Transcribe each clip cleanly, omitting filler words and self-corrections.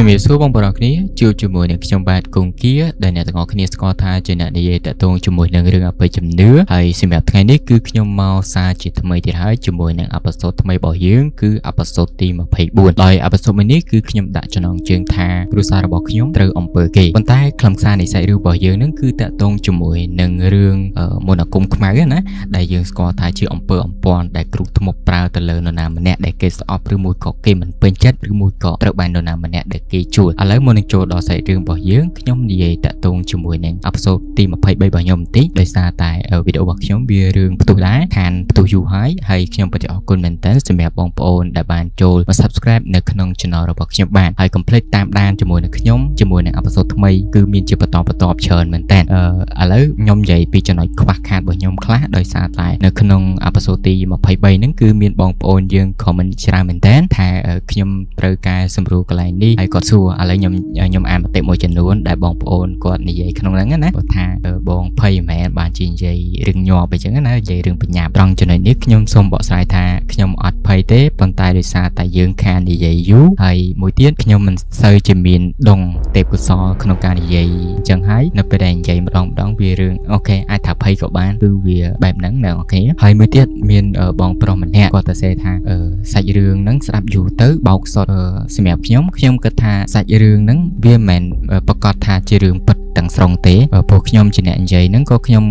ជំរាបសួរបងប្អូនគ្នាជួបជាមួយនឹងខ្ញុំបាទគង្គាដែលអ្នកទាំងអស់គ្នាស្គាល់ថាជាអ្នកនិយាយតាក់ទងជាមួយនឹងរឿងអបិយជំនឿហើយសម្រាប់ថ្ងៃនេះគឺខ្ញុំមកសារជាថ្មីទៀតហើយជាមួយនឹង episode ថ្មីរបស់យើងគឺ episode ទី24ដោយ episode មួយនេះគឺខ្ញុំដាក់ចំណងជើងថាគ្រួសាររបស់ខ្ញុំត្រូវអំពើគេប៉ុន្តែខ្លឹមសារនៃសាច់រឿងរបស់យើងនឹងគឺតាក់ទងជាមួយនឹងរឿងមន្តអាគមខ្មៅណាដែលយើងស្គាល់ថាជាអំពើអំព័ន្ធដែលគ្រូធ្មប់ប្រើទៅលើនរណាម្នាក់ដែលគេស្អប់ឬមួយក៏គេមិនពេញចិត្តឬមួយក៏ត្រូវបាននរណាម្នាក់ដែលគេជួលឥឡូវមុននឹងចូលដល់សាច់រឿងរបស់យើងខ្ញុំនិយាយតាក់ទងជាមួយនឹង episode ទី23របស់ខ្ញុំបន្តិចដោយសារតែវីដេអូរបស់ខ្ញុំវារឿងផ្ទុះដែរខានផ្ទុះយូរហើយហើយខ្ញុំពិតជាអរគុណមែនទែនសម្រាប់បងប្អូនដែលបានចូលមក subscribe នៅក្នុង channel របស់ខ្ញុំបានហើយកុំភ្លេចតាមដានជាមួយនឹងខ្ញុំជាមួយនឹង episode ថ្មីគឺមានជាបន្តបន្ទាប់ច្រើនមែនទែនឥឡូវខ្ញុំនិយាយពីចំណុចខ្វះខាតរបស់ខ្ញុំខ្លះដោយសារតែនៅក្នុង episode ទី23ហ្នឹងគឺមានបងប្អូនយើង comment ច្រើនមែនទែនថាខ្ញុំត្រូវការសម្រួលកន្លែងនេះហើយគាត់សួរឥឡូវខ្ញុំអានមតិមួយចំនួនដែលបងប្អូនគាត់និយាយក្នុងហ្នឹងណាគាត់ថាបងភ័យមែនបានជានិយាយរឿងញាប់អញ្ចឹងណានិយាយរឿងបញ្ញាប់ត្រង់ចំណុចនេះខ្ញុំសូមបកស្រាយថាខ្ញុំអត់ភ័យទេប៉ុន្តែដោយសារតែយើងខាននិយាយយូរហើយមួយទៀតខ្ញុំមិនសូវជាមានដងទេពកោសលក្នុងការនិយាយអញ្ចឹងហើយនៅពេលដែលនិយាយម្ដងម្ដងវារឿង OK អាចថាភ័យក៏បានគឺវាបែបហ្នឹងណា OK ហើយមួយទៀតមានបងប្រុសម្នាក់គាត់ទៅសេថាសាច់រឿងហ្នឹងស្ដាប់យូរទៅបោកសុតសម្រាប់ខ្ញុំខ្ញុំគិតថាសាច់រឿងហ្នឹងវាមិនមែនប្រកាសថាជារឿងពិតទាំងស្រុងទេព្រោះខ្ញុំជាអ្នកនិយាយហ្នឹងក៏ខ្ញុំ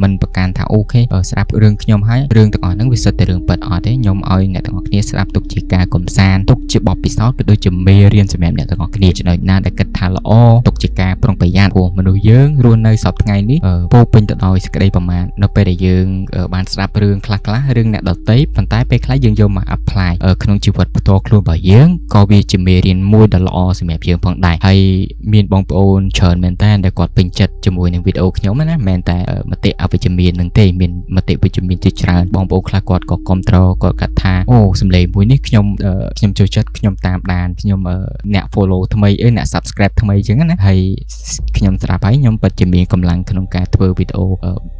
មិនប្រកាន់ថា OK ស្ដាប់រឿងខ្ញុំហើយរឿងទាំងអស់ហ្នឹងវាសុទ្ធតែរឿងពិតអត់ទេខ្ញុំឲ្យអ្នកទាំងអស់គ្នាស្ដាប់ទុកជាការកំសាន្តទុកជាបទពិសោធន៍ក៏ដូចជាមេរៀនសម្រាប់អ្នកទាំងអស់គ្នាចំណុចណាដែលគិតថាល្អទុកជាការប្រុងប្រយ័ត្នព្រោះមនុស្សយើងរស់នៅសប្តាហ៍ថ្ងៃនេះពោរពេញទៅដោយសេចក្តីប្រមាថនៅពេលដែលយើងបានស្ដាប់រឿងខ្លះៗរឿងអ្នកដទៃប៉ុន្តែពេលខ្លះយើងយកមក apply ក្នុងជីវិតផ្ទាល់ខ្លួនរបស់យើងក៏វាជាមេរៀនមួយដ៏ល្អសម្រាប់យើងផងដែរហើយមានបងប្អូនច្រើនមែនតើដែលគាត់ពេញចិត្តជាមួយនឹងវីដេអូខ្ញុំណាមិនមែនតែមតិអវិជ្ជមាននឹងទេមានមតិវិជ្ជមានជាច្រើនបងប្អូនខ្លះគាត់ក៏គ្រប់គ្រងគាត់កាត់ថាអូសំឡេងមួយនេះខ្ញុំចូលចិត្តខ្ញុំតាមដានខ្ញុំអ្នក follow ថ្មីអឺអ្នក subscribe ថ្មីអញ្ចឹងណាហើយខ្ញុំស្រាប់ហើយខ្ញុំពិតជាមានកម្លាំងក្នុងការធ្វើវីដេអូរ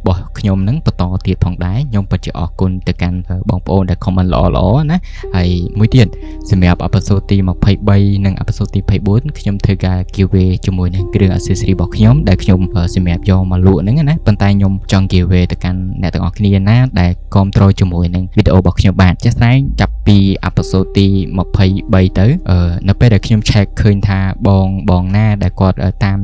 បស់ខ្ញុំនឹងបន្តទៀតផងដែរខ្ញុំពិតជាអរគុណទៅកាន់បងប្អូនដែល comment ល្អៗណាហើយមួយទៀតសម្រាប់ episode ទី23និង episode ទី24ខ្ញុំធ្វើការ giveaway ជាមួយនឹងគ្រឿង accessory របស់ខ្ញុំដែលខ្ញុំសម្រាប់យកមកលក់ហ្នឹងណាប៉ុន្តែខ្ញុំចង់ giveaway ទៅកាន់អ្នកទាំងអស់គ្នាណាដែលគ្រប់គ្រងជាមួយនឹងវីដេអូរបស់ខ្ញុំបាទជាក់ស្ដែងចាប់ពី episode ទី23ទៅនៅពេលដែលខ្ញុំ check ឃើញថាបងបងណាដែលគាត់តាម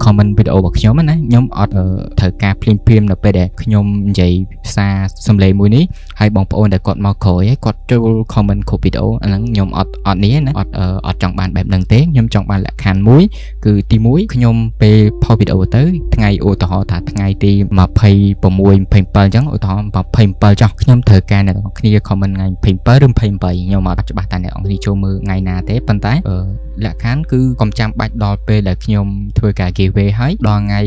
comment វីដេអូរបស់ខ្ញុំណាខ្ញុំអត់ត្រូវការភ្លាមភ្លាមនៅពេលដែលខ្ញុំនិយាយសារសំឡេងមួយនេះហើយបងប្អូនដែលគាត់មកក្រោយគាត់ចូល comment គ្រប់វីដេអូអាហ្នឹងខ្ញុំអត់អត់នេះណាអត់អត់ចង់បានបែបហ្នឹងទេខ្ញុំចង់បានលក្ខខណ្ឌមួយគឺទី1ខ្ញុំពេលផុសវីដេអូទៅថ្ងៃឧទាហរណ៍ថាថ្ងៃទី26 27អញ្ចឹងឧទាហរណ៍27ចុះខ្ញុំត្រូវការអ្នកទាំងអស់គ្នា comment ថ្ងៃ27ឬ28ខ្ញុំអត់ច្បាស់ថាអ្នកទាំងអស់គ្នាចូលមើលថ្ងៃណាទេប៉ុន្តែលក្ខខណ្ឌគឺកុំចាំបាច់ដល់ពេលដែលខ្ញុំធ្វើការ giveaway ហើយដល់ថ្ងៃ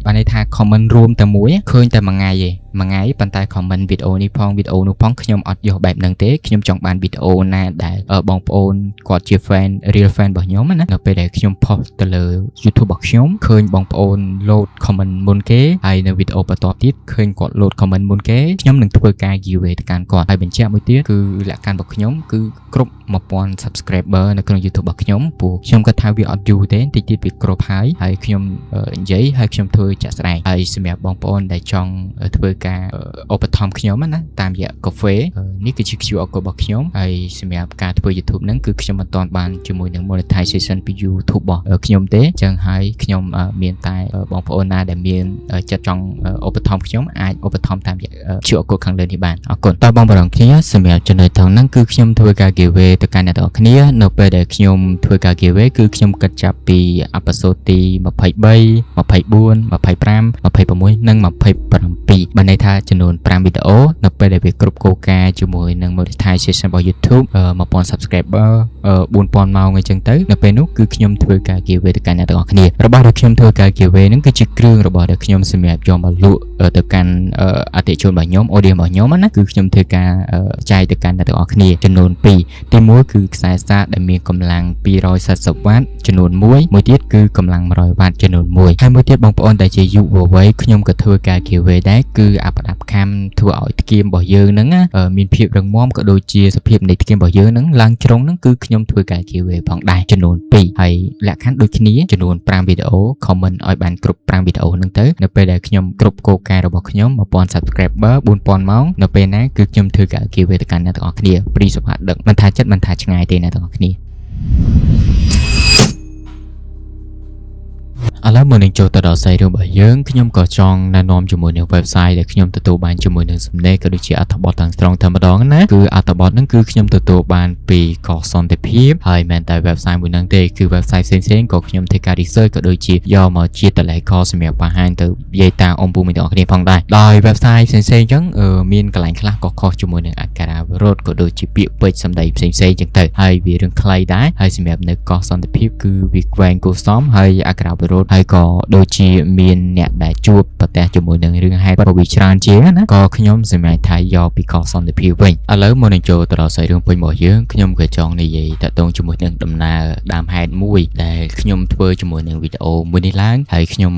បានន័យថា comment រួមតែមួយឃើញតែមួយថ្ងៃឯងមួយថ្ងៃប៉ុន្តែ comment វីដេអូនេះផងវីដេអូនោះផងខ្ញុំអត់យកបែបហ្នឹងទេខ្ញុំចង់បានវីដេអូណាដែលបងប្អូនគាត់ជា fan real fan របស់ខ្ញុំណានៅពេលដែលខ្ញុំផុសទៅលើ YouTube របស់ខ្ញុំឃើញបងប្អូន load comment មុនគេហើយនៅវីដេអូបន្ទាប់ទៀតឃើញគាត់ load comment មុនគេខ្ញុំនឹងធ្វើការ giveaway ទៅកាន់គាត់ហើយបញ្ជាក់មួយទៀតគឺលក្ខខណ្ឌរបស់ខ្ញុំគឺគ្រប់1000 subscriber នៅក្នុង YouTube របស់ខ្ញុំព្រោះខ្ញុំគិតថាវាអត់យូរទេតិចទៀតវាគ្រប់ហើយហើយខ្ញុំនិយាយហើយខ្ញុំធ្វើជាក់ស្ដែងហើយសម្រាប់បងប្អូនដែលចង់ធ្វើការឧបត្ថម្ភខ្ញុំណាតាមរយៈកាហ្វេនេះគឺជា QR code របស់ខ្ញុំហើយសម្រាប់ការធ្វើ YouTube ហ្នឹងគឺខ្ញុំមិនទាន់បានជាមួយនឹង monetization ពី YouTube របស់ខ្ញុំទេអញ្ចឹងហើយខ្ញុំមានតែបងប្អូនណាដែលមានចិត្តចង់ឧបត្ថម្ភខ្ញុំអាចឧបត្ថម្ភតាមរយៈ QR code ខាងលើនេះបានអរគុណតើបងប្អូនគ្នាសម្រាប់ចំណុចថងហ្នឹងគឺខ្ញុំធ្វើការ giveaway ទៅកាន់អ្នកទាំងអស់គ្នានៅពេលដែលខ្ញុំធ្វើការ giveaway គឺខ្ញុំគិតចាប់ពី episode ទី23 24 25 26និង27បានន័យថាចំនួន5វីដេអូនៅពេលដែលវាគ្រប់គោលការណ៍ជាមួយនឹង monetization របស់ YouTube 1000 subscriber 4000ម៉ោងអីចឹងទៅនៅពេលនោះគឺខ្ញុំធ្វើការ giveaway ទៅកាន់អ្នកទាំងអស់គ្នារបស់ដែលខ្ញុំធ្វើការ giveaway ហ្នឹងគឺជាគ្រឿងរបស់ដែលខ្ញុំសម្រាប់យកមកលក់ទៅកាន់អតិថិជនរបស់ខ្ញុំ audience របស់ខ្ញុំណាគឺខ្ញុំធ្វើការចែកទៅកាន់អ្នកទាំងអស់គ្នាចំនួន2ទី1គឺខ្សែសាកដែលមានកម្លាំង240វ៉ាត់ចំនួន1មួយទៀតគឺកម្លាំង100វ៉ាត់ចំនួន1ហើយមួយទៀតបងប្អូនដែលជាយុវវ័យខ្ញុំក៏ធ្វើការ giveaway ដែរគឺ អាប្រដាប់ខាំធ្វើឲ្យធ្គាមរបស់យើងហ្នឹងណាមានភាពរឹងមាំក៏ដូចជាសភាពនៃធ្គាមរបស់យើងហ្នឹងឡើងជ្រុងហ្នឹងគឺខ្ញុំធ្វើការ giveaway ផងដែរចំនួន2ហើយលក្ខខណ្ឌដូចគ្នាចំនួន5វីដេអូ comment ឲ្យបានគ្រប់5វីដេអូហ្នឹងទៅនៅពេលដែលខ្ញុំគ្រប់គោលការណ៍របស់ខ្ញុំ1000 subscriber 4000ម៉ោងនៅពេលណាគឺខ្ញុំធ្វើការ giveaway ទៅកាន់អ្នកទាំងអស់គ្នាព្រីសុផាដឹកមិនថាចិត្តមិនថាឆ្ងាយទេអ្នកទាំងអស់គ្នា ឥឡូវមុននឹងចូលទៅដល់សាច់រឿងរបស់យើងខ្ញុំក៏ចង់ណែនាំជាមួយនឹង website ដែលខ្ញុំទទួលបានជាមួយនឹងសំណេរក៏ដូចជាអត្ថបទទាំងស្រុងតែម្ដងណាគឺអត្ថបទហ្នឹងគឺខ្ញុំទទួលបានពីកោះសន្តិភាពហើយមិនតែ website មួយហ្នឹងទេគឺ website ផ្សេងៗក៏ខ្ញុំធ្វើការ research ក៏ដូចជាយកមកជាតលេខសម្រាប់បង្ហាញទៅយាយតាអ៊ំពូមីទាំងអស់គ្នាផងដែរដោយ website ផ្សេងៗអញ្ចឹងមានកន្លែងខ្លះក៏ខុសជាមួយនឹងអក្ខរាវិរុទ្ធក៏ដូចជាពាក្យពេចន៍សម្ដីផ្សេងៗអញ្ចឹងទៅហើយវារឿងខ្លីដែរហើយសម្រាប់នៅកោះសន្តិភាពគឺវាក្វែងគួរសមហើយអក្ខរាវិរុទ្ធហើយក៏ដូចជាមានអ្នកដែលជួបប្រទះជាមួយនឹងរឿងហេតុក៏វាច្រើនជាងណាក៏ខ្ញុំសម្រេចថាយកពីកោះសន្តិភាពវិញឥឡូវមុននឹងចូលទៅដល់សាច់រឿងពេញរបស់យើងខ្ញុំក៏ចង់និយាយតាក់ទងជាមួយនឹងដំណើរដើមហេតុមួយដែលខ្ញុំធ្វើជាមួយនឹងវីដេអូមួយនេះឡើងហើយខ្ញុំ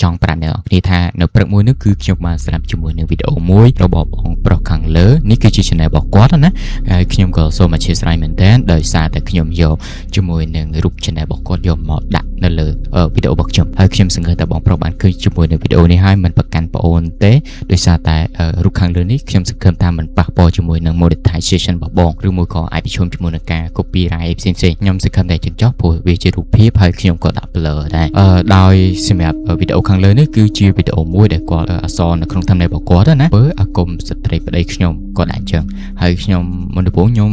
ចង់ប្រាប់អ្នកនរគ្នាថានៅព្រឹកមួយនេះគឺខ្ញុំបានស្ដាប់ជាមួយនឹងវីដេអូមួយរបស់បងប្រុសខាងលើនេះគឺជា channel របស់គាត់ណាហើយខ្ញុំក៏សូមអធ្យាស្រ័យមែនទែនដោយសារតែខ្ញុំយកជាមួយនឹងរូប channel របស់គាត់យកមកដាក់នៅលើវីដេអូរបស់ខ្ញុំហើយខ្ញុំសង្ឃឹមថាបងប្រុសបានឃើញជាមួយនឹងវីដេអូនេះហើយមិនប្រកាន់ប្អូនទេដោយសារតែរូបខាងលើនេះខ្ញុំសង្ឃឹមថាមិនប៉ះពាល់ជាមួយនឹង monetization របស់បងឬមួយក៏អាចប្រឈមជាមួយនឹងការ copyright ផ្សេងៗខ្ញុំសង្ឃឹមតែចឹងចុះព្រោះវាជារូបភាពហើយខ្ញុំក៏ដាក់ blur ដែរដោយសម្រាប់វីដេអូខាងលើនេះគឺជាវីដេអូមួយដែលគាត់អក្សរនៅក្នុង thumbnail របស់គាត់ណាធ្វើអាគមស្ត្រីប្តីខ្ញុំគាត់ដាក់ចឹងហើយខ្ញុំមុនដំបូងខ្ញុំ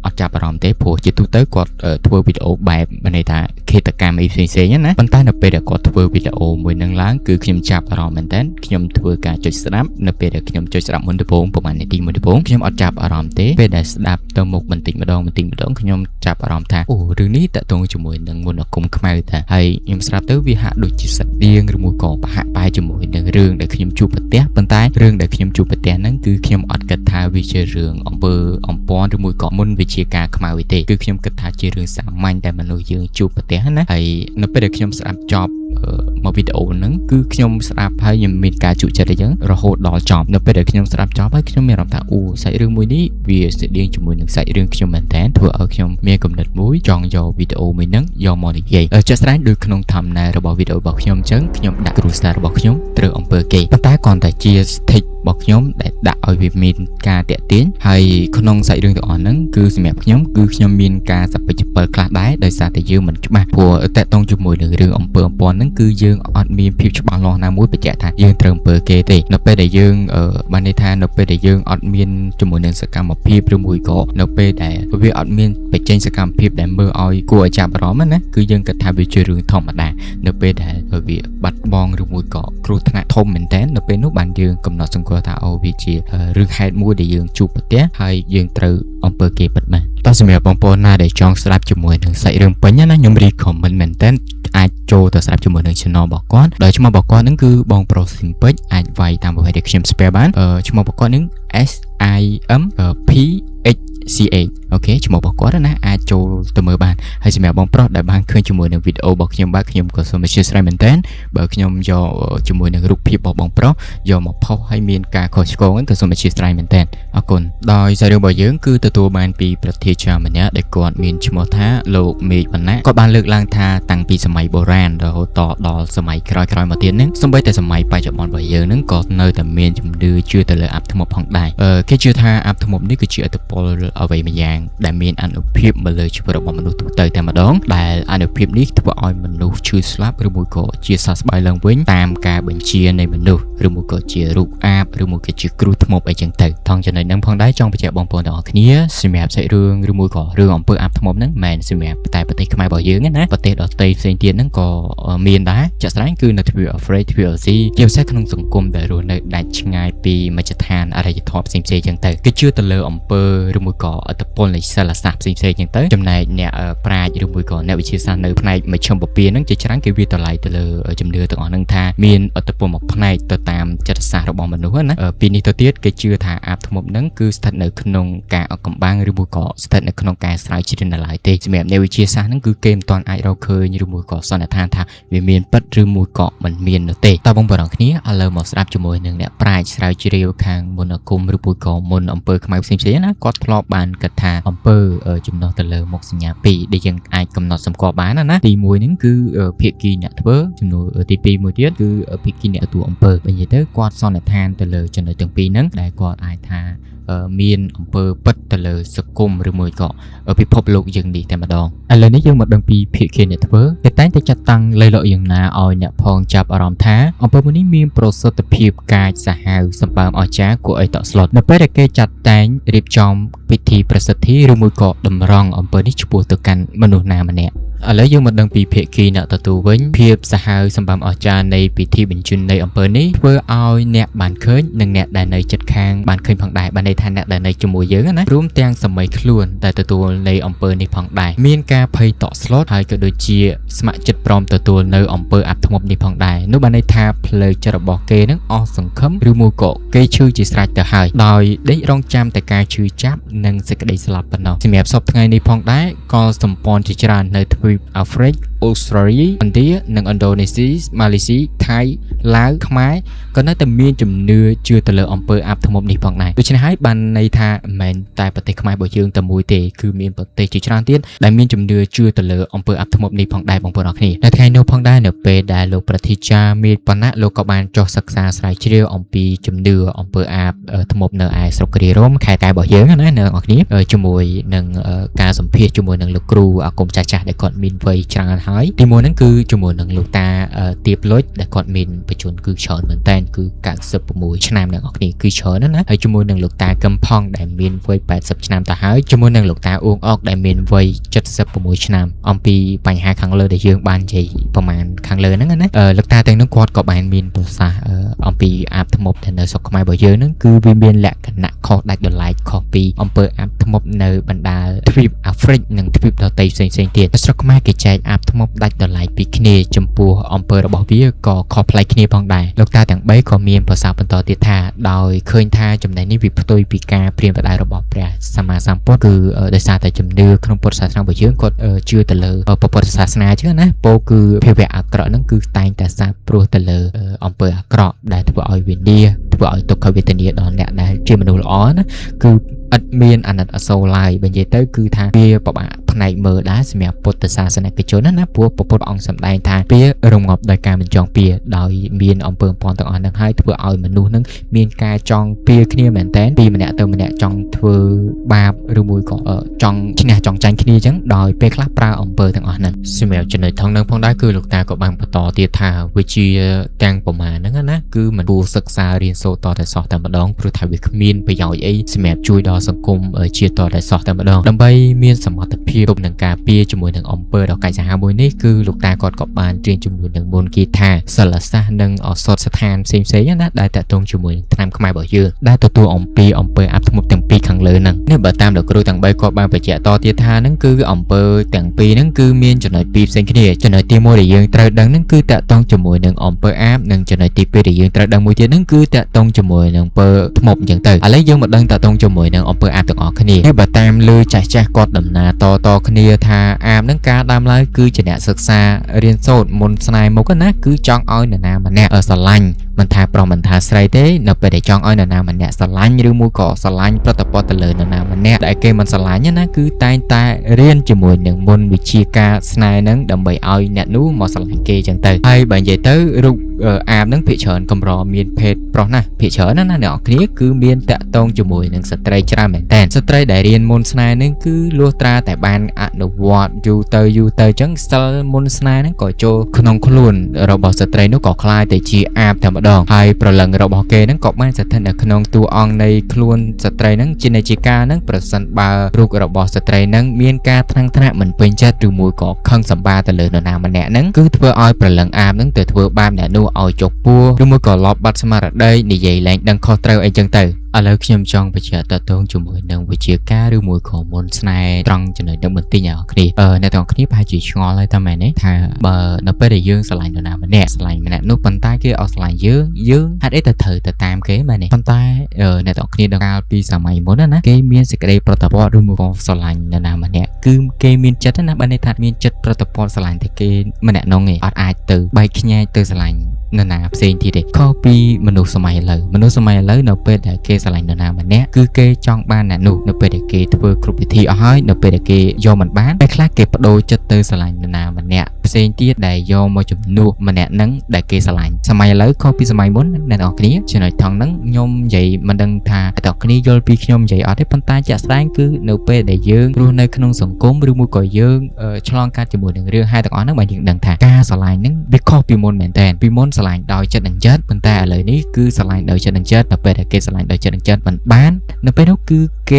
អត់ចាប់អារម្មណ៍ទេព្រោះជាទូទៅគាត់ធ្វើវីដេអូបែបមានន័យថាឃាតកម្មអីផ្សេងៗណាប៉ុន្តែនៅពេលដែលគាត់ធ្វើវីដេអូមួយនឹងឡើងគឺខ្ញុំចាប់អារម្មណ៍មែនតើខ្ញុំធ្វើការចុចស្ដាប់នៅពេលដែលខ្ញុំចុចស្ដាប់មុនដំបូងប្រហែលនាទីមុនដំបូងខ្ញុំអត់ចាប់អារម្មណ៍ទេពេលដែលស្ដាប់ទៅមុខបន្តិចម្ដងបន្តិចម្ដងខ្ញុំចាប់អារម្មណ៍ថាអូរឿងនេះតាក់ទងជាមួយនឹងមន្តអាគមខ្មៅតាហើយខ្ញុំស្រាប់ទៅវាហាក់ដូចជាស្តៀងឬមួយក៏ប្រហាក់ប្រហែលជាមួយនឹងរឿងដែលខ្ញុំជួបប្រទះប៉ុន្តែរឿងដែលខ្ញុំជួបប្រទះហ្នឹងគឺខ្ញុំអត់គិតថាវាជារឿងអំពើអំព័ន្ធឬមួយក៏មុនវិជាការខ្មៅទេគឺខ្ញុំគិតថាជារឿងសាមញ្ញដែលមនុស្សយើងជួបប្រទះណាហើយនៅពេលដែលខ្ញុំស្ដាប់ចប់មកវីដេអូហ្នឹងគឺខ្ញុំស្ដាប់ហើយខ្ញុំមានការជក់ចិត្តអីចឹងរហូតដល់ចប់នៅពេលដែលខ្ញុំស្ដាប់ចប់ហើយខ្ញុំមានអារម្មណ៍ថាអូសាច់រឿងមួយនេះវាស្តៀងជាមួយនឹងសាច់រឿងខ្ញុំមែនតើធ្វើឲ្យខ្ញុំមានគំនិតមួយចង់យកវីដេអូមួយហ្នឹងយកមកនិយាយជាក់ស្ដែងដូចក្នុង thumbnail របស់វីដេអូរបស់ខ្ញុំអញ្ចឹងខ្ញុំដាក់គ្រួសាររបស់ខ្ញុំត្រូវអំពើគេប៉ុន្តែគ្រាន់តែជា text របស់ខ្ញុំដែលដាក់ឲ្យវាមានការតាក់ទាញហើយក្នុងសាច់រឿងទាំងអស់ហ្នឹងគឺសម្រាប់ខ្ញុំគឺខ្ញុំមានការសពិចពិលខ្លះដែរដោយសារតែយើងមិនច្បាស់ព្រោះតាក់ទងជាមួយនឹងរឿងអំពើអំព័ន្ធហ្នឹងគឺយើងអត់មានភាពច្បាស់លាស់ណាមួយបញ្ជាក់ថាយើងត្រូវអំពើគេទេនៅពេលដែលយើងបានន័យថានៅពេលដែលយើងអត់មានជាមួយនឹងសកម្មភាពឬមួយក៏នៅពេលដែលវាអត់មានបញ្ចេញសកម្មភាពដែលមើលឲ្យគួរឲ្យចាប់អារម្មណ៍ណាគឺយើងគិតថាវាជារឿងធម្មតានៅពេលដែលវាបាត់បង់ឬមួយក៏គ្រោះថ្នាក់ធំមែនតើនៅពេលនោះបានយើងកំណត់សង្កល់ថាអូវាជារឿងហេតុមួយដែលយើងជួបប្រទះហើយយើងត្រូវអំពើគេពិតមែនតោះសម្រាប់បងប្អូនណាដែលចង់ស្ដាប់ជាមួយនឹងសាច់រឿងពេញណាខ្ញុំ recommend មែនតើអាចចូលទៅស្ដាប់ជាមួយនឹង channel របស់គាត់ដោយឈ្មោះរបស់គាត់ហ្នឹងគឺបងប្រុសស៊ីមពេចអាចវាយតាមប្រភេទដែលខ្ញុំ spell បានឈ្មោះរបស់គាត់ហ្នឹង S I M P H C H OK ឈ្មោះរបស់គាត់ណាអាចចូលទៅមើលបានហើយសម្រាប់បងប្រុសដែលបានឃើញជាមួយនឹងវីដេអូរបស់ខ្ញុំបាទខ្ញុំក៏សូមអធ្យាស្រ័យមែនទែនបើខ្ញុំយកជាមួយនឹងរូបភាពរបស់បងប្រុសយកមកផុសហើយមានការខុសឆ្គងហ្នឹងក៏សូមអធ្យាស្រ័យមែនទែនអរគុណដោយសាររឿងរបស់យើងគឺទទួលបានពីប្រធាជាម្នាក់ដែលគាត់មានឈ្មោះថាលោកមេឃវណ្ណៈគាត់បានលើកឡើងថាតាំងពីសម័យបុរាណរហូតដល់សម័យក្រោយៗមកទៀតហ្នឹងសូម្បីតែសម័យបច្ចុប្បន្នរបស់យើងហ្នឹងក៏នៅតែមានជំនឿជឿទៅលើអាបធ្មប់ផងដែរគេជឿថាអាបធ្មប់នេះគឺជាឥទ្ធិពលអ្វីម្យ៉ាងដែលមានអានុភាពមកលើជីវិតរបស់មនុស្សទូទៅតែម្ដងដែលអានុភាពនេះធ្វើឲ្យមនុស្សឈឺស្លាប់ឬមួយក៏ជាសះស្បើយឡើងវិញតាមការបញ្ជានៃមនុស្សឬមួយក៏ជារូបអាបឬមួយក៏ជាគ្រូធ្មប់អីចឹងទៅថងចំណុចហ្នឹងផងដែរចង់បញ្ជាក់បងប្អូនទាំងអស់គ្នាសម្រាប់សាច់រឿងឬមួយក៏រឿងអំពើអាបធ្មប់ហ្នឹងមិនមែនសម្រាប់តែប្រទេសខ្មែររបស់យើងទេណាប្រទេសដទៃផ្សេងទៀតហ្នឹងក៏មានដែរជាក់ស្ដែងគឺនៅទ្វីបអាហ្វ្រិកទ្វីបអាស៊ីជាពិសេសក្នុងសង្គមដែលរស់នៅដាច់ឆ្ងាយពីមជ្ឈដ្ឋានអរិយធម៌ផ្សេងៗចឹងទៅគេជឿទៅលើអំពើឬមួយក៏ឥទ្ធិពល នៃសិលសាស្ត្រផ្សេងៗចឹងទៅចំណែកអ្នកប្រាជ្ញឬមួយក៏អ្នកវិទ្យាសាស្ត្រនៅផ្នែកមជ្ឈិមបូព៌ាហ្នឹងជាច្រើនគេវាតម្លៃទៅលើជំនឿទាំងអស់ហ្នឹងថាមានឥទ្ធិពលមួយផ្នែកទៅតាមចិត្តសាស្ត្ររបស់មនុស្សណាពីនេះទៅទៀតគេជឿថាអាបធ្មប់ហ្នឹងគឺស្ថិតនៅក្នុងការអកំបាំងឬមួយក៏ស្ថិតនៅក្នុងការស្រាវជ្រាវនៅឡើយទេសម្រាប់អ្នកវិទ្យាសាស្ត្រហ្នឹងគឺគេមិនទាន់អាចរកឃើញឬមួយក៏សន្និដ្ឋានថាវាមានពិតឬមួយក៏មិនមាននោះទេតើបងប្អូនអរគ្នាឥឡូវមកស្ដាប់ជាមួយនឹងអ្នកប្រាជ្ញស្រាវជ្រាវខាងមន្តអាគមឬមួយក៏មន្តអំពើខ្មៅផ្សេងៗណាគាត់ធ្លាប់បានគិតថាអំពើចំណុះទៅលើមុខសញ្ញាពីរដែលយើងអាចកំណត់សម្គាល់បានណាទី1ហ្នឹងគឺភាគីអ្នកធ្វើចំនួនទី2មួយទៀតគឺភាគីអ្នកទទួលអំពើបើនិយាយទៅគាត់សន្និដ្ឋានទៅលើចំណុចទាំងពីរហ្នឹងដែលគាត់អាចថាមានអំពើពិតទៅលើសង្គមឬមួយក៏ពិភពលោកយើងនេះតែម្ដងឥឡូវនេះយើងមកដឹងពីភាគីអ្នកធ្វើគេតែងតែចាត់តាំងលៃលកយ៉ាងណាឲ្យអ្នកផងចាប់អារម្មណ៍ថាអំពើមួយនេះមានប្រសិទ្ធភាពកាចសាហាវសម្បើមអស្ចារ្យគួរឲ្យតក់ស្លុតនៅពេលដែលគេចាត់តែងរៀបចំពិធីប្រសិទ្ធិឬមួយក៏តម្រង់អំពើនេះឆ្ពោះទៅកាន់មនុស្សណាម្នាក់ឥឡូវយើងមកដឹងពីភាគីអ្នកទទួលវិញភាពសាហាវសម្បំអស្ចារ្យនៃពិធីបញ្ជូននៃអំពើនេះធ្វើឲ្យអ្នកបានឃើញនិងអ្នកដែលនៅជិតខាងបានឃើញផងដែរបានន័យថាអ្នកដែលនៅជាមួយយើងណារួមទាំងសម័យខ្លួនដែលទទួលនៃអំពើនេះផងដែរមានការភ័យតក់ស្លុតហើយក៏ដូចជាស្ម័គ្រចិត្តព្រមទទួលនៅអំពើអាប់ធ្មប់នេះផងដែរនោះបានន័យថាផ្លូវចិត្តរបស់គេនឹងអស់សង្ឃឹមឬមួយក៏គេឈឺជាស្រេចទៅហើយដោយដេករងចាំតែការឈឺចាប់និងសេចក្តីស្លាប់ប៉ុណ្ណោះសម្រាប់សពថ្ងៃនេះផងដែរក៏សម្ព័ន្ធជាច្រើននៅទ្វីបអាហ្វ្រិកអូស្ត្រាលីឥណ្ឌានិងឥណ្ឌូនេស៊ីម៉ាឡេស៊ីថៃឡាវខ្មែរក៏នៅតែមានជំនឿជឿទៅលើអំពើអាបធ្មប់នេះផងដែរដូច្នេះហើយបានន័យថាមិនមែនតែប្រទេសខ្មែររបស់យើងតែមួយទេគឺមានប្រទេសជាច្រើនទៀតដែលមានជំនឿជឿទៅលើអំពើអាបធ្មប់នេះផងដែរបងប្អូនអរគ្នានៅថ្ងៃនោះផងដែរនៅពេលដែលលោកប្រធាចារ្យមេឃបណ្ណៈលោកក៏បានចុះសិក្សាស្រាវជ្រាវអំពីជំនឿអំពើអាបធ្មប់នៅឯស្រុកគិរីរម្យខេត្តកែបរបស់យើងណាអ្នកនរគ្នាជាមួយនឹងការសម្ភាសជាមួយនឹងលោកគ្រូអាគមចាស់ៗដែលគាត់មានវ័យច្រើនហើយទីមួយហ្នឹងគឺជាមួយនឹងលោកតាទៀបលុចដែលគាត់មានបច្ចុប្បន្នគឺច្រើនមែនតើគឺ96ឆ្នាំអ្នកនរគ្នាគឺច្រើនណាស់ណាហើយជាមួយនឹងលោកតាកឹមផង់ដែលមានវ័យ80ឆ្នាំទៅហើយជាមួយនឹងលោកតាអួងអកដែលមានវ័យ76ឆ្នាំអំពីបញ្ហាខាងលើដែលយើងបាននិយាយប្រហែលខាងលើហ្នឹងណាលោកតាទាំងនោះគាត់ក៏បានមានប្រសាសន៍អំពីអាបធ្មប់ដែលនៅស្រុកខ្មែររបស់យើងហ្នឹងគឺវាមានលក្ខណៈខុសដាច់ដោយឡែកខុសពីអំពើអាបធ្មប់នៅបណ្ដាទ្វីបអាហ្វ្រិកនិងទ្វីបដទៃផ្សេងៗទៀតស្រុកខ្មែរគេចែកអាបធ្មប់ដាច់ដោយឡែកពីគ្នាចំពោះអំពើរបស់វាក៏ខុសប្លែកគ្នាផងដែរលោកតាទាំង3ក៏មានប្រសាសន៍បន្តទៀតថាដោយឃើញថាចំណេះនេះវាផ្ទុយពីការព្រានបដៅរបស់ព្រះសម្មាសម្ពុទ្ធគឺដោយសារតែជំនឿក្នុងពុទ្ធសាសនារបស់យើងគាត់ជឿទៅលើពុទ្ធសាសនាចឹងណាពោលគឺភាវៈអាក្រក់ហ្នឹងគឺតែងតែសាបព្រោះទៅលើអំពើអាក្រក់ដែលធ្វើឲ្យវិនាសធ្វើឲ្យទុក្ខវេទនាដល់អ្នកដែលជាមនុស្សល្អណាគឺឥតមានអាណិតអាសូរឡើយបើនិយាយទៅគឺថាវាពិបាកផ្នែកមើលដែរសម្រាប់ពុទ្ធសាសនិកជនណាព្រោះពុទ្ធអង្គសម្ដែងថាវារងាប់ដោយការមិនចង់ពៀដោយមានអំពើពន់ទាំងអស់ហ្នឹងហើយធ្វើឲ្យមនុស្សហ្នឹងមានការចង់ពៀគ្នាមែនតើពីម្នាក់ទៅម្នាក់ចង់ធ្វើបាបឬមួយក៏ចង់ឈ្នះចង់ចាញ់គ្នាអញ្ចឹងដោយពេលខ្លះប្រើអំពើទាំងអស់ហ្នឹងសម្រាប់ចំណុចថងហ្នឹងផងដែរគឺលោកតាក៏បានបន្តទៀតថាវិជាទាំងប្រមាណហ្នឹងណាគឺមិនគួរសិក្សារៀនសូត្រតតែសោះតែម្ដងព្រោះថាវាគ្មានប្រយោជន៍អីសម្រាប់ជួយដល់សង្គមជាតិតតែសោះតែម្ដងដើម្បីមានសមត្ថភាពទប់នឹងការពារជាមួយនឹងអំពើដ៏កាចសាហាវមួយនេះគឺលោកតាគាត់ក៏បានរៀនជាមួយនឹងមន្តគាថាសិលសាស្ត្រនិងឱសថស្ថានផ្សេងៗណាដែលតាក់ទងជាមួយនឹងថ្នាំខ្មែររបស់យើងដែលទទួលអំពីអំពើអាប់ធ្មប់ទាំងពីរខាងលើហ្នឹងនេះបើតាមលោកគ្រូទាំង3គាត់បានបញ្ជាក់តទៀតថាហ្នឹងគឺអំពើទាំងពីរហ្នឹងគឺមានចំណុចពីរផ្សេងគ្នាចំណុចទី1ដែលយើងត្រូវដឹងហ្នឹងគឺតាក់ទងជាមួយនឹងអំពើអាបនិងចំណុចទី2ដែលយើងត្រូវដឹងមួយទៀតហ្នឹងគឺតាក់ទងជាមួយនឹងអំពើធ្មប់អញ្ចឹងទៅឥឡូវយើងមកដឹងតាក់ទងជាមួយនឹងអំពើអាបទាំងអស់គ្នានេះបើតាមលើចាស់ចាស់គាត់ដំណើរតតគ្នាថាអាបហ្នឹងការដើមឡើយគឺជាអ្នកសិក្សារៀនសូត្រមុនស្នេហ៍មុខណាគឺចង់ឲ្យនរណាម្នាក់ស្រឡាញ់មិនថាប្រុសមិនថាស្រីទេនៅពេលដែលចង់ឲ្យនរណាម្នាក់ស្រឡាញ់ឬមួយក៏ស្រឡាញ់ប្រតិបត្តិទៅលើនរណាម្នាក់ដែលគេមិនស្រឡាញ់ណាគឺតែងតែរៀនជាមួយនឹងមុនវិជាការស្នេហ៍ហ្នឹងដើម្បីឲ្យអ្នកនោះមកស្រឡាញ់គេចឹងទៅហើយបើនិយាយទៅរូបអាបហ្នឹងភាគច្រើនកម្រមានភេទប្រុសណាស់ភាគច្រើនណាអ្នកនរគ្នាគឺមានតាក់ទងជាមួយនឹងស្ត្រីច្រើនមែនតើស្ត្រីដែលរៀនមុនស្នេហ៍ហ្នឹងគឺលុះត្រាតែបានអនុវត្តយូរទៅយូរទៅចឹងសិលមុនស្នេហ៍ហ្នឹងក៏ចូលក្នុងខ្លួនរបស់ស្ត្រីនោះក៏ក្លាយទៅជាអាបតែម្ដងហើយប្រលឹងរបស់គេហ្នឹងក៏បានស្ថិតនៅក្នុងតួអង្គនៃខ្លួនស្ត្រីហ្នឹងជានិច្ចការហ្នឹងប្រសិនបើរូបរបស់ស្ត្រីហ្នឹងមានការថ្នាំងថ្នាក់មិនពេញចិត្តឬមួយក៏ខឹងសម្បាទៅលើនរណាម្នាក់ហ្នឹងគឺធ្វើឲ្យប្រលឹងអាបហ្នឹងទៅធ្វើបាបអ្នកនោះឲ្យចុកពោះឬមួយក៏លបបាត់ស្មារតីនិយាយលែងដឹងខុសត្រូវអីចឹងទៅ ឥឡូវខ្ញុំចង់បញ្ជាក់តកតងជាមួយនឹងវិជាការឬមួយក៏មុនស្នេហ៍ត្រង់ចំណុចនឹងបន្តិចអ្នកនរគ្នាអ្នកទាំងគ្នាប្រហែលជាឆ្ងល់ហើយតាមែនទេថាបើនៅពេលដែលយើងស្រឡាញ់នរណាម្នាក់ស្រឡាញ់ម្នាក់នោះប៉ុន្តែគេអត់ស្រឡាញ់យើងយើងហេតុអីទៅត្រូវទៅតាមគេមែនទេប៉ុន្តែអ្នកទាំងគ្នាដល់កាលពីសម័យមុនណាគេមានសេចក្តីប្រតិបត្តិឬមួយក៏ស្រឡាញ់នរណាម្នាក់គឺគេមានចិត្តណាបើន័យថាមានចិត្តប្រតិបត្តិស្រឡាញ់តែគេម្នាក់នោះឯងអត់អាចទៅបែកខ្ញែកទៅស្រឡាញ់នរណាផ្សេងទៀតទេខុសពីមនុស្សសម័យឥឡូវមនុស្សសម័យឥឡូវនៅពេលដែលគេស្រឡាញ់នរណាម្នាក់គឺគេចង់បានអ្នកនោះនៅពេលដែលគេធ្វើគ្រប់វិធីអស់ហើយនៅពេលដែលគេយកមិនបានពេលខ្លះគេបដូរចិត្តទៅស្រឡាញ់នរណាម្នាក់ផ្សេងទៀតដែលយកមកជំនួសម្នាក់ហ្នឹងដែលគេស្រឡាញ់សម័យឥឡូវខុសពីសម័យមុនអ្នកនរគ្នាចំណុចថងហ្នឹងខ្ញុំនិយាយមិនដឹងថាអ្នកនរគ្នាយល់ពីខ្ញុំនិយាយអត់ទេប៉ុន្តែជាក់ស្ដែងគឺនៅពេលដែលយើងរស់នៅក្នុងសង្គមឬមួយក៏យើងឆ្លងកាត់ជាមួយនឹងរឿងហេតុទាំងអស់ហ្នឹងបាទយើងដឹងថាការស្រឡាញ់ហ្នឹងវាខុសពីមុនមែនតើពីមុនស្រឡាញ់ដោយចិត្តនឹងចិត្តប៉ុន្តែឥឡូវនេះគឺស្រឡាញ់ដោយចិត្តនឹងចិត្តនៅពេលដែលគេស្រឡាញ់ដោយចិត្តនឹងចិត្តមិនបាននៅពេលនោះគឺគ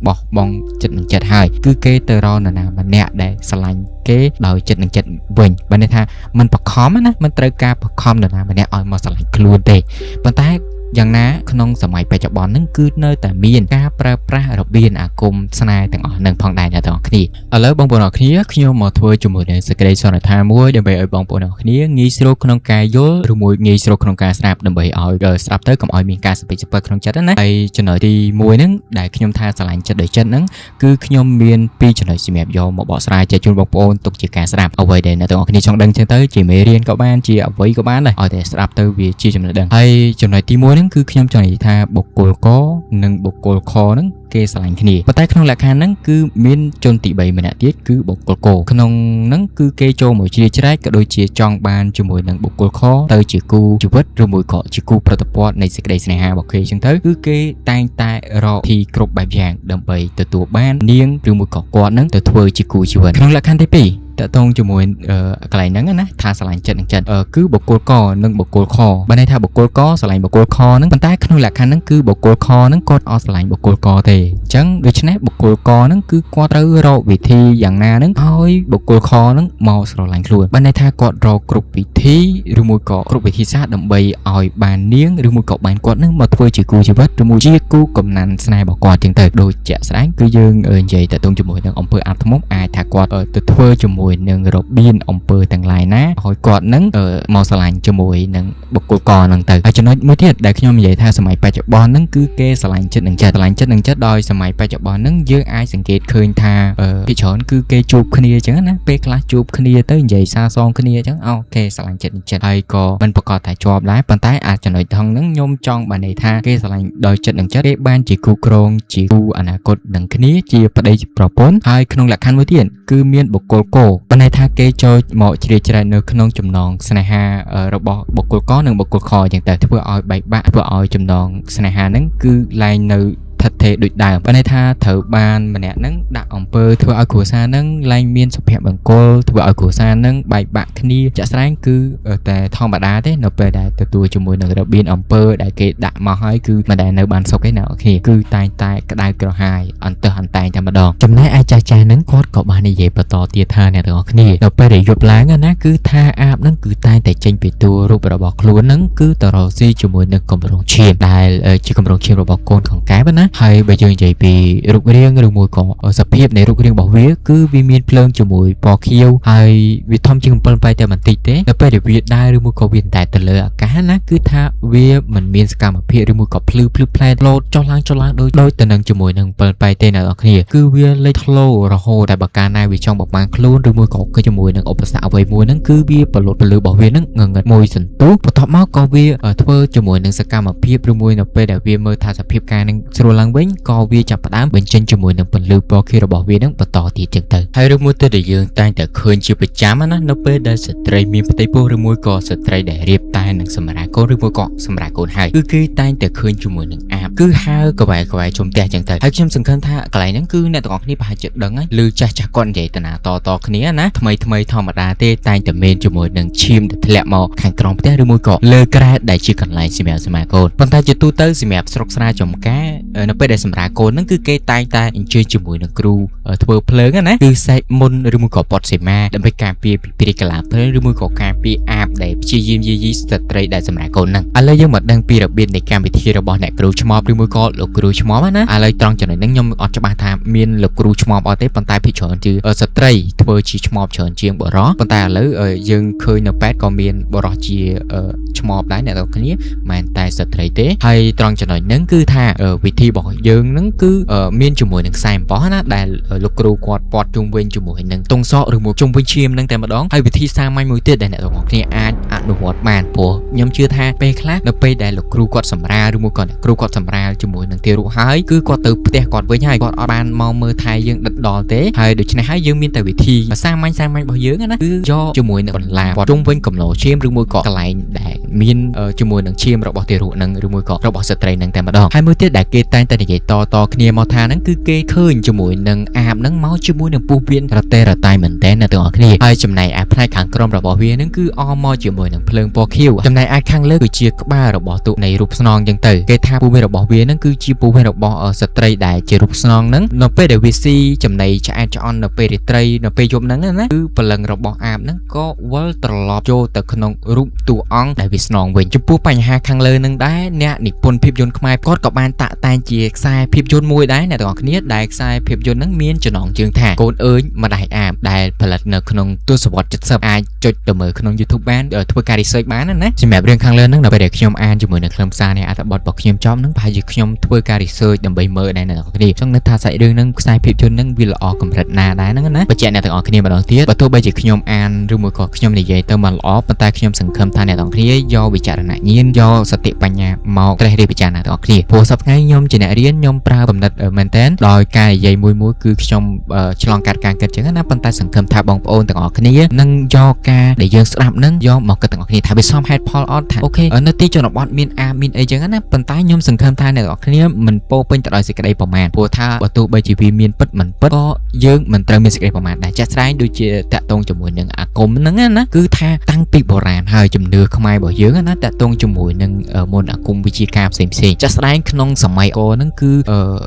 េបោះបង់ចិត្តនឹងចិត្តហើយគឺគេទៅរកនរណាម្នាក់ដែលស្រឡាញ់គេដោយចិត្តនឹងចិត្តវិញបើន័យថាมันបខំណាมันត្រូវការបខំនរណាម្នាក់ឲ្យមកស្រឡាញ់ខ្លួនទេប៉ុន្តែយ៉ាងណាក្នុងសម័យបច្ចុប្បន្នហ្នឹងគឺនៅតែមានការប្រើប្រាស់របៀនអាគមស្នេហ៍ទាំងអស់ហ្នឹងផងដែរអ្នកទាំងអស់គ្នាឥឡូវបងប្អូនអរគ្នាខ្ញុំមកធ្វើជាមួយនឹងសេចក្តីសន្និដ្ឋានមួយដើម្បីឲ្យបងប្អូនអរគ្នាងាយស្រួលក្នុងការយល់ឬមួយងាយស្រួលក្នុងការស្ដាប់ដើម្បីឲ្យស្ដាប់ទៅកុំឲ្យមានការសពិចសពិលក្នុងចិត្តណាហើយចំណុចទី1ហ្នឹងដែលខ្ញុំថាស្រឡាញ់ចិត្តដោយចិត្តហ្នឹងគឺខ្ញុំមានពីរចំណុចសម្រាប់យកមកបកស្រាយចែកជូនបងប្អូនទុកជាការស្ដាប់អ្វីដែលអ្នកទាំងអស់គ្នាចង់ដឹងចឹងទៅជាមេរៀនក៏បានជាអ្វីក៏បានដែរឲ្យតែស្ដាប់ទៅវាជាចំណេះដឹងហើយចំណុចទី1ហ្នឹងគឺខ្ញុំចង់និយាយថាបុគ្គលកនិងបុគ្គលខហ្នឹងគេស្រឡាញ់គ្នាប៉ុន្តែក្នុងលក្ខខណ្ឌហ្នឹងគឺមានជនទី3ម្នាក់ទៀតគឺបុគ្គលកក្នុងហ្នឹងគឺគេចូលមកជ្រៀតជ្រែកក៏ដូចជាចង់បានជាមួយនឹងបុគ្គលខទៅជាគូជីវិតឬមួយក៏ជាគូប្រតិព័ទ្ធនៃសេចក្តីស្នេហារបស់គេចឹងទៅគឺគេតែងតែរកធីគ្រប់បែបយ៉ាងដើម្បីទទួលបាននាងឬមួយក៏គាត់ហ្នឹងទៅធ្វើជាគូជីវិតក្នុងលក្ខខណ្ឌទី2តកតងជាមួយកន្លែងហ្នឹងណាថាស្រឡាញ់ចិត្តនឹងចិត្តគឺបុគ្គលកនិងបុគ្គលខបើន័យថាបុគ្គលកស្រឡាញ់បុគ្គលខហ្នឹងប៉ុន្តែក្នុងលក្ខខណ្ឌហ្នឹងគឺបុគ្គលខហ្នឹងគាត់អត់ស្រឡាញ់បុគ្គលកទេអញ្ចឹងដូច្នេះបុគ្គលកហ្នឹងគឺគាត់ត្រូវរកវិធីយ៉ាងណាហ្នឹងឲ្យបុគ្គលខហ្នឹងមកស្រឡាញ់ខ្លួនបើន័យថាគាត់រកគ្រប់វិធីឬមួយក៏គ្រប់វិធីសាស្ត្រដើម្បីឲ្យបាននាងឬមួយក៏បានគាត់ហ្នឹងមកធ្វើជាគូជីវិតឬមួយជាគូកំណាន់ស្នេហ៍របស់គាត់អញ្ចឹងទៅដូចជាក់ស្ដែងគឺយើងនិយាយតទៅជាមួយនឹងអំពើអាបធ្មប់អាចថាគាត់ទៅធ្វើជាមួយនឹងរបៀនអំពើទាំងឡាយណាឲ្យគាត់នឹងមកស្រឡាញ់ជាមួយនឹងបុគ្គលកហ្នឹងទៅហើយចំណុចមួយទៀតដែលខ្ញុំនិយាយថាសម័យបច្ចុប្បន្នហ្នឹងគឺគេស្រឡាញ់ចិត្តនឹងចិត្តស្រឡាញ់ចិត្តនឹងចិត្តដោយសម័យបច្ចុប្បន្នហ្នឹងយើងអាចសង្កេតឃើញថាភាគច្រើនគឺគេជួបគ្នាអញ្ចឹងណាពេលខ្លះជួបគ្នាទៅនិយាយសារសងគ្នាអញ្ចឹងអូគេស្រឡាញ់ចិត្តនឹងចិត្តហើយក៏មិនប្រកាសថាជាប់ដែរប៉ុន្តែអាចចំណុចថងហ្នឹងខ្ញុំចង់បានន័យថាគេស្រឡាញ់ដោយចិត្តនឹងចិត្តគេបានជាគូគ្រងជាគូអនាគតនឹងគ្នាជាប្តីប្រពន្ធហើយក្នុងលក្ខខណ្ឌមួយទៀតគឺមានបុគ្គលកបើន័យថាគេចូលមកជ្រៀតជ្រែកនៅក្នុងចំណងស្នេហារបស់បុគ្គលកនិងបុគ្គលខអញ្ចឹងទៅធ្វើឲ្យបែកបាក់ធ្វើឲ្យចំណងស្នេហាហ្នឹងគឺលែងនៅថិតថេរដូចដើមបើន័យថាត្រូវបានម្នាក់ហ្នឹងដាក់អំពើធ្វើឲ្យគ្រួសារហ្នឹងលែងមានសុភមង្គលធ្វើឲ្យគ្រួសារហ្នឹងបែកបាក់គ្នាជាក់ស្ដែងគឺតែធម្មតាទេនៅពេលដែលទទួលជាមួយនឹងរបៀនអំពើដែលគេដាក់មកហើយគឺមិនដែលនៅបានសុខទេណា OK គឺតែងតែក្តៅក្រហាយអន្តើអន្តែងតែម្ដងចំណែកឯចាស់ចាស់ហ្នឹងគាត់ក៏បាននិយាយបន្តទៀតថាអ្នកទាំងអស់គ្នានៅពេលដែលយប់ឡើងណាគឺថាអាបហ្នឹងគឺតែងតែចេញពីតួរូបរបស់ខ្លួនហ្នឹងគឺទៅរកស៊ីជាមួយនឹងកម្រងឈាមដែលជាកម្រងឈាមរបស់កូនកង្កែបណាហើយបើយើងនិយាយពីរូបរាងឬមួយក៏សភាពនៃរូបរាងរបស់វាគឺវាមានភ្លើងជាមួយពណ៌ខៀវហើយវាធំជាង7ប៉ៃតែបន្តិចទេនៅពេលដែលវាដើរឬមួយក៏វាតែទៅលើអាកាសណាគឺថាវាមិនមានសកម្មភាពឬមួយក៏ភ្លឺភ្លឺផ្លែលោតចុះឡើងចុះឡើងដូចដូចទៅនឹងជាមួយនឹង7ប៉ៃទេអ្នកនរគ្នាគឺវាលេចធ្លោរហូតតែបើកាលណាវាចង់បបាំងខ្លួនឬមួយក៏គឺជាមួយនឹងឧបសគ្គអ្វីមួយហ្នឹងគឺវាប្រលត់ពលឺរបស់វាហ្នឹងងងឹតមួយសន្ទុះបន្ទាប់មកក៏វាធ្វើជាមួយនឹងសកម្មភាពឬមួយនៅពេលដែលវាមើលថាសភាពការនឹងស្រួលឡើងវិញក៏វាចាប់ផ្ដើមបញ្ចេញជាមួយនឹងពន្លឺពណ៌ខៀវរបស់វានឹងបន្តទៀតចឹងទៅហើយឬមួយទៀតដែលយើងតែងតែឃើញជាប្រចាំណានៅពេលដែលស្ត្រីមានផ្ទៃពោះឬមួយក៏ស្ត្រីដែលរៀបតែនឹងសម្រាលកូនឬមួយក៏សម្រាលកូនហើយគឺគេតែងតែឃើញជាមួយនឹងអាបគឺហើកវ៉ែកវ៉ែជុំផ្ទះចឹងទៅហើយខ្ញុំសង្ឃឹមថាកន្លែងហ្នឹងគឺអ្នកទាំងអស់គ្នាប្រហែលជាដឹងហើយឬចាស់ចាស់គាត់និយាយតាណាតតគ្នាណាថ្មីថ្មីធម្មតាទេតែងតែមានជាមួយនឹងឈាមដែលធ្លាក់មកខាងក្រោមផ្ទះឬមួយក៏លើក្រែដែលជាកន្លែងសម្រាប់សម្រាលកូនប៉ុន្តែជាទូទៅសម្រាប់ស្រុកស្រែចំការនៅ នៅពេលដែលសម្រាលកូនហ្នឹងគឺគេតែងតែអញ្ជើញជាមួយនឹងគ្រូធ្វើភ្លើងណាគឺសេកមុនឬមួយក៏ពត់សីមាដើម្បីការពារពីព្រាយកលាភ្លើងឬមួយក៏ការពារអាបដែលព្យាយាមយាយីស្ត្រីដែលសម្រាលកូនហ្នឹងឥឡូវយើងមកដឹងពីរបៀបនៃកម្មវិធីរបស់អ្នកគ្រូឆ្មបឬមួយក៏លោកគ្រូឆ្មបណាឥឡូវត្រង់ចំណុចហ្នឹងខ្ញុំអត់ច្បាស់ថាមានលោកគ្រូឆ្មបអត់ទេប៉ុន្តែភាគច្រើនគឺស្ត្រីធ្វើជាឆ្មបច្រើនជាងបុរសប៉ុន្តែឥឡូវយើងឃើញនៅពេទ្យក៏មានបុរសជាឆ្មបដែរអ្នកទាំងគ្នាមិនតែស្ត្រីទេហើយត្រង់ចំណុចហ្នឹងគឺថាវិធីរបស់យើងហ្នឹងគឺមានជាមួយនឹងខ្សែអំបោះណាដែលលោកគ្រូគាត់ព័ទ្ធជុំវិញជាមួយនឹងទង់សក់ឬមួយជុំវិញឈាមហ្នឹងតែម្ដងហើយវិធីសាមញ្ញមួយទៀតដែលអ្នកទាំងអស់គ្នាអាចអនុវត្តបានព្រោះខ្ញុំជឿថាពេលខ្លះនៅពេលដែលលោកគ្រូគាត់សម្រាលឬមួយក៏អ្នកគ្រូគាត់សម្រាលជាមួយនឹងទារកហើយគឺគាត់ទៅផ្ទះគាត់វិញហើយគាត់អត់បានមកមើលថែយើងដិតដល់ទេហើយដូច្នេះហើយយើងមានតែវិធីសាមញ្ញសាមញ្ញរបស់យើងណាគឺយកជាមួយនឹងបន្លាព័ទ្ធជុំវិញកំឡោឈាមឬមួយក៏កន្លែងដែលមានជាមួយនឹងឈាមរបស់ទារកនឹងឬមួយក៏របស់ស្ត្រីនឹងតែម្ដងហើយមួយទៀតដែលគេតែងតែនិយាយតតគ្នាមកថាហ្នឹងគឺគេឃើញជាមួយនឹងអាបហ្នឹងមកជាមួយនឹងពោះវៀនរទេរតែមែនតើអ្នកទាំងអស់គ្នាហើយចំណែកឯផ្នែកខាងក្រោមរបស់វាហ្នឹងគឺអមមកជាមួយនឹងភ្លើងពណ៌ខៀវចំណែកឯខាងលើគឺជាក្បាលរបស់ទូនៃរូបស្នងចឹងទៅគេថាពោះវៀនរបស់វាហ្នឹងគឺជាពោះវៀនរបស់ស្ត្រីដែលជារូបស្នងហ្នឹងនៅពេលដែលវាស៊ីចំណីឆ្អែតឆ្អន់នៅពេលរាត្រីនៅពេលយប់ហ្នឹងណាគឺព្រលឹងរបស់អាបហ្នឹងក៏វិលត្រឡប់ចូលទៅក្នុងរូបតួអង្គដែលវាស្នងវិញចំពោះបញ្ហាខាងលើនឹងដែរអ្នកនិពន្ធភាពយន្តខ្មែរគាត់ក៏បានតាក់តែងជាខ្សែភាពយន្តមួយដែរអ្នកទាំងអស់គ្នាដែលខ្សែភាពយន្តហ្នឹងមានចំណងជើងថាកូនអើយម្ដាយអាបដែលផលិតនៅក្នុងទសវត្ស70អាចចុចទៅមើលក្នុង YouTube បានធ្វើការ research បានណាសម្រាប់រឿងខាងលើហ្នឹងនៅពេលដែលខ្ញុំអានជាមួយនឹងខ្លឹមសារនៃអត្ថបទរបស់ខ្ញុំចប់ហ្នឹងប្រហែលជាខ្ញុំធ្វើការ research ដើម្បីមើលដែរអ្នកទាំងអស់គ្នាចង់នឹកថាសាច់រឿងហ្នឹងខ្សែភាពយន្តហ្នឹងវាល្អកម្រិតណាដែរហ្នឹងណាបញ្ជាក់អ្នកទាំងអស់គ្នាម្ដងទៀតបើទោះបីជាខ្ញុំអានឬមួយក៏ខ្ញុំនិយាយទៅមិនល្អប៉ុន្តែខ្ញុំសង្ឃឹមថាអ្នកទាំងអស់គ្នាយកវិចារណញ្ញាណយកសតិបញ្ញាមកត្រេះរិះពិចារណាទាំងអស់គ្នាព្រោះសប្តាហ៍ថ្ងៃខ្ញុំជាអ្នករៀនខ្ញុំប្រើកំណត់មែនតើដោយការនិយាយមួយមួយគឺខ្ញុំឆ្លងកាត់ការគិតចឹងណាប៉ុន្តែសង្ឃឹមថាបងប្អូនទាំងអស់គ្នានឹងយកការដែលយើងស្ដាប់នឹងយកមកគិតទាំងអស់គ្នាថាវាសមហេតុផលអត់ថាOK នៅទីជនបទមានអាមានអីចឹងណាប៉ុន្តែខ្ញុំសង្ឃឹមថាអ្នកទាំងអស់គ្នាមិនពោពេញទៅដោយសេចក្តីប្រមាថព្រោះថាបើទោះបីជាវាមានពិតមិនពិតក៏យើងមិនត្រូវមានសេចក្តីប្រមាថដែរចាក់ស្ដែងដូចជាតាក់ទងជាមួយនឹងអាគមហ្នឹងណាគឺថាតាំងពីបុរាណហើយជំនឿខ្មែររបស់យើងណាតាក់ទងជាមួយនឹងមន្តអាគមវិជាការផ្សេងផ្សេងចាក់ស្ដែងក្នុងសម័យអហ្នឹងគឺ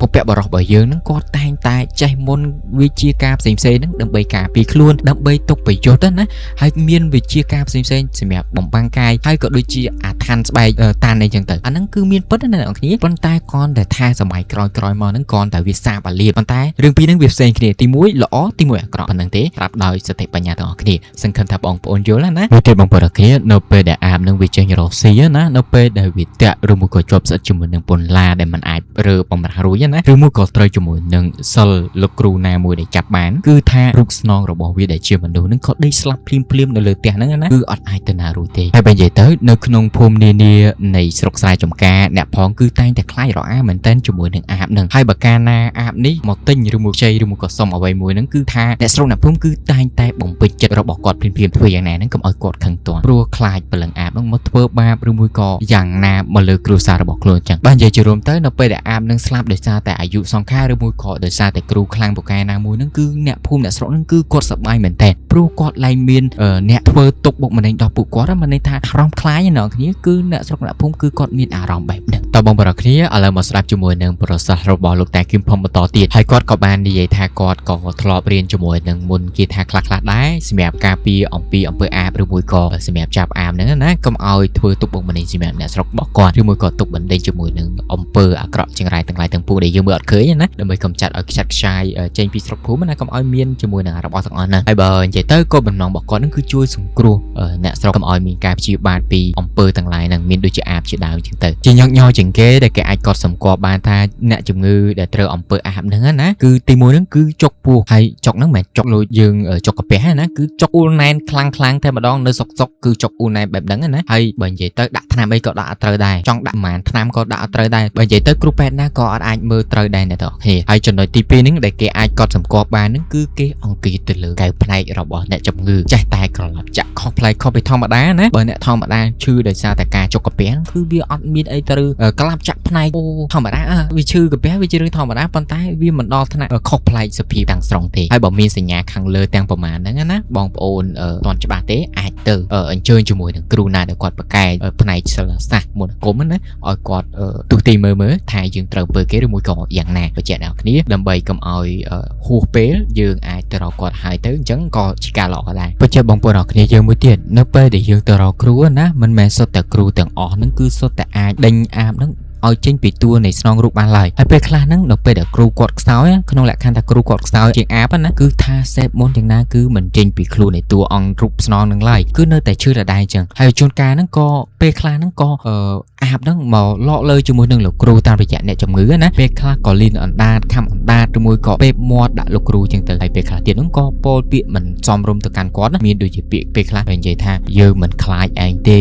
បុព្វបុរសរបស់យើងហ្នឹងគាត់តែងតែចេះមន្តវិជាការផ្សេងផ្សេងហ្នឹងដើម្បីការពារខ្លួនដើម្បីទុកប្រយោជន៍ណាហើយមានវិជាការផ្សេងផ្សេងសម្រាប់បំបាំងកាយហើយក៏ដូចជាអាឋានស្បែកតានអីចឹងទៅអាហ្នឹងគឺមានពិតណាអ្នកនរគ្នាប៉ុន្តែគ្រាន់តែថាសម័យក្រោយក្រោយមកហ្នឹងគ្រាន់តែវាសាបអាលៀបប៉ុន្តែរឿងពីរហ្នឹងវាផ្សេងគ្នាទី1ល្អទី1អាក្រក់ប៉ុណ្្នឹងទេប្រាប់ដោយសតិបញ្ញាទាំងអស់គ្នាសង្ឃឹមថាបងប្អូនយល់ណាមួយទៀតបងប្អូនទាំងគ្នានៅពេលដែលអាបនឹងវាចេញរកស៊ីណានៅពេលដែលវាតាក់ឬមួយក៏ជាប់ស្អិតជាមួយនឹងពន្លាដែលมันអាចរើបំរាស់រួចណាឬមួយក៏ត្រូវជាមួយនឹងសិលលោកគ្រូណាមួយដែលចាប់បានគឺថារូបស្នងរបស់វាដែលជាមនុស្សនឹងក៏ដេកស្លាប់ភ្លាមភ្លាមនៅលើផ្ទះហ្នឹងណាគឺអត់អាចទៅណារួចទេហើយបើនិយាយទៅនៅក្នុងភូមិនានានៃស្រុកស្រែចំការអ្នកផងគឺតែងតែខ្លាចរអាមែនតែនជាមួយនឹងអាបនឹងហើយបើកាលណាអាបនេះមកទិញឬមួយខ្ចីឬមួយក៏សុំអ្វីមួយហ្នឹងគឺថាអ្នកស្រុកអ្នកភូមិគឺតែងតែបំពេញចិត្តរបស់គាត់ភ្លាមភ្លាមធ្វើយ៉ាងណាហ្នឹងកុំឲ្យគាត់ខឹងទាន់ព្រោះខ្លាចព្រលឹងអាបហ្នឹងមកធ្វើបាបឬមួយក៏យ៉ាងណាមកលើគ្រួសាររបស់ខ្លួនចឹងបាទនិយាយជារួមទៅនៅពេលដែលអាបនឹងស្លាប់ដោយសារតែអាយុសង្ខារឬមួយក៏ដោយសារតែគ្រូខ្លាំងពូកែណាមួយហ្នឹងគឺអ្នកភូមិអ្នកស្រុកហ្នឹងគឺគាត់សប្បាយមែនតើព្រោះគាត់លែងមានអ្នកធ្វើទុកបុកម្នេញដល់ពួកគាត់មិនន័យថាអារម្មណ៍ខ្លាចណាអ្នកគ្នាគឺអ្នកស្រុកអ្នកភូមិគឺគាត់មានអារម្មណ៍បែបហ្នឹងតើបងប្អូនគ្នាឥឡូវមកស្ដាប់ជាមួយនឹងប្រសាសន៍របស់លោកតាគឹមផុមបន្តទៀតហើយគាត់ក៏បាននិយាយថាគាត់ក៏ធ្លាប់រៀនជាមួយនឹងមុនគេថាខ្លះខ្លះដែរសម្រាប់ការពារអំពីអំពើអាបឬមួយក៏សម្រាប់ចាប់អាបហ្នឹងណាកុំឲ្យធ្វើទុកបុកម្នេញសម្រាប់អ្នកស្រុករបស់គាត់ឬមួយក៏ទុកបណ្ដេញជាមួយនឹងអំពើអាក្រក់ចង្រៃទាំងឡាយទាំងពួងដែលយើងមើលអត់ឃើញណាដើម្បីកម្ចាត់ឲ្យខ្ចាត់ខ្ចាយចេញពីស្រុកភូមិណាកុំឲ្យមានជាមួយនឹងរបស់ទាំងអស់ហ្នឹងហើយបើនិយាយទៅគោលបំណងរបស់គាត់ហ្នឹងគឺជួយសង្គ្រោះអ្នកស្រុកកុំឲ្យមានការព្យាបាទពីអំពើទាំងឡាយហ្នឹងមានដូចជាអាបជាដើមចឹងទៅជាញឹកញយជាងគេដែលគេអាចកត់សម្គាល់បានថាអ្នកជំងឺដែលត្រូវអំពើអាបហ្នឹងណាគឺទីមួយហ្នឹងគឺចុកពោះហើយចុកហ្នឹងមិនមែនចុកដូចយើងចុកកាពះណាគឺចុកអ៊ូលណែនខ្លាំងខ្លាំងតែម្ដងនៅសុកសុកគឺចុកអ៊ូលណែនបែបហ្នឹងណាហើយបើនិយាយទៅដាក់ថ្នាំអីក៏ដាក់អត់ត្រូវដែរចង់ដាក់ប្រហែលថ្នាំក៏ដាក់អត់ត្រូវដែរបើនិយាយទៅគ្រូពេទ្យណាក៏អត់អាចមើលត្រូវដែរអ្នកទាំងអស់គ្នាហើយចំណុចទី2ហ្នឹងដែលគេអាចកត់សម្គាល់បានហ្នឹងគឺគេអង្គុយទៅលើកែវផ្នែករបស់អ្នកជំងឺចេះតែក្រឡាប់ចាក់ខុសប្លែកខុសពីធម្មតាណាបើអ្នកធម្មតាឈឺដោយសារតែការចុកកាពះគឺវាអត់មានអីត្រូវក្លាប់ចាក់ផ្នែកអូធម្មតាវាឈឺកាពះវាជារឿងធម្មតាប៉ុន្តែវាមិនដល់ថ្នាក់ខុសប្លែកសភាពទាំងស្រុងទេហើយបើមានសញ្ញាខាងលើទាំងប្រមាណហ្នឹងណាបងប្អូនអត់ច្បាស់ទេអាចទៅអញ្ជើញជាមួយនឹងគ្រូណាដែលគាត់ប្រកែកផ្នែកសិលសាស្ត្រមន្តអាគមណាឲ្យគាត់ទស្សទីមើលមើលថា យើងត្រូវពើគេឬមួយក៏យ៉ាងណាបញ្ជាក់ដល់គ្នាដើម្បីកុំឲ្យហួសពេលយើងអាចទៅរកគាត់ហើយទៅអញ្ចឹងក៏ជាការល្អដែរបញ្ជាក់បងប្អូនអរគ្នាយើងមួយទៀតនៅពេលដែលយើងទៅរកគ្រូណាមិនមែនសុទ្ធតែគ្រូទាំងអស់ហ្នឹងគឺសុទ្ធតែអាចដេញអាបហ្នឹងឲ្យចេញពីតួនៃស្នងរូបបានឡើយហើយពេលខ្លះហ្នឹងនៅពេលដែលគ្រូគាត់ខ្សោយក្នុងលក្ខខណ្ឌថាគ្រូគាត់ខ្សោយជាងអាបណាគឺថាសេពមុនយ៉ាងណាគឺមិនចេញពីខ្លួននៃតួអង្គរូបស្នងនឹងឡើយគឺនៅតែឈឺដដែលអញ្ចឹងហើយជួនកាលហ្នឹងក៏ពេលខ្លះហ្នឹងក៏អឺអាបហ្នឹងមកលក់លើជាមួយនឹងលោកគ្រូតាមរយៈអ្នកជំងឺណាពេលខ្លះក៏លីនអណ្ដាតខំអណ្ដាតឬមួយក៏ពេបមាត់ដាក់លោកគ្រូអញ្ចឹងទៅហើយពេលខ្លះទៀតហ្នឹងក៏ពោលពាក្យមិនសមរម្យទៅកាន់គាត់ណាមានដូចជាពាក្យពេលខ្លះនិយាយថាយើងមិនខ្លាចឯងទេ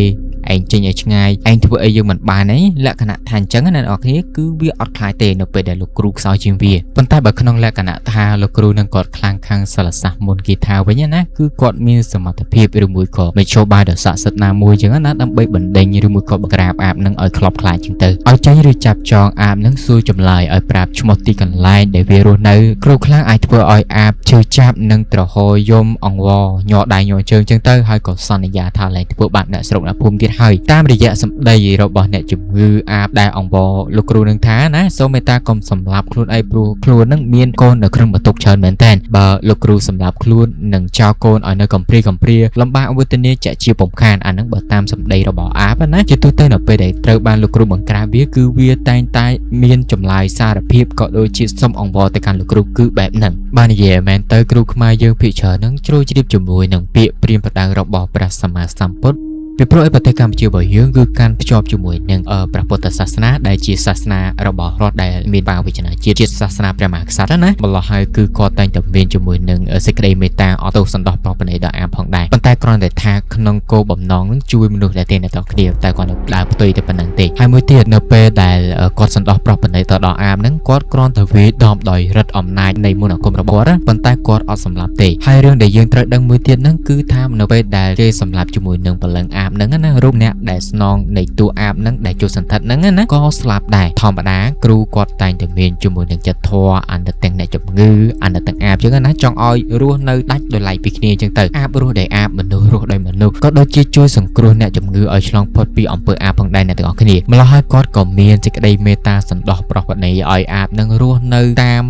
ឯងចេញឲ្យឆ្ងាយឯងធ្វើអីយើងមិនបានទេលក្ខណៈថាអញ្ចឹងណាអ្នកនរគ្នាគឺវាអត់ខ្លាចទេនៅពេលដែលលោកគ្រូខ្សោយជាងវាប៉ុន្តែបើក្នុងលក្ខណៈថាលោកគ្រូនឹងគាត់ខ្លាំងខាងសិលសាស្ត្រមុនគេថាវិញណាគឺគាត់មានសមត្ថភាពឬមួយក៏មធ្យោបាយដ៏ស័ក្តិសិទ្ធិណាមួយអញ្ចឹងណាដើម្បីបណ្ដេញឬមួយក៏ក្រាបអាបនឹងឲ្យខ្លោបខ្លាចជាងទៅឲ្យចេញឬចាប់ចងអាបនឹងសួរចម្លើយឲ្យប្រាប់ឈ្មោះទីកន្លែងដែលវារស់នៅគ្រូខ្លាំងអាចធ្វើឲ្យអាបឈឺចាប់និងត្រហោយំអង្វរញ័រដៃញ័រជើងចឹងទៅហើយក៏សន្យាថាលែងធ្វើបាបអ្នកស្រុកអ្នកភូមិទៀតហើយតាមរយៈសម្ដីរបស់អ្នកជំងឺអាបដែលអង្វរលោកគ្រូនឹងថាណាសូមមេត្តាកុំសម្លាប់ខ្លួនឯងព្រោះខ្លួននឹងមានកូននៅក្នុងបន្ទុកច្រើនមែនតើបើលោកគ្រូសម្លាប់ខ្លួននឹងចោលកូនឲ្យនៅកំព្រាកំព្រាលំបាកវេទនាជាក់ជាពំខានអានឹងបើតាមសម្ដីរបស់អាបណាជាទូទៅនៅពេលដែលត្រូវបានលោកគ្រូបង្ក្រាបវាគឺវាតែងតែមានចម្លើយសារភាពក៏ដូចជាសុំអង្វរទៅកាន់លោកគ្រូគឺបែបហ្នឹងបាននិយាយមែនទៅគ្រូខ្មែរយើងភាគច្រើននឹងជ្រុលជ្រាបជាមួយនឹងពាក្យព្រាមប្រដៅរបស់ព្រះសម្មាសម្ពុទ្ធពីព្រោះឯប្រទេសកម្ពុជារបស់យើងគឺកាន់ភ្ជាប់ជាមួយនឹងព្រះពុទ្ធសាសនាដែលជាសាសនារបស់រដ្ឋដែលមានបាវចនាជាតិជាតិសាសនាព្រះមហាក្សត្រណាម្ល៉េះហើយគឺគាត់តែងតែមានជាមួយនឹងសេចក្តីមេត្តាអត់ទោសសន្តោសប្រពណីដល់អាផងដែរប៉ុន្តែគ្រាន់តែថាក្នុងគោលបំណងនឹងជួយមនុស្សដែលទេអ្នកទាំងគ្នាតែគាត់នៅដើរផ្ទុយទៅប៉ុណ្្នឹងទេហើយមួយទៀតនៅពេលដែលគាត់សន្តោសប្រពណីទៅដល់អាមហ្នឹងគាត់គ្រាន់តែវាយដំដោយឫទ្ធិអំណាចនៃមន្តអាគមរបស់គាត់ប៉ុន្តែគាត់អត់សម្លាប់ទេហើយរឿងដែលយើងត្រូវដឹងមួយទៀតហ្នឹងគឺថានៅពេលដែលគេសម្លាប់ជាមួយនឹងព្រលឹងអាបហ្នឹងណារូបអ្នកដែលស្នងនៃតួអាបហ្នឹងដែលចូលសន្ធិដ្ឋហ្នឹងណាក៏ស្លាប់ដែរធម្មតាគ្រូគាត់តែងតែមានជាមួយនឹងចិត្តធម៌អាណិតទាំងអ្នកជំងឺអាណិតទាំងអាបចឹងណាចង់ឲ្យរស់នៅដាច់ដោយឡែកពីគ្នាចឹងទៅអាបរស់ដោយអាបមនុស្សរស់ដោយមនុស្សក៏ដូចជាជួយសង្គ្រោះអ្នកជំងឺឲ្យឆ្លងផុតពីអំពើអាបផងដែរអ្នកទាំងអស់គ្នាម្ល៉េះហើយគាត់ក៏មានសេចក្តីមេត្តាសន្តោសប្រោសប្រណីឲ្យអាបនឹងរស់នៅតាម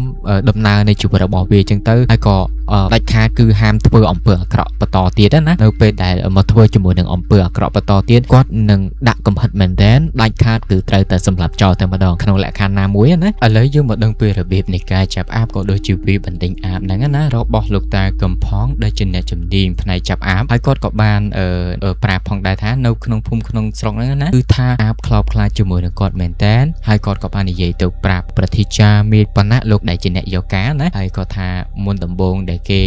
ដំណើរនៃជីវិតរបស់វាចឹងទៅហើយក៏ដាច់ខាតគឺហាមធ្វើអំពើអាក្រក់បន្តទៀតណានៅពេលដែលមកធ្វើជាមួយនឹងអំពើអាក្រក់បន្តទៀតគាត់នឹងដាក់កំហិតមែនទែនដាច់ខាតគឺត្រូវតែសម្លាប់ចោលតែម្ដងក្នុងលក្ខខណ្ឌណាមួយណាឥឡូវយើងមកដឹងពីរបៀបនៃការចាប់អាបក៏ដូចជាវាបណ្ដេញអាបហ្នឹងណារបស់លោកតាកំផងដែលជាអ្នកជំនាញផ្នែកចាប់អាបហើយគាត់ក៏បានប្រាប់ផងដែរថានៅក្នុងភូមិក្នុងស្រុកហ្នឹងណាគឺថាអាបខ្លោបខ្លាចជាមួយនឹងគាត់មែនតើហើយគាត់ក៏បាននិយាយទៅប្រាប់ប្រធាចាមេបណ្ណៈលោកដែលជាអ្នកយកការណាហើយគាត់ថាមុនដំបូងដែលគេ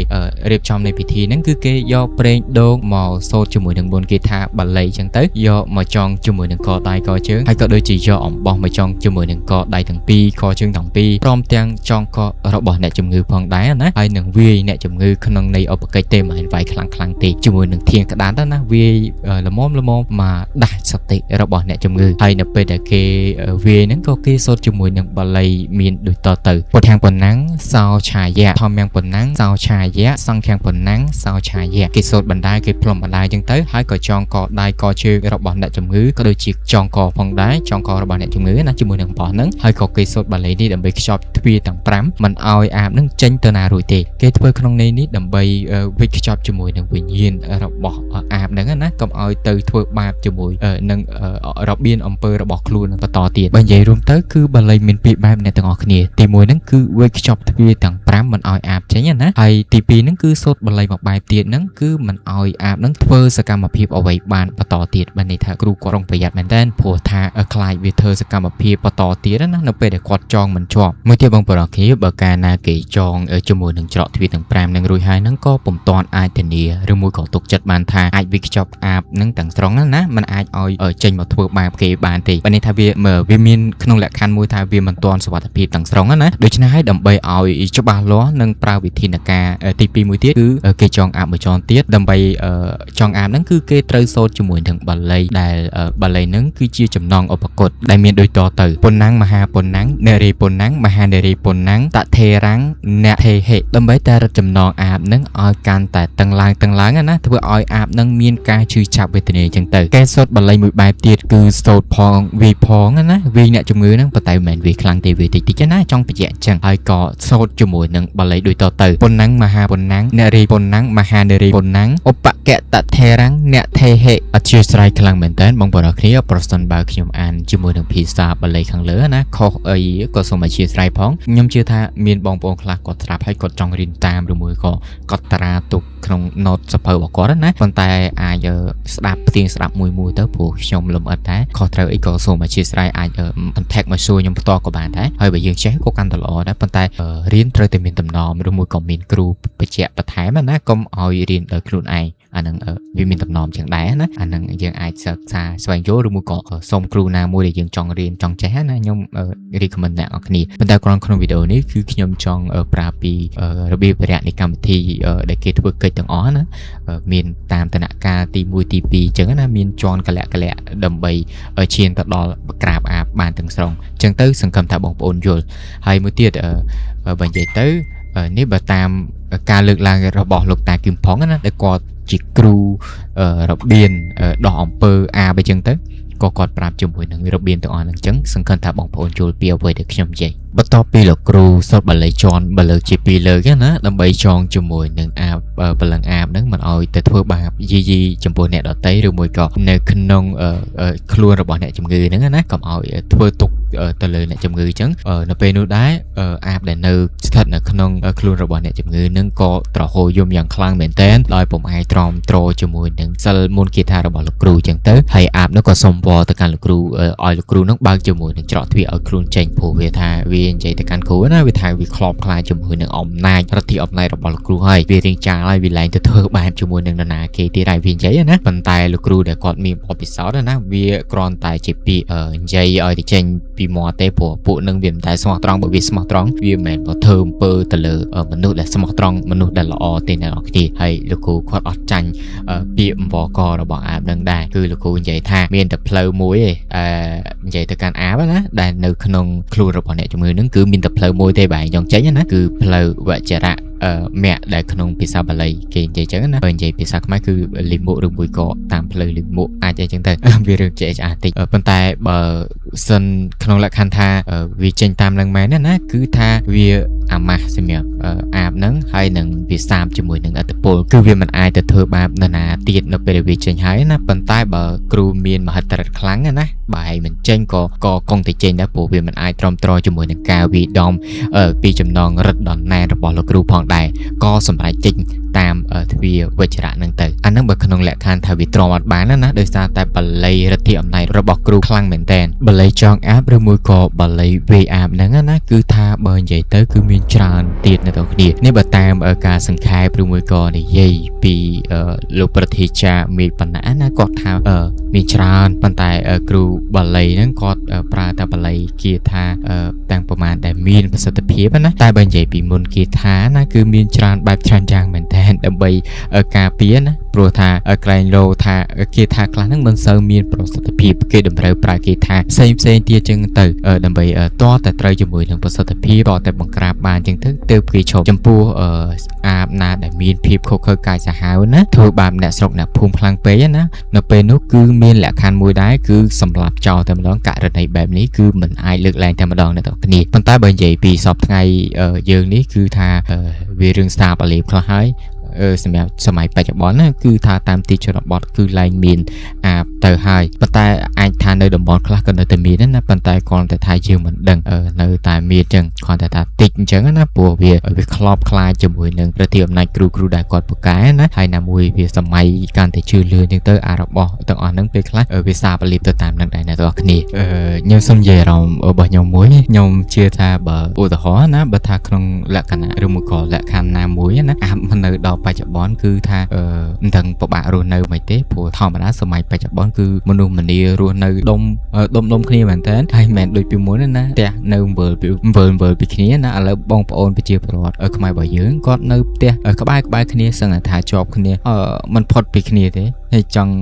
រៀបចំនៃពិធីហ្នឹងគឺគេយកប្រេងដូងមកសូត្រជាមួយនឹងមុនគេថាបាលីចឹងទៅយកមកចងជាមួយនឹងកដៃកជើងហើយក៏ដូចជាយកអំបោះមកចងជាមួយនឹងកដៃទាំងពីរកជើងទាំងពីរព្រមទាំងចងករបស់អ្នកជំងឺផងដែរណាហើយនឹងវាយអ្នកជំងឺក្នុងនៃឧបកិច្ចទេមិនវាយខ្លាំងខ្លាំងទេជាមួយនឹងធាងក្តានទៅណាវាយល្មមល្មមមកដាស់សតិរបស់អ្នកជំងឺហើយនៅពេលដែលគេវាយហ្នឹងក៏គេសូត្រជាមួយនឹងបាលីមានដូចតទៅពុទ្ធាំប៉ុណ្ណឹងសោឆាយៈធម្មំប៉ុណ្ណឹងសោឆាយៈសង្ឃំប៉ុណ្ណឹងសោឆាយៈគេសូត្របណ្ដាគេផ្លុំបណ្ដាចឹងទៅហើយក៏ចងកដៃកជើងរបស់អ្នកជំងឺក៏ដូចជាចងកផងដែរចងករបស់អ្នកជំងឺណាជាមួយនឹងបោះហ្នឹងហើយក៏គេសូត្របាលីនេះដើម្បីខ្ចប់ទ្វារទាំង5មិនឲ្យអាបនឹងចេញទៅណារួចទេគេធ្វើក្នុងន័យនេះដើម្បីវិចខ្ចប់ជាមួយនឹងវិញ្ញាណរបស់អាបហ្នឹងណាកុំឲ្យទៅធ្វើបាបជាមួយនឹងរបៀនអំពើរបស់ខ្លួនបន្តទៀតបើនិយាយរួមទៅគឺបាលីមានពីរបែបអ្នកទាំងអស់គ្នាទី1ហ្នឹងគឺវិចខ្ចប់ទ្វារទាំង5មិនឲ្យអាបចេញណាហើយទី2ហ្នឹងគឺសូត្របាលីមួយបែបទៀតហ្នឹងគឺមិនឲ្យអាបហ្នឹងធ្វើសកម្មភាពអ្វីបានបន្តទៀតបានន័យថាគ្រូគាត់រងប្រយ័ត្នមែនតើព្រោះថាខ្លាចវាធ្វើសកម្មភាពបន្តទៀតណានៅពេលដែលគាត់ចងមិនជាប់មួយទៀតបងប្អូនគ្នាបើកាលណាគេចងជាមួយនឹងច្រកទ្វារទាំង5នឹងរួចហើយហ្នឹងក៏ពុំទាន់អាចធានាឬមួយក៏ទុកចិត្តបានថាអាចវិខ្ចប់អាបនឹងទាំងស្រុងណាมันអាចឲ្យចេញមកធ្វើបាបគេបានទេបើនេះថាវាមានក្នុងលក្ខខណ្ឌមួយថាវាមិនទាន់សុវត្ថិភាពទាំងស្រុងណាដូច្នេះហើយដើម្បីឲ្យច្បាស់លាស់និងប្រើវិធានការ ការទី2មួយទៀតគឺគេចងអាបមួយចងទៀតដើម្បីចងអាបហ្នឹងគឺគេត្រូវសូត្រជាមួយនឹងបាលីដែលបាលីហ្នឹងគឺជាចំណងឧបកុដដែលមានដូចតទៅប៉ុណ្ណឹងមហាប៉ុណ្ណឹងនារីប៉ុណ្ណឹងមហានារីប៉ុណ្ណឹងតថេរាំងអ្នកថេហិដើម្បីតែរឹតចំណងអាបហ្នឹងឲ្យកាន់តែតឹងឡើងតឹងឡើងណាធ្វើឲ្យអាបហ្នឹងមានការឈឺចាប់វេទនាអញ្ចឹងទៅគេសូត្របាលីមួយបែបទៀតគឺសូត្រផងវាយផងណាវាយអ្នកជំងឺហ្នឹងប៉ុន្តែមិនមែនវាយខ្លាំងទេវាយតិចតិចណាចង់បញ្ជាក់អញ្ចឹងហើយក៏សូត្រជាមួយនឹងបាលីដូចតទៅប៉ុណ្ណឹងមហាប៉ុណ្ណឹងនារីប៉ុណ្ណឹងមហានារីប៉ុណ្ណឹងឧបកតថេរាំងអ្នកថេហិអធិស្ឋានខ្លាំងមែនតើបងប្អូនគ្នាប្រសិនបើខ្ញុំអានជាមួយនឹងភាសាបាលីខាងលើណាខុសអីក៏សូមអធិស្ឋានផងខ្ញុំជឿថាមានបងប្អូនខ្លះគាត់ស្រាប់ហើយគាត់ចង់រៀនតាមឬមួយក៏កត់ត្រាទុកក្នុង note សភៅរបស់គាត់ណាប៉ុន្តែអាចស្ដាប់ផ្ទៀងស្ដាប់មួយមួយទៅព្រោះខ្ញុំលំអិតដែរខុសត្រូវអីក៏សូមអធិស្ឋានអាច contact មកសួរខ្ញុំផ្ទាល់ក៏បានដែរហើយបើយើងចេះក៏កាន់តែល្អដែរប៉ុន្តែរៀនត្រូវតែមានតំណមឬមួយក៏មានគ្រូបញ្ជាក់បន្ថែមណាកុំឲ្យរៀនដោយខ្លួនឯងអាហ្នឹងវាមានតំណមចឹងដែរណាអាហ្នឹងយើងអាចសិក្សាស្វែងយល់ឬមួយក៏សុំគ្រូណាមួយដែលយើងចង់រៀនចង់ចេះណាខ្ញុំ recommend អ្នកនរគ្នាប៉ុន្តែគ្រាន់ក្នុងវីដេអូនេះគឺខ្ញុំចង់ប្រាប់ពីរបៀបរយៈនៃកម្មវិធីដែលគេធ្វើកិច្ចទាំងអស់ណាមានតាមតនកាលទី1ទី2អញ្ចឹងណាមានជាន់កលៈកលៈដើម្បីឈានទៅដល់ក្រាបអាបបានទាំងស្រុងអញ្ចឹងទៅសង្ឃឹមថាបងប្អូនយល់ហើយមួយទៀតបើនិយាយទៅនេះបើតាមការលើកឡើងរបស់លោកតាគឹមផុងណាដែលគាត់ជាគ្រូរបៀនដោះអំពើអាបអញ្ចឹងទៅក៏គាត់ប្រាប់ជាមួយនឹងរបៀនទាំងអស់ហ្នឹងអញ្ចឹងសង្ឃឹមថាបងប្អូនយល់ពីអ្វីដែលខ្ញុំនិយាយបន្ទាប់ពីលោកគ្រូសូត្របល័យជន់បលើកជាពីរលើកណាដើម្បីចងជាមួយនឹងអាបបលឹងអាបហ្នឹងមិនឲ្យទៅធ្វើបាបយីយីចំពោះអ្នកដទៃឬមួយក៏នៅក្នុងខ្លួនរបស់អ្នកជំងឺហ្នឹងណាកុំឲ្យធ្វើទុកទៅលើអ្នកជំងឺអញ្ចឹងនៅពេលនោះដែរអាបដែលនៅស្ថិតនៅក្នុងខ្លួនរបស់អ្នកជំងឺនឹងក៏ត្រហោយំយ៉ាងខ្លាំងមែនទែនដោយពុំអាចទ្រាំទ្រជាមួយនឹងសិលមន្តគាថារបស់លោកគ្រូអញ្ចឹងទៅហើយអាបនោះក៏សុំវល់ទៅកាន់លោកគ្រូឲ្យលោកគ្រូនឹងបើកជាមួយនឹងច្រកទ្វារឲ្យខ្លួនចេញព្រោះវាថាវានិយាយទៅកាន់គ្រូណាវាថាវាខ្លោបខ្លាចជាមួយនឹងអំណាចរដ្ឋាភិបាលអំណាចរបស់លោកគ្រូហើយវារៀងចាលហើយវាឡើងទៅធ្វើបែបជាមួយនឹងនរណាគេទៀតហើយវានិយាយណាប៉ុន្តែលោកគ្រូដែលគាត់មានបទពិសោធន៍ណាវាគ្រាន់តែជាពាក្យនិយាយឲ្យទៅចេញពីមាត់ទេព្រោះពួកនឹងវាមិនតែស្មោះត្រង់បើវាស្មោះត្រង់វាមិនមែនបើធ្វើអំពើទៅលើមនុស្សដែលស្មោះត្រង់មនុស្សដែលល្អទេអ្នកនរគ្នាហើយលោកគ្រូគាត់អត់ចាញ់ពាក្យអង្វរករបស់អាបនឹងដែរគឺលោកគ្រូនិយាយថាមានតែផ្លូវមួយឯងនិយាយទៅកាន់អាបណាដែលនៅក្នុងខ្លួនរបស់អ្នកជំងឺនឹងគឺមានតែផ្លូវមួយទេបែរចង់ចេញណាគឺផ្លូវវចរៈមគ្គដែលក្នុងភាសាបាលីគេនិយាយចឹងណាបើនិយាយភាសាខ្មែរគឺលិមុឬមួយក៏តាមផ្លូវលិមុអាចអីចឹងទៅវារឿងចេះឆ្អាតិចប៉ុន្តែបើសិនក្នុងលក្ខខណ្ឌថាវាចេញតាមនឹងមែនណាគឺថាវាអាម៉ាស់សម្រាប់អាបហ្នឹងហើយនឹងវាសាបជាមួយនឹងអត្តពលគឺវាមិនអាចទៅធ្វើបាបនរណាទៀតនៅពេលដែលវាចេញហើយណាប៉ុន្តែបើគ្រូមានមហិទ្ធិឫទ្ធិខ្លាំងណាបើឯងមិនចេញក៏ក៏គង់តែចេញដែរព្រោះវាមិនអាចទ្រាំទ្រជាមួយនឹងការវាយដំពីចំណងរិទ្ធដ៏ណែនរបស់លោកគ្រូផងដែរក៏សម្រេចចេញតាមទ្វារវជ្រៈហ្នឹងទៅអាហ្នឹងបើក្នុងលក្ខខណ្ឌថាវាទ្រាំអត់បានណាដោយសារតែបាលីឫទ្ធិអំណាចរបស់គ្រូខ្លាំងមែនតែនបាលីចងអាបឬមួយក៏បាលីវាយអាបហ្នឹងណាគឺថាបើនិយាយទៅគឺមានច្រើនទៀតនៅទាំងគ្នានេះបើតាមការសង្ខេបឬមួយក៏និយាយពីលោកប្រធាចារ្យមេបណ្ណាណាគាត់ថាមានច្រើនប៉ុន្តែគ្រូបាលីហ្នឹងគាត់ប្រើតែបាលីគាថាទាំងប្រមាណដែលមានប្រសិទ្ធភាពណាតែបើនិយាយពីមុនគាថាណាគឺមានច្រើនបែបច្រើនយ៉ាងមែនតើដើម្បីការពារណាព្រោះថាក្រែងលោថាគេថាខ្លះហ្នឹងមិនសូវមានប្រសិទ្ធភាពគេតម្រូវប្រើគេថាផ្សេងផ្សេងទៀតចឹងទៅដើម្បីតតែត្រូវជាមួយនឹងប្រសិទ្ធភាពតតែបង្ក្រាបបានចឹងទៅទើបគេឈប់ចំពោះអាបណាដែលមានភាពខុសខើកាយសាហាវណាធ្វើបាបអ្នកស្រុកអ្នកភូមិខ្លាំងពេកណានៅពេលនោះគឺមានលក្ខខណ្ឌមួយដែរគឺសម្លាប់ចោលតែម្ដងករណីបែបនេះគឺមិនអាចលើកលែងតែម្ដងអ្នកទាំងគ្នាប៉ុន្តែបើនិយាយពីសពថ្ងៃយើងនេះគឺថាវារឿងស្តាបអាលៀបខ្លះហើយសម្រាប់សម័យបច្ចុប្បន្នណាគឺថាតាមទីជនបទគឺលែងមានអាបទៅហើយប៉ុន្តែអាចថានៅតំបន់ខ្លះក៏នៅតែមានដែរណាប៉ុន្តែគ្រាន់តែថាយើងមិនដឹងនៅតែមានចឹងគ្រាន់តែថាតិចអញ្ចឹងណាព្រោះវាវាខ្លោបខ្លាចជាមួយនឹងប្រតិអំណាចគ្រូគ្រូដែលគាត់ពូកែណាហើយណាមួយវាសម័យកាន់តែជឿលឿនចឹងទៅអារបស់ទាំងអស់ហ្នឹងពេលខ្លះវាសាបលៀបទៅតាមនឹងដែរអ្នកទាំងអស់គ្នាខ្ញុំសូមនិយាយអារម្មណ៍របស់ខ្ញុំមួយខ្ញុំជឿថាបើឧទាហរណ៍ណាបើថាក្នុងលក្ខណៈឬមួយក៏លក្ខខណ្ឌណាមួយណាអាបនៅដល់ ច្ចុប្បន្នគឺថាអឺមិនដឹងពិបាករស់នៅមិនទេព្រោះធម្មតាសម័យបច្ចុប្បន្នគឺមនុស្សម្នារស់នៅដុំដុំដុំគ្នាមែនតើហើយមិនមែនដូចពីមុនទេណាផ្ទះនៅវិលពីវិលវិលពីគ្នាណាឥឡូវបងប្អូនប្រជាពលរដ្ឋខ្មែររបស់យើងគាត់នៅផ្ទះក្បែរក្បែរគ្នាសឹងតែថាជាប់គ្នាអឺមិនផុតពីគ្នាទេហើយចង់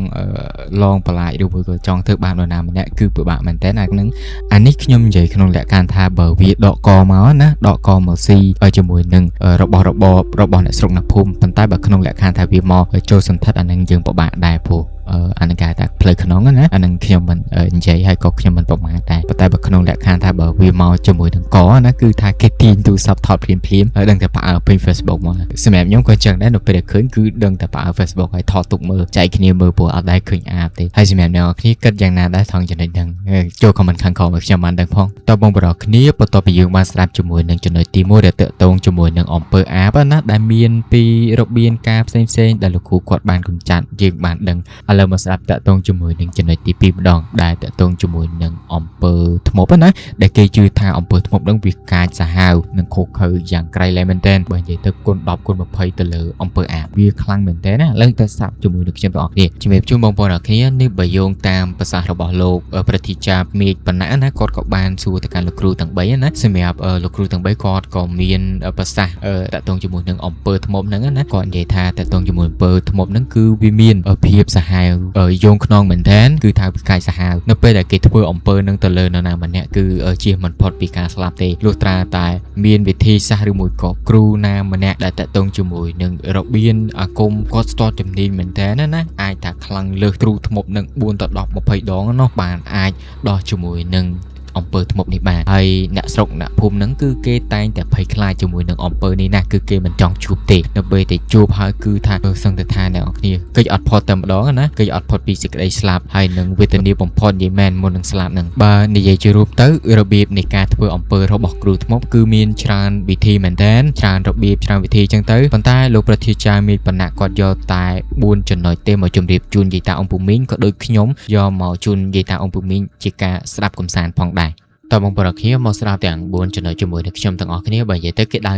លងបន្លាចឬមួយក៏ចង់ធ្វើបាបនរណាម្នាក់គឺពិបាកមែនតើអានឹងអានេះខ្ញុំនិយាយក្នុងលក្ខខណ្ឌថាបើវាដកកមកណាដកកមកស៊ីជាមួយនឹងរបស់របររបស់អ្នកស្រុកអ្នកភូមិប៉ុន្តែបើក្នុងលក្ខខណ្ឌថាវាមកចូលសន្ធិដ្ឋអានឹងយើងពិបាកដែរព្រោះអានឹងគេហៅថាផ្លូវក្នុងណាអានឹងខ្ញុំមិននិយាយហើយក៏ខ្ញុំមិនប្រមាថដែរប៉ុន្តែបើក្នុងលក្ខខណ្ឌថាបើវាមកជាមួយនឹងកណាគឺថាគេទាញទូរស័ព្ទថតភ្លាមភ្លាមហើយដឹងតែផ្អើលពេញ Facebook មកសម្រាប់ខ្ញុំក៏ចឹងដែរនៅពេលដែលឃើញគឺដឹងតែផ្អើល Facebook ហើយថតទុកមើលចែកគ្នាមើលព្រោះអត់ដែលឃើញអាបទេហើយសម្រាប់អ្នកនរគ្នាគិតយ៉ាងណាដែរថងចំណុចហ្នឹងចូល comment ខាងក្រោមឲ្យខ្ញុំបានដឹងផងតើបងប្រុសគ្នាបន្ទាប់ពីយើងបានស្ដាប់ជាមួយនឹងចំណុចទី1ដែលតកតងជាមួយនឹងអំពើអាបណាដែលមានពីរបៀបការផ្សេងផ្សេងដែលលោកគ្រូគាត់បានកំចាត់យើងបានដឹងឥឡូវមកស្ដាប់តកតងជាមួយនឹងចំណុចទី2ម្ដងដែលតកតងជាមួយនឹងអំពើធ្មប់ណាដែលគេជឿថាអំពើធ្មប់នឹងវាកាចសាហាវនិងឃោឃៅយ៉ាងក្រៃលែងមែនទែនបើនិយាយទៅគុណ10គុណ20ទៅលើអំពើអាបវាខ្លាំងមែនទែនណាឥឡូវទៅស្ដាប់ជាមួយនឹងខ្ញុំទាំងអស់គ្នាជំរាបជូនបងប្អូនអរគ្នានេះបើយោងតាមប្រសាសន៍របស់លោកប្រតិចាមេឃបណ្ណៈណាគាត់ក៏បានសួរទៅកាន់លោកគ្រូទាំង3ណាសម្រាប់លោកគ្រូទាំង3គាត់ក៏មានប្រសាសន៍តកតងជាមួយនឹងអំពើធ្មប់ហ្នឹងណាគាត់និយាយថាតកតងជាមួយអំពើធ្មប់ហ្នឹងគឺវាមានភាពសាហាវយោងខ្នងមែនទែនគឺថាវាកាចសាហាវនៅពេលដែលគេធ្វើអំពើនឹងទៅលើនរណាម្នាក់គឺជៀសមិនផុតពីការស្លាប់ទេលុះត្រាតែមានវិធីសាស្ត្រឬមួយក៏គ្រូណាម្នាក់ដែលតកតងជាមួយនឹងរបៀនអាគមគាត់ស្ទាត់ជំនាញមែនទែនណាណាអាចថាខ្លាំងលើសគ្រូធ្មប់នឹង4ទៅ10 20ដងនោះបានអាចដោះជាមួយនឹងអំពើធ្មប់នេះបានហើយអ្នកស្រុកអ្នកភូមិហ្នឹងគឺគេតែងតែភ័យខ្លាចជាមួយនឹងអំពើនេះណាគឺគេមិនចង់ជួបទេនៅពេលតែជួបហើយគឺថាសឹងតែថាអ្នកនរគ្នាគេចអត់ផុតតែម្ដងណាគេចអត់ផុតពីសេចក្តីស្លាប់ហើយនឹងវេទនាបំផុតនិយាយមែនមុននឹងស្លាប់ហ្នឹងបើនិយាយជារួមទៅរបៀបនៃការធ្វើអំពើរបស់គ្រូធ្មប់គឺមានច្រើនវិធីមែនតើច្រើនរបៀបច្រើនវិធីចឹងទៅប៉ុន្តែលោកប្រធាចារ្យមេឃបណ្ណៈគាត់យកតែ4ចំណុចទេមកជម្រាបជូនយាយតាអង្គពូមីងក៏ដូចខ្ញុំយកមកជូនយាយតាអង្គពូមីងជាការស្ដាប់កំសាន្តផងដែរតើបងប្អូនគ្នាមកស្ដាប់ទាំង4ចំណុចជាមួយនឹងខ្ញុំទាំងអស់គ្នាបើនិយាយទៅគេដៅ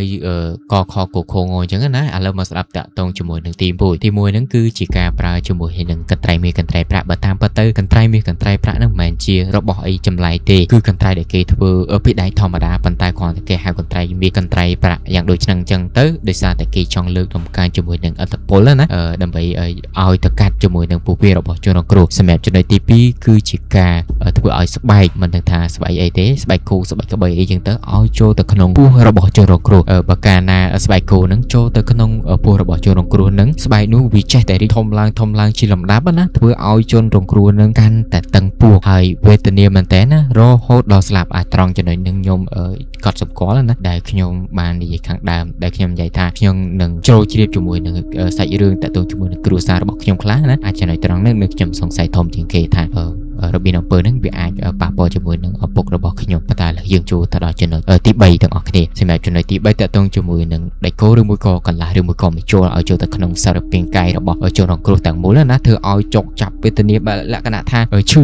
កខកខងអញ្ចឹងណាឥឡូវមកស្ដាប់តាក់ទងជាមួយនឹងទី1ទី1ហ្នឹងគឺជាការប្រើជាមួយនឹងកន្ត្រៃមាសកន្ត្រៃប្រាក់បើតាមពិតទៅកន្ត្រៃមាសកន្ត្រៃប្រាក់ហ្នឹងមិនមែនជារបស់អីចម្លែកទេគឺកន្ត្រៃដែលគេធ្វើពីដៃធម្មតាប៉ុន្តែគ្រាន់តែគេហៅកន្ត្រៃមាសកន្ត្រៃប្រាក់យ៉ាងដូចហ្នឹងអញ្ចឹងទៅដោយសារតែគេចង់លើកដំកើងជាមួយនឹងអត្តពលណាដើម្បីឲ្យទៅកាត់ជាមួយនឹងពោះវៀនរបស់ជនរងគ្រោះសម្រាប់ចំណុចទី2គឺជាការធ្វើឲ្យស្បែកមិនដឹងថាស្បែកអីទេស្បែកគោស្បែកក្បីអីចឹងទៅឲ្យចូលទៅក្នុងពោះរបស់ជនរងគ្រោះបើកាលណាស្បែកគោហ្នឹងចូលទៅក្នុងពោះរបស់ជនរងគ្រោះហ្នឹងស្បែកនោះវាចេះតែរីកធំឡើងធំឡើងជាលំដាប់ណាធ្វើឲ្យជនរងគ្រោះហ្នឹងកាន់តែតឹងពោះហើយវេទនាមែនតើណារហូតដល់ស្លាប់អាចត្រង់ចំណុចហ្នឹងខ្ញុំកត់សម្គាល់ណាដែលខ្ញុំបាននិយាយខាងដើមដែលខ្ញុំនិយាយថាខ្ញុំនឹងជ្រោជ្រាបជាមួយនឹងសាច់រឿងតាក់ទងជាមួយនឹងគ្រួសាររបស់ខ្ញុំខ្លះណាអាចចំណុចត្រង់ហ្នឹងនៅខ្ញុំសង្ស័យធំជាងគេថារបៀបអំពើហ្នឹងវាអាចប៉ះពាល់ជាមួយនឹងឪពុករបស់ខ្ញុំប៉ុន្តែឥឡូវយើងចូលទៅដល់ចំណុចទី3ទាំងអស់គ្នាសម្រាប់ចំណុចទី3តាក់ទងជាមួយនឹងដែកគោឬមួយក៏កន្លះឬមួយក៏ម្ជុលឲ្យចូលទៅក្នុងសារពាង្គកាយរបស់ជនរងគ្រោះទាំងមូលណាធ្វើឲ្យចុកចាប់វេទនាបែបលក្ខណៈថាឈឺ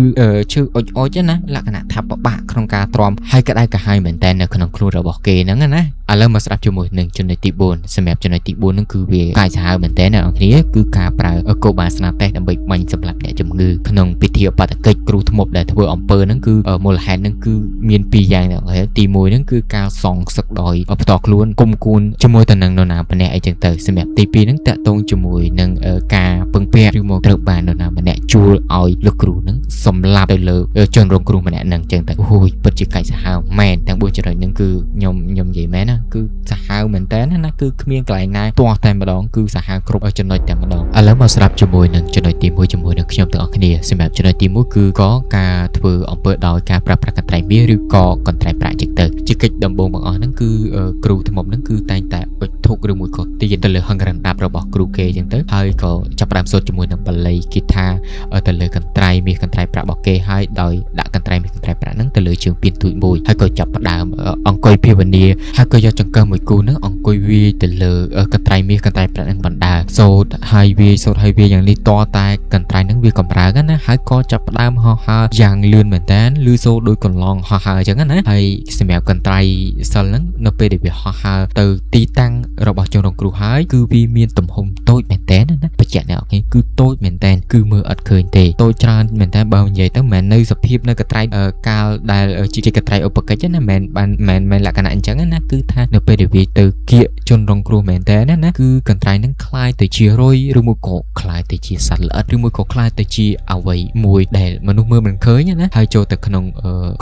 ឈឺអុចអុចណាលក្ខណៈថាពិបាកក្នុងការទ្រាំហើយក្តៅក្រហាយមែនតើនៅក្នុងខ្លួនរបស់គេហ្នឹងណាឥឡូវមកស្ដាប់ជាមួយនឹងចំណុចទី4សម្រាប់ចំណុចទី4ហ្នឹងគឺវាកាយសាហាវមែនតើអ្នកនរគ្នាគឺការប្រើកោបាស្នាតេសដើម្បីបាញ់សម្លាប់អ្នកជំងឺក្នុងពិធីបដកិច្ចគ្រូធ្មប់ដែលធ្វើអំពើហ្នឹងគឺមូលហេតុហ្នឹងគឺមានពីរយ៉ាងអ្នកនរទី1ហ្នឹងគឺការសងសឹកដោយផ្ទាល់ខ្លួនគុំគួនជាមួយទៅនឹងនរណាម្នាក់អីចឹងទៅសម្រាប់ទី2ហ្នឹងតាក់ទងជាមួយនឹងការពឹងពាក់ឬមកត្រូវបាននរណាម្នាក់ជួលឲ្យលោកគ្រូហ្នឹងសម្លាប់ទៅលើជនរងគ្រោះម្នាក់ហ្នឹងចឹងទៅអូយពិតជាកាច់សាហាវមែនទាំង4ចំណុចហ្នឹងគឺខ្ញុំខ្ញុំនិយាយមែនណាគឺសាហាវមែនតើណាគឺគ្មានកន្លែងណាទាស់តែម្ដងគឺសាហាវគ្រប់ចំណុចតែម្ដងឥឡូវមកស្រាប់ជាមួយនឹងចំណុចទី1ជាមួយនឹងខ្ញុំទាំងអស់គ្នាសម្រាប់ចំណុចទី1គឺក៏ការធ្វើអំពើដោយការប្រើប្រាស់កន្ត្រៃមាសឬក៏កន្ត្រៃប្រាក់ចឹងទៅជាកិច្ចដំបូងបង្អស់ហ្នឹងគឺគ្រូធ្មប់ហ្នឹងគឺតែងតែអុជធុកឬមួយក៏ទៀនទៅលើហង្សរណ្ដាប់របស់គ្រូគេចឹងទៅហើយក៏ចាប់ផ្ដើមសូត្រជាមួយនឹងបាលីគីថាទៅលើកន្ត្រៃមាសកន្ត្រៃប្រាក់របស់គេហើយដោយដាក់កន្ត្រៃមាសកន្ត្រៃប្រាក់ហ្នឹងទៅលើជើងពានទូចមួយហើយក៏ចាប់ផ្ដើមអង្គុយភាវនាហើយក៏យកច ង្កឹះមួយគូហ្នឹងអង្គុយវាយទៅលើកន្ត្រៃមាសកន្ត្រៃប្រាក់ហ្នឹងបណ្ដើសូត្រហើយវាយសូត្រហើយវាយយ៉ាងនេះតតែកន្ត្រៃហ្នឹងវាកម្រើកណាហើយក៏ចាប់ផ្ដើមហោះហើរយ៉ាងលឿនមែនតើឮសូរដូចកន្លងហោះហើរអញ្ចឹងណាហើយសម្រាប់កន្ត្រៃសិលហ្នឹងនៅពេលដែលវាហោះហើរទៅទីតាំងរបស់ជនរងគ្រោះហើយគឺវាមានទំហំតូចមែនតើណាបញ្ជាក់អ្នកនរគឺតូចមែនតើគឺមើលអត់ឃើញទេតូចច្រើនមែនតើបើនិយាយទៅមិនមែននៅសភាពនៅកន្ត្រៃកាលដែលជាកន្ត្រៃឧបកិច្ចណាមិនបានមិនមែនលក្ខណៈអញ្ចឹងណាគឺថានៅពេលដែលវាទៅគៀកជនរងគ្រោះមែនតើណាគឺកន្ត្រៃហ្នឹងក្លាយទៅជារុយឬមួយក៏ក្លាយទៅជាសត្វល្អិតឬមួយក៏ក្លាយទៅជាអ្វីមួយដែលមនុស្សមើលមិនឃើញណាហើយចូលទៅក្នុង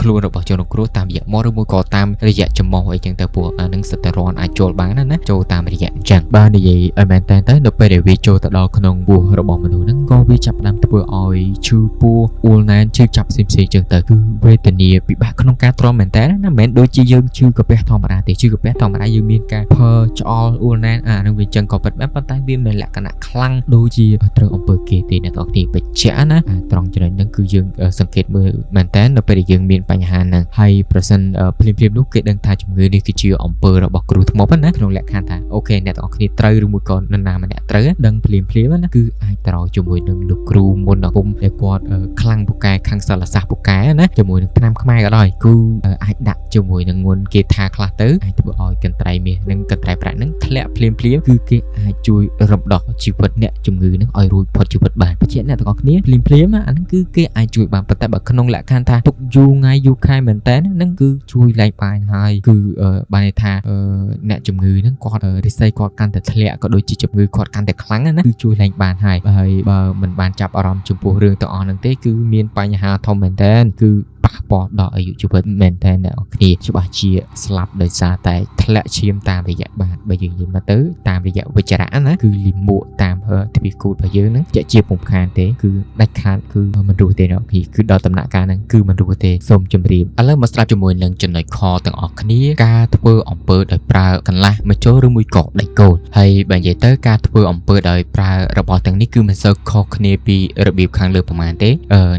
ខ្លួនរបស់ជនរងគ្រោះតាមរយៈមាត់ឬមួយក៏តាមរយៈច្រមុះអីចឹងទៅពួកអានឹងសិតតែរន់អាចចូលបានណាណាចូលតាមរយៈអញ្ចឹងបើនិយាយឲ្យមែនតើទៅនៅពេលដែលវាចូលទៅដល់ក្នុងពោះរបស់មនុស្សហ្នឹងក៏វាចាប់ផ្ដើមធ្វើឲ្យឈឺពោះអួលណែនឈឺចាប់ផ្សេងៗចឹងទៅគឺវេទនាពិបាកក្នុងការទ្រាំមែនតើណាមិនមែនដូចជាយើងឈឺកាពះធម្មតាទេឈឺកាពះធម្មតាយើងមានការភើឆ្អល់អួលណែនអានឹងវាចឹងក៏ពិតមែនប៉ុន្តែវាមិនលក្ខណៈខ្លាំងដូចជាត្រូវអំពើគេទេអ្នកទាំងអស់គ្នាបញ្ជាក់ណាអាត្រង់ចំណុចហ្នឹងគឺយើងសង្កេតមើលមែនតើនៅពេលដែលយើងមានបញ្ហាហ្នឹងហើយប្រសិនភ្លាមៗនោះគេដឹងថាជំងឺនេះគឺជាអំពើរបស់គ្រូធ្មប់ណាក្នុងលក្ខខណ្ឌថាអូខេអ្នកទាំងអស់គ្នាត្រូវឬមួយក៏នរណាម្នាក់ត្រូវដឹងភ្លាមៗណាគឺអាចត្រោជាមួយនឹងលោកគ្រូមុនអាគមដែលគាត់ខ្លាំងពូកែខាងសិល្បសាស្ត្រពូកែណាជាមួយនឹងថ្នាំខ្មែរក៏ដោយគឺអាចដាក់ជាមួយនឹងងុនគេថាខ្លះទៅអាចធ្វើឲ្យកន្ត្រៃមាសនិងកន្ត្រៃប្រាក់នឹងធ្លាក់ភ្លាមៗគឺគេអាចជួយរំដោះជីវិតអ្នកជំងឺនឹងឲ្យរួចផុតជីវិតបានបញ្ជាក់អ្នកទាំងអស់គ្នាភ្លាមៗអាហ្នឹងគឺគេអាចជួយបានប៉ុន្តែបើក្នុងលក្ខខណ្ឌថាទុកយូរថ្ងៃយូរខែមែនតើហ្នឹងគឺជួយលែងបានហើយគឺបានន័យថាអ្នកជំងឺហ្នឹងគាត់រិស័យគាត់កាន់តែធ្លាក់ក៏ដូចជាជំងឺគាត់កាន់តែខ្លាំងណាគឺជួយលែងបានហើយហើយបើមិនបានចាប់អារម្មណ៍ចំពោះរឿងទាំងអស់ហ្នឹងទេគឺមានបញ្ហាធំមែនតើគឺប៉ះពាល់ដល់អាយុជីវិតមែនតើអ្នកនរគ្នាច្បាស់ជាស្លាប់ដោយសារតែធ្លាក់ឈាមតាមរយៈបាតបើយើងនិយាយមកទៅតាមរយៈវិជ្ជរៈណាគឺលិមួកតាមទ្វារគូតរបស់យើងហ្នឹងជាពុំខានទេគឺដាច់ខាតគឺមិនរស់ទេអ្នកនរគ្នាគឺដល់ដំណាក់កាលហ្នឹងគឺមិនរស់ទេសូមជម្រាបឥឡូវមកស្ដាប់ជាមួយនឹងចំណុចខទាំងអស់គ្នាការធ្វើអំពើដោយប្រើកន្លះម្ជុលឬមួយក៏ដែកគោលហើយបើនិយាយទៅការធ្វើអំពើដោយប្រើរបស់ទាំងនេះគឺមិនសូវខុសគ្នាពីរបៀបខាងលើប្រហែលទេ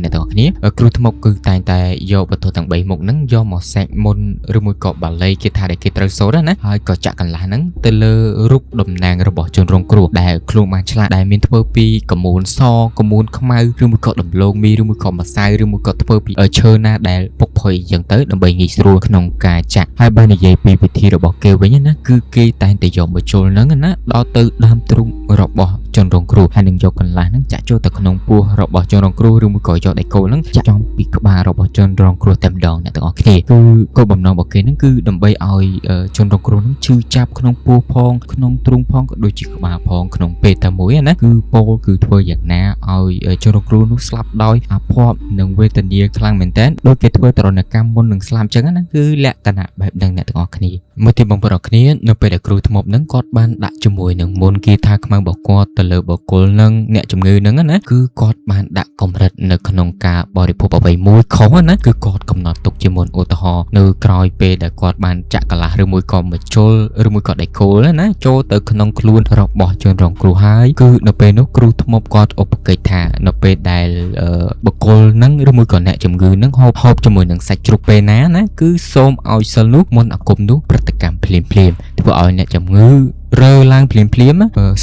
អ្នកទាំងអស់គ្នាគ្រូធ្មប់គឺតែងតែយកវត្ថុទាំង3មុខហ្នឹងយកមកសាច់មុនឬមួយក៏បាលីគេថាដែលគេត្រូវសូត្រណាហើយក៏ចាក់កន្លះហ្នឹងទៅលើរូបតំណាងរបស់ជនរងគ្រោះដែលខ្លួនបានឆ្លាក់ដែលមានធ្វើពីកមូលសកមូលខ្មៅឬមួយក៏ដំឡូងមីឬមួយក៏ម្សៅឬមួយក៏ធ្វើពីឈើណាដែលពុកផុយអញ្ចឹងទៅដើម្បីងាយស្រួលក្នុងការចាក់ហើយបើនិយាយពីវិធីរបស់គេវិញណាគឺគេតែងតែយកមកជុលហ្នឹងណាដល់ទៅដើមទ្រូងរបស់ជនរងគ្រោះហើយនឹងយកកន្លះហ្នឹងចាក់ចូលទៅក្នុងពោះរបស់ជនរងគ្រោះឬមួយក៏យកដែកគោលហ្នឹងចាក់ចំពីក្បាលរបស់ជនរងគ្រោះតែម្ដងអ្នកទាំងអស់គ្នាគឺគោលបំណងរបស់គេហ្នឹងគឺដើម្បីឲ្យជនរងគ្រោះហ្នឹងឈឺចាប់ក្នុងពោះផងក្នុងទ្រូងផងក៏ដូចជាក្បាលផងក្នុងពេលតែមួយណាគឺពោលគឺធ្វើយ៉ាងណាឲ្យជនរងគ្រោះនោះស្លាប់ដោយអាភ័ព្វនិងវេទនាខ្លាំងមែនទែនដោយគេធ្វើទរណកម្មមុននឹងស្លាប់អញ្ចឹងណាគឺលក្ខណៈបែបហ្នឹងអ្នកទាំងអស់គ្នាមួយទៀតបងប្អូនអរគ្នានៅពេលដែលគ្រូធ្មប់ហ្នឹងគាត់បានដាក់ជាមួយនឹងមុនគេថាខ្មៅរបស់គាត់ទៅលើបុគ្គលនឹងអ្នកជំងឺហ្នឹងណាគឺគាត់បានដាក់កម្រិតនៅក្នុងការបរិភោគអ្វីមួយខុសណាគឺគាត់កំណត់ទុកជាមុនឧទាហរណ៍នៅក្រោយពេលដែលគាត់បានចាក់កន្លះឬមួយក៏មជុលឬមួយក៏ដែកគោលណាចូលទៅក្នុងខ្លួនរបស់ជនរងគ្រោះហើយគឺនៅពេលនោះគ្រូធ្មប់គាត់ឧបកិច្ចថានៅពេលដែលបុគ្គលហ្នឹងឬមួយក៏អ្នកជំងឺហ្នឹងហូបហូបជាមួយនឹងសាច់ជ្រូកពេលណាណាគឺសូមឲ្យសិលនោះមុនអាគមនោះប្រតិកម្មភ្លាមៗធ្វើឲ្យអ្នកជំងឺរើឡើងភ្លាមភ្លាម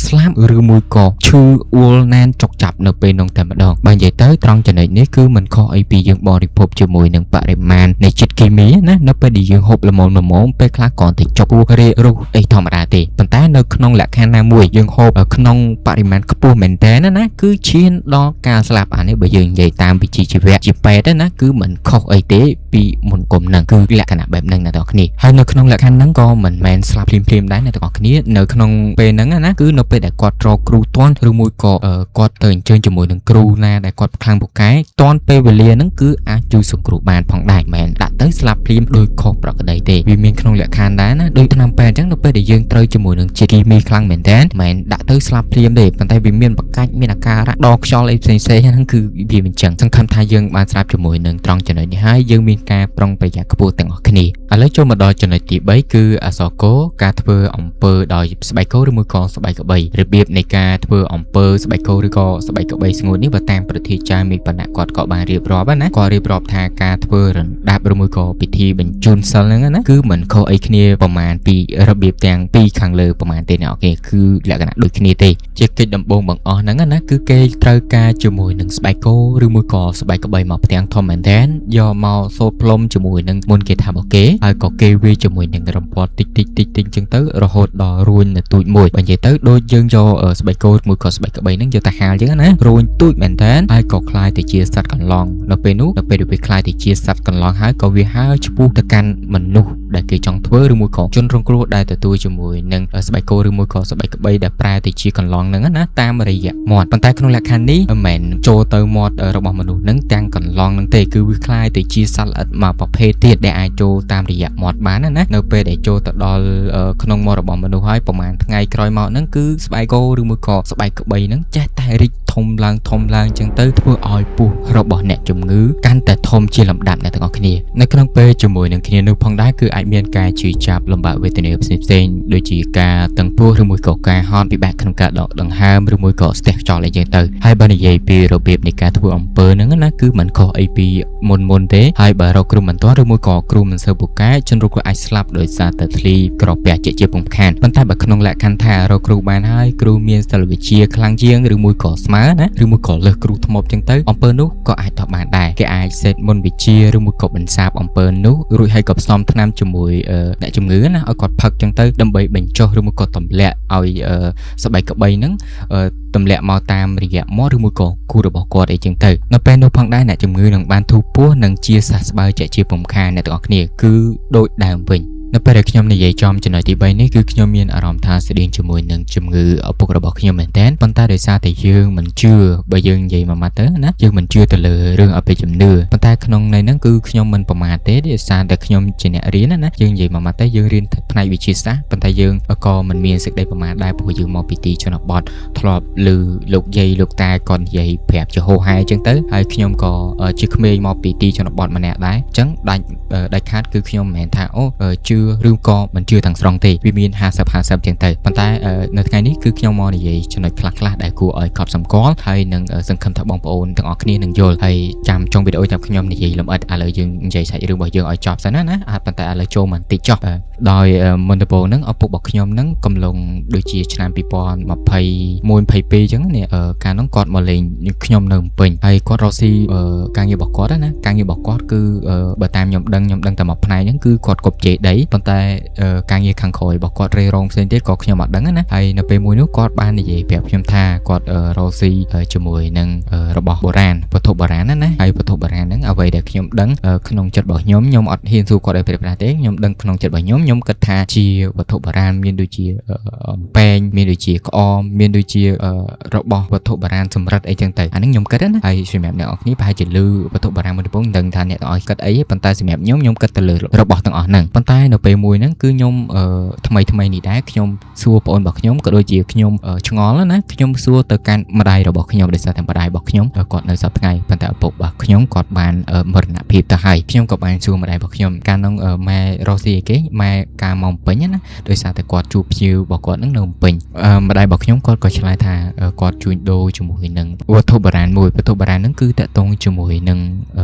ស្លាប់ឬមួយក៏ឈឺអួលណែនចុកចាប់នៅពេលនោះតែម្ដងបើនិយាយទៅត្រង់ចំណុចនេះគឺមិនខុសអីពីយើងបរិភោគជាមួយនឹងបរិមាណនៃជាតិគីមីណានៅពេលដែលយើងហូបល្មមល្មមពេលខ្លះគ្រាន់តែចុកពោះរាករុះអីធម្មតាទេប៉ុន្តែនៅក្នុងលក្ខខណ្ឌណាមួយយើងហូបក្នុងបរិមាណខ្ពស់មែនតើណាគឺឈានដល់ការស្លាប់អានេះបើយើងនិយាយតាមវិជ្ជាជីវៈជាពេទ្យណាគឺមិនខុសអីទេពីមុនគុំហ្នឹងគឺលក្ខណៈបែបហ្នឹងអ្នកទាំងអស់គ្នាហើយនៅក្នុងលក្ខខណ្ឌហ្នឹងក៏មិនមែនស្លាប់ភ្លាមៗដែរអ្នកទាំងអស់គ្នានៅក្នុងពេលហ្នឹងណាគឺនៅពេលដែលគាត់រកគ្រូទាន់ឬមួយក៏គាត់ទៅអញ្ជើញជាមួយនឹងគ្រូណាដែលគាត់ខ្លាំងពូកែទាន់ពេលវេលាហ្នឹងគឺអាចជួយសង្គ្រោះបានផងដែរមិនដាក់ទៅស្លាប់ភ្លាមដោយខុសប្រក្រតីទេវាមានក្នុងលក្ខខណ្ឌដែរណាដូចថ្នាំពេទ្យអញ្ចឹងនៅពេលដែលយើងត្រូវជាមួយនឹងជាតិគីមីខ្លាំងមែនតើមិនដាក់ទៅស្លាប់ភ្លាមទេប៉ុន្តែវាមានបកាច់មានអាការៈដកខ្យល់អីផ្សេងៗហ្នឹងគឺវាមិនចឹងសង្ឃឹមថាយើងបានស្រាប់ជាមួយនឹងត្រង់ចំណុចនេះហើយយើងមាន ការប្រុងប្រយ័ត្នខ្ពស់ទាំងអស់គ្នាឥឡូវចូលមកដល់ចំណុចទី3គឺអក្សរកការធ្វើអំពើដោយស្បែកគោឬមួយក៏ស្បែកក្របីរបៀបនៃការធ្វើអំពើស្បែកគោឬក៏ស្បែកក្របីស្ងួតនេះបើតាមប្រធាចារ្យមេបណ្ណៈគាត់ក៏បានរៀបរាប់ណាគាត់រៀបរាប់ថាការធ្វើរណ្ដាប់ឬមួយក៏ពិធីបញ្ជូនសិលហ្នឹងណាគឺមិនខុសអីគ្នាប្រមាណពីរបៀបទាំងពីរខាងលើប្រមាណទេអ្នកគេគឺលក្ខណៈដូចគ្នាទេជាកិច្ចដំបូងបង្អស់ហ្នឹងណាគឺគេត្រូវការជាមួយនឹងស្បែកគោឬមួយក៏ស្បែកក្របីមកផ្ទាំងធំមែនទែនយកមកសូត្រផ្លុំជាមួយនឹងមុនគេថារបស់គេហើយក៏គេវាជាមួយនឹងរំពាត់តិចតិចតិចតិចចឹងទៅរហូតដល់រួញនៅទូចមួយបើនិយាយទៅដូចយើងយកស្បែកគោមួយក៏ស្បែកក្របីហ្នឹងយកទៅហាលចឹងណារួញទូចមែនទែនហើយក៏คล้ายទៅជាសត្វកន្លងនៅពេលនោះនៅពេលដែលវាคล้ายទៅជាសត្វកន្លងហើយក៏វាហើរឆ្ពោះទៅកាន់មនុស្សដែលគេចង់ធ្វើឬមួយក៏ជនរងគ្រោះដែលទទួលជាមួយនឹងស្បែកគោឬមួយក៏ស្បែកក្របីដែលប្រែទៅជាកន្លងហ្នឹងណាតាមរយៈមាត់ប៉ុន្តែក្នុងលក្ខខណ្ឌនេះមិនមែនចូលទៅមាត់របស់មនុស្សហ្នឹងទាំងកន្លងហ្នឹងទេគឺវាคล้ายទៅជាសត្វល្អិតមួយប្រភេទទៀតដែលអាចចូលតាមរយៈមាត់បានណានៅពេលដែលចូលទៅដល់ក្នុងមាត់របស់មនុស្សហើយប្រហែលថ្ងៃក្រោយមកហ្នឹងគឺស្បែកគោឬមួយក៏ស្បែកក្របីហ្នឹងចេះតែរីកធំឡើងធំឡើងចឹងទៅធ្វើឲ្យពោះរបស់អ្នកជំងឺកាន់តែធំជាលំដាប់អ្នកទាំងអស់គ្នានៅក្នុងពេលជាមួយនឹងគ្នានោះផងដែរគឺអាចមានការឈឺចាប់លំបាកវេទនាផ្សេងៗដូចជាការតឹងពោះឬមួយក៏ការហត់ពិបាកក្នុងការដកដង្ហើមឬមួយក៏ស្ទះខ្យល់អីចឹងទៅហើយបើនិយាយពីរបៀបនៃការធ្វើអំពើហ្នឹងណាគឺមិនខុសអីពីមុនមុនទេហើយបើរកគ្រូមិនទាន់ឬមួយក៏គ្រូមិនសូវពូកែជនរងគ្រោះអាចស្លាប់ដោយសារតែធ្លីក្រពះជាពុំខានប៉ុន្តែបើក្នុងលក្ខខណ្ឌថារកគ្រូបានហើយគ្រូមានសិល្បវិជ្ជាខ្លាំងជាងឬមួយក៏ស្មើណាឬមួយក៏លើសគ្រូធ្មប់ចឹងទៅអំពើនោះក៏អាចតបបានដែរគេអាចសេតមុនវិជ្ជាឬមួយក៏បន្សាបអំពើនោះរួចហើយក៏ផ្សំថ្នាំជាមួយអ្នកជំងឺណាឲ្យគាត់ផឹកចឹងទៅដើម្បីបញ្ចុះឬមួយក៏ទម្លាក់ឲ្យស្បែកក្បីហ្នឹងទម្លាក់មកតាមរយៈមាត់ឬមួយក៏គូរបស់គាត់អីចឹងទៅនៅពេលនោះផងដែរអ្នកជំងឺនឹងបានធូរពោះនិងជាសះស្បើយជាជាពុំខានអ្នកទាំងអស់គ្នាគឺដូចដើមវិញនៅពេលដែលខ្ញុំនិយាយចំចំណុចទី3នេះគឺខ្ញុំមានអារម្មណ៍ថាស្តៀងជាមួយនឹងជំងឺឪពុករបស់ខ្ញុំមែនទែនប៉ុន្តែដោយសារតែយើងមិនជឿបើយើងនិយាយមួយម៉ាត់ទៅណាយើងមិនជឿទៅលើរឿងអបិយជំនឿប៉ុន្តែក្នុងន័យហ្នឹងគឺខ្ញុំមិនប្រមាថទេដោយសារតែខ្ញុំជាអ្នករៀនណាយើងនិយាយមួយម៉ាត់ទៅយើងរៀនផ្នែកវិទ្យាសាស្ត្រប៉ុន្តែយើងក៏មិនមានសេចក្តីប្រមាថដែរព្រោះយើងមកពីទីជនបទធ្លាប់ឮលោកយាយលោកតាគាត់និយាយប្រាប់ជាហោហែអញ្ចឹងទៅហើយខ្ញុំក៏ជាក្មេងមកពីទីជនបទម្នាក់ដែរអញ្ចឹងដាច់ដាច់ខាតគឺខ្ញុំមិនមែនថាអូជឿឬក៏មិនជឿទាំងស្រុងទេវាមាន50 50ចឹងទៅប៉ុន្តែនៅថ្ងៃនេះគឺខ្ញុំមកនិយាយចំណុចខ្លះៗដែលគួរឲ្យកត់សម្គាល់ហើយនឹងសង្ឃឹមថាបងប្អូនទាំងអស់គ្នានឹងយល់ហើយចាំចុងវីដេអូចាំខ្ញុំនិយាយលម្អិតឥឡូវយើងនិយាយសាច់រឿងរបស់យើងឲ្យចប់សិនណាណាប៉ុន្តែឥឡូវចូលមកបន្តិចចុះដោយមុនដំបូងហ្នឹងឪពុករបស់ខ្ញុំហ្នឹងកំឡុងដូចជាឆ្នាំ2021 22អញ្ចឹងនេះកាលហ្នឹងគាត់មកលេងខ្ញុំនៅភ្នំពេញហើយគាត់រកស៊ីការងាររបស់គាត់ណាការងាររបស់គាត់គឺបើតាមខ្ញុំដឹងខ្ញុំដឹងតែមួយផ្នែកហ្នឹងគឺគាត់គប់ជេដីប៉ុន្តែការងារខាងក្រោយរបស់គាត់រេរងផ្សេងទៀតក៏ខ្ញុំអត់ដឹងណាហើយនៅពេលមួយនោះគាត់បាននិយាយប្រាប់ខ្ញុំថាគាត់រកស៊ីជាមួយនឹងរបស់បុរាណវត្ថុបុរាណណាណាហើយវត្ថុបុរាណហ្នឹងអ្វីដែលខ្ញុំដឹងក្នុងចិត្តរបស់ខ្ញុំខ្ញុំអត់ហ៊ានសួរគាត់ឲ្យប្រាប់ទេខ្ញុំដឹងក្នុងចិត្តរបស់ខ្ញុំខ្ញុំគិតថាជាវត្ថុបុរាណមានដូចជាអំពែងមានដូចជាក្អមមានដូចជារបស់វត្ថុបុរាណសម្រិតអីចឹងទៅអាហ្នឹងខ្ញុំគិតណាហើយសម្រាប់អ្នកនរគ្នាប្រហែលជាលឺវត្ថុបុរាណមុនដំបូងមិនដឹងថាអ្នកទាំងអស់គិតអីប៉ុន្តែសម្រាប់ខ្ញុំខ្ញុំគិតទៅលើរបស់ទាំងអស់ហ្នឹងប៉ុន្តែនៅពេលមួយហ្នឹងគឺខ្ញុំថ្មីថ្មីនេះដែរខ្ញុំសួរប្អូនរបស់ខ្ញុំក៏ដូចជាខ្ញុំឆ្ងល់ណាខ្ញុំសួរទៅកាន់ម្ដាយរបស់ខ្ញុំដោយសារតែម្ដាយរបស់ខ្ញុំគាត់នៅសប្តាហ៍ថ្ងៃប៉ុន្តែឪពុករបស់ខ្ញុំគាត់បានមរណភាពទៅហើយខ្ញុំក៏បានសួរម្ដាយរបស់ខ្ញុំកាលនោះម៉ែរស់ស៊ីអីគេម៉ែការមកពេញណាដោយសារតែគាត់ជួបភ្ញៀវរបស់គាត់នឹងនៅភ្នំពេញម្ដាយរបស់ខ្ញុំគាត់ក៏ឆ្លើយថាគាត់ជួញដូរជាមួយនឹងវត្ថុបុរាណមួយវត្ថុបុរាណហ្នឹងគឺតាក់ទងជាមួយនឹង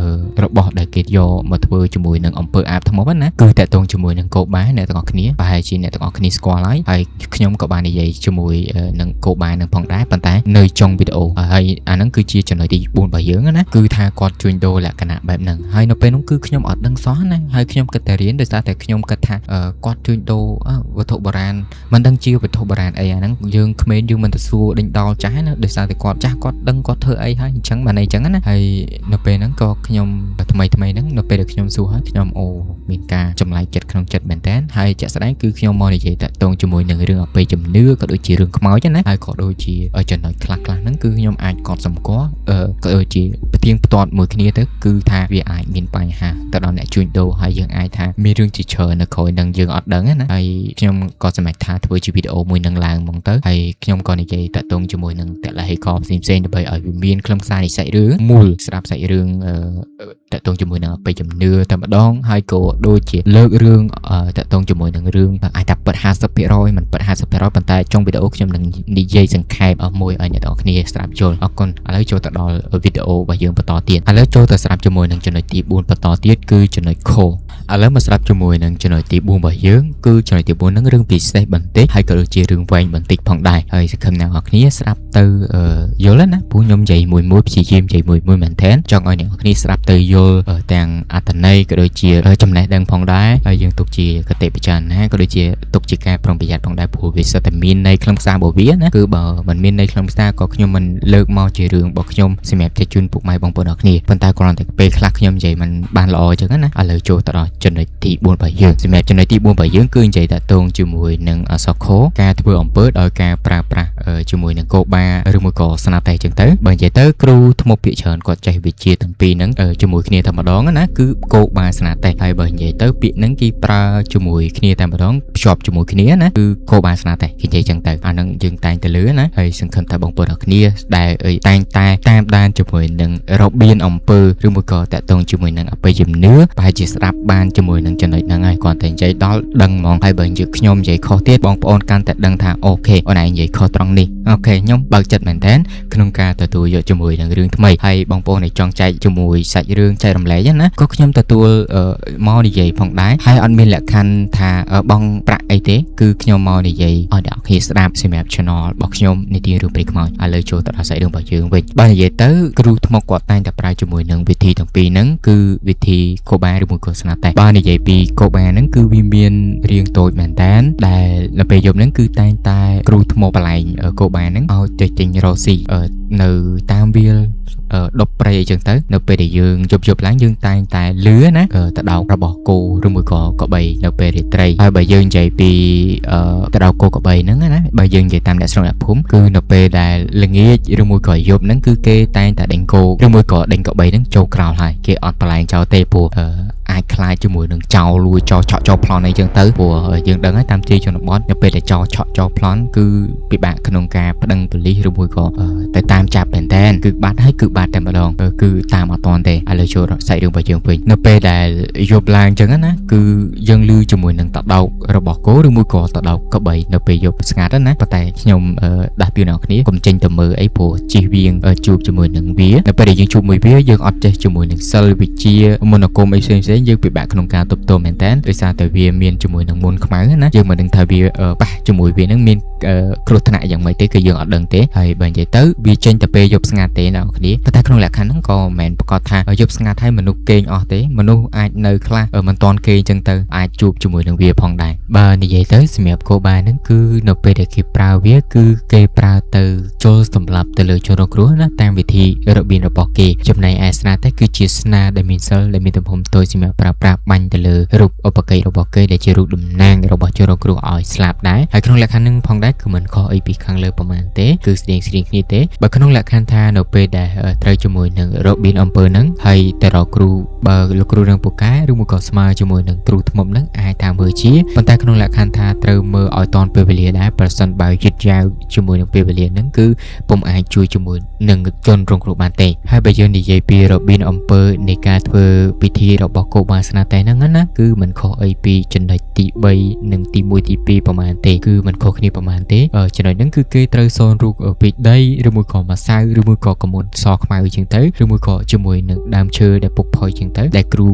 របស់ដែលគេយកមកធ្វើជាមួយនឹងអំពើអាបថ្មណាគឺតាក់ទងជាមួយនឹងកោបាអ្នកទាំងអស់គ្នាប្រហែលជាអ្នកទាំងអស់គ្នាស្គាល់ហើយហើយខ្ញុំក៏បាននិយាយជាមួយនឹងកោបានឹងផងដែរប៉ុន្តែនៅចុងវីដេអូហើយអាហ្នឹងគឺជាចំណុចទី4របស់យើងណាគឺថាគាត់ជួញដូរលក្ខណៈបែបហ្នឹងហើយនៅពេលនោះគឺខ្ញុំអត់ដឹងសោះណាហើយខ្ញុំគិតតែរៀនដោយសារតែខ្ញុំគិតថាគាត់ជួញដូរវត្ថុបុរាណមិនដឹងជាវត្ថុបុរាណអីអាហ្នឹងយើងក្មេងយើងមិនទៅសួរដេញដោលចាស់ណាដោយសារតែគាត់ចាស់គាត់ដឹងគាត់ធ្វើអីហើយអញ្ចឹងបានអីចឹងណាហើយនៅពេលហ្នឹងក៏ខ្ញុំថ្មីថ្មីហ្នឹងនៅពេលដែលខ្ញុំសួរហើយខ្ញុំអូមានការចម្លែកចិត្តក្នុង ចិត្តមែនតើហើយជាក់ស្ដែងគឺខ្ញុំមកនិយាយតាក់ទងជាមួយនឹងរឿងអបិយជំនឿក៏ដូចជារឿងខ្មោចណាហើយក៏ដូចជាចំណុចខ្លះៗហ្នឹងគឺខ្ញុំអាចកត់សម្គាល់ក៏ដូចជាផ្ទៀងផ្ទាត់មួយគ្នាទៅគឺថាវាអាចមានបញ្ហាទៅដល់អ្នកជួញដូរហើយយើងអាចថាមានរឿងជាច្រើននៅក្រោយនឹងយើងអត់ដឹងណាហើយខ្ញុំក៏សម្រេចថាធ្វើជាវីដេអូមួយនឹងឡើងហ្មងទៅហើយខ្ញុំក៏និយាយតាក់ទងជាមួយនឹងតលហេកផ្សេងៗដើម្បីឲ្យវាមានខ្លឹមសារនៃសាច់រឿងមូលស្រាប់សាច់រឿងតាក់ទងជាមួយនឹងអបិយជំនឿតែម្ដងហើយក៏ដូចជាលើករឿងតាក់ទងជាមួយនឹងរឿងអាចថាពិត50%មិនពិត50%ប៉ុន្តែចុងវីដេអូខ្ញុំនឹងនិយាយសង្ខេបមួយឲ្យអ្នកទាំងអស់គ្នាស្ដាប់យល់អរគុណឥឡូវចូលទៅដល់វីដេអូរបស់យើងបន្តទៀតឥឡូវចូលទៅស្ដាប់ជាមួយនឹងចំណុចទី4បន្តទៀតគឺចំណុចខឥឡូវមកស្ដាប់ជាមួយនឹងចំណុចទី4របស់យើងគឺចំណុចទី4ហ្នឹងរឿងពិសេសបន្តិចហើយក៏ដូចជារឿងវែងបន្តិចផងដែរហើយសង្ឃឹមអ្នកនរគ្នាស្ដាប់ទៅយល់ណាព្រោះខ្ញុំនិយាយមួយមួយព្យាយាមនិយាយមួយមួយមែនទែនចង់ឲ្យអ្នកនរគ្នាស្ដាប់ទៅយល់ទាំងអត្ថន័យក៏ដូចជាចំណេះដឹងផងដែរហើយយើងទុកជាគតិពិចារណាក៏ដូចជាទុកជាការប្រុងប្រយ័ត្នផងដែរព្រោះវាសុទ្ធតែមានន័យខ្លឹមសាររបស់វាណាគឺបើមិនមានន័យខ្លឹមសារក៏ខ្ញុំមិនលើកមកជារឿងរបស់ខ្ញុំសម្រាប់ចែកជូនពុកម៉ែបងប្អូនអរគ្នាប៉ុន្តែគ្រាន់តែពេលខ្លះខ្ញុំនិយាយមិនបានល្អអញ្ចឹងណាឥឡូវចូលទៅដល់ចំណុចទី4របស់យើងសម្រាប់ចំណុចទី4របស់យើងគឺនិយាយតាក់ទងជាមួយនឹងអសខការធ្វើអំពើដោយការប្រើប្រាស់ជាមួយនឹងកោបាឬមួយក៏ស្នាតេអញ្ចឹងទៅបើនិយាយទៅគ្រូធ្មប់ភាគច្រើនគាត់ចេះវិជ្ជាទាំងពីរហ្នឹងជាមួយគ្នាតែម្ដងណាគឺកោបាស្នាតេហើយបើនិយាយទៅពាក្យហ្នឹងគេប្រើជាមួយគ្នាតែម្ដងភ្ជាប់ជាមួយគ្នាណាគឺកោបាស្នាតេគេនិយាយអញ្ចឹងទៅអាហ្នឹងយើងតែងទៅលឺណាហើយសង្ឃឹមថាបងប្អូនអរគ្នាដែលតែងតែតាមដានជាមួយនឹងរបៀនអំពើឬមួយក៏តាក់ទងជាមួយនឹងអបិយជំនឿប្រហែលជាស្ដាប់បានជាមួយនឹងចំណុចហ្នឹងហើយគ្រាន់តែនិយាយដល់ដឹងហ្មងហើយបើនិយាយខ្ញុំនិយាយខុសទៀតបងប្អូនកាន់តែដឹងថាOK អូនឯងនិយាយខុសត្រង់នេះOK ខ្ញុំបើកចិត្តមែនតើក្នុងការទទួលយកជាមួយនឹងរឿងថ្មីហើយបងប្អូនដែលចង់ចែកជាមួយសាច់រឿងចែករំលែកណាក៏ខ្ញុំទទួលមកនិយាយផងដែរហើយអត់មានលក្ខខណ្ឌថាបងប្រាក់អីទេគឺខ្ញុំមកនិយាយឲ្យអ្នកគ្នាស្ដាប់សម្រាប់ channel របស់ខ្ញុំនីតិរឿងព្រៃខ្មោចឥឡូវចូលទៅដល់សាច់រឿងរបស់យើងវិញបើនិយាយទៅគ្រូធ្មប់គាត់តែងតែប្រើជាមួយនឹងវិធីទាំងពីរហ្នឹងគឺវិធីកូបាឬមួយក៏ស្នាតេបើនិយាយពីកូបាហ្នឹងគឺវាមានរាងតូចមែនតើដែលនៅពេលយប់ហ្នឹងគឺតែងតែគ្រូធ្មប់បលែងកូបាហ្នឹងឲ្យទៅចេញរកស៊ីនៅតាមវាលដប់ព្រៃអីចឹងទៅនៅពេលដែលយើងយប់យប់ឡើងយើងតែងតែលឺណាតដោករបស់គោឬមួយក៏កបីនៅពេលរាត្រីហើយបើយើងនិយាយពីតដោកគោកបីហ្នឹងណាបើយើងនិយាយតាមអ្នកស្រុកអ្នកភូមិគឺនៅពេលដែលល្ងាចឬមួយក៏យប់ហ្នឹងគឺគេតែងតែដេញគោឬមួយក៏ដេញកបីហ្នឹងចូលក្រោលហើយគេអត់បលែងចោលទេព្រោះអាចខ្លាចជាមួយនឹងចោលលួចចោលឆក់ចោលប្លន់អីចឹងទៅព្រោះយើងដឹងហើយតាមទីជនបទនៅពេលដែលចោលឆក់ចោលប្លន់គឺពិបាកក្នុងការប្តឹងប៉ូលីសឬមួយក៏ទៅតាមចាប់មែនតើគឺបាត់ហើយគឺបាត់តែម្ដងគឺតាមអត់តាន់ទេឥឡូវចូលសាច់រឿងរបស់យើងវិញនៅពេលដែលយប់ឡើងចឹងណាគឺយើងលឺជាមួយនឹងតដោករបស់គោឬមួយក៏តដោកកបីនៅពេលយប់ស្ងាត់ណាប៉ុន្តែខ្ញុំដាស់តឿនអ្នកគ្នាកុំចេញទៅមើលអីព្រោះជិះវៀងជួបជាមួយនឹងវានៅពេលដែលយើងជួបមួយវាយើងអត់ចេះជាមួយនឹងសិលវិជ្ជាមន្តអាគមអីផ្សេងៗយើងពិបាកក្នុងការទប់ទល់មែនតើដោយសារតែវាមានជាមួយនឹងមុនខ្មៅណាយើងមិនដឹងថាវាប៉ះជាមួយវានឹងមានគ្រោះថ្នាក់យ៉ាងម៉េចទេគឺយើងអត់ដឹងទេហើយបើនិយាយទៅវាចេញតែពេលយប់ស្ងាត់ទេអ្នកនរគ្នាប៉ុន្តែក្នុងលក្ខខណ្ឌហ្នឹងក៏មិនមែនប្រកាសថាយប់ស្ងាត់ហើយមនុស្សគេងអស់ទេមនុស្សអាចនៅខ្លះមិនតាន់គេងចឹងទៅអាចជួបជាមួយនឹងវាផងដែរបើនិយាយទៅសម្រាប់គោបាហ្នឹងគឺនៅពេលដែលគេប្រើវាគឺគេប្រើទៅចូលសម្លាប់ទៅលើជនរងគ្រោះណាតាមវិធីរបៀបរបស់គេចំណែកឯស្នាតែគឺជាស្នាដែលមានសិលដែលមានទំហំតូចសម្រាប់ប្រើប្រាស់បាញ់ទៅលើរូបឧបកិច្ចរបស់គេដែលជារូបតំណាងរបស់ជនរងគ្រោះឲ្យស្លាប់ដែរហើយក្នុងលក្ខខណ្ឌហ្នឹងផងដែរគឺមិនខុសអីពីខាងលើប្រហែលទេគឺស្តៀងស្តៀងគ្នាទេបើក្នុងលក្ខខណ្ឌថានៅពេលដែលត្រូវជាមួយនឹងរបៀបអំពើហ្នឹងហើយទៅរកគ្រូបើលោកគ្រូនឹងពូកែឬមួយក៏ស្មើជាមួយនឹងគ្រូធ្មប់ហ្នឹងអាចថាមើលជាប៉ុន្តែក្នុងលក្ខខណ្ឌថាត្រូវមើលឲ្យតាន់ពេលវេលាដែរប្រសិនបើយឺតយ៉ាវជាមួយនឹងពេលវេលាហ្នឹងគឺពុំអាចជួយជាមួយនឹងជនរងគ្រោះបានទេហើយបើយើងនិយាយពីរបៀបអំពើនៃការធ្វើពិធីរបស់គោបាស្នាតេហ្នឹងណាគឺមិនខុសអីពីចំណុចទី3និងទី1ទី2ប្រហែលទេគឺមិនខុសគ្នាប្រហែលទេចំណុចហ្នឹងគឺគេត្រូវសូនរូបពីដីឬមួយក៏ម្សៅឬមួយក៏កមុនសខ្មៅអញ្ចឹងទៅឬមួយក៏ជាមួយនឹងដើមឈើដែលពុកផុយអញ្ចឹងទៅដែលគ្រូ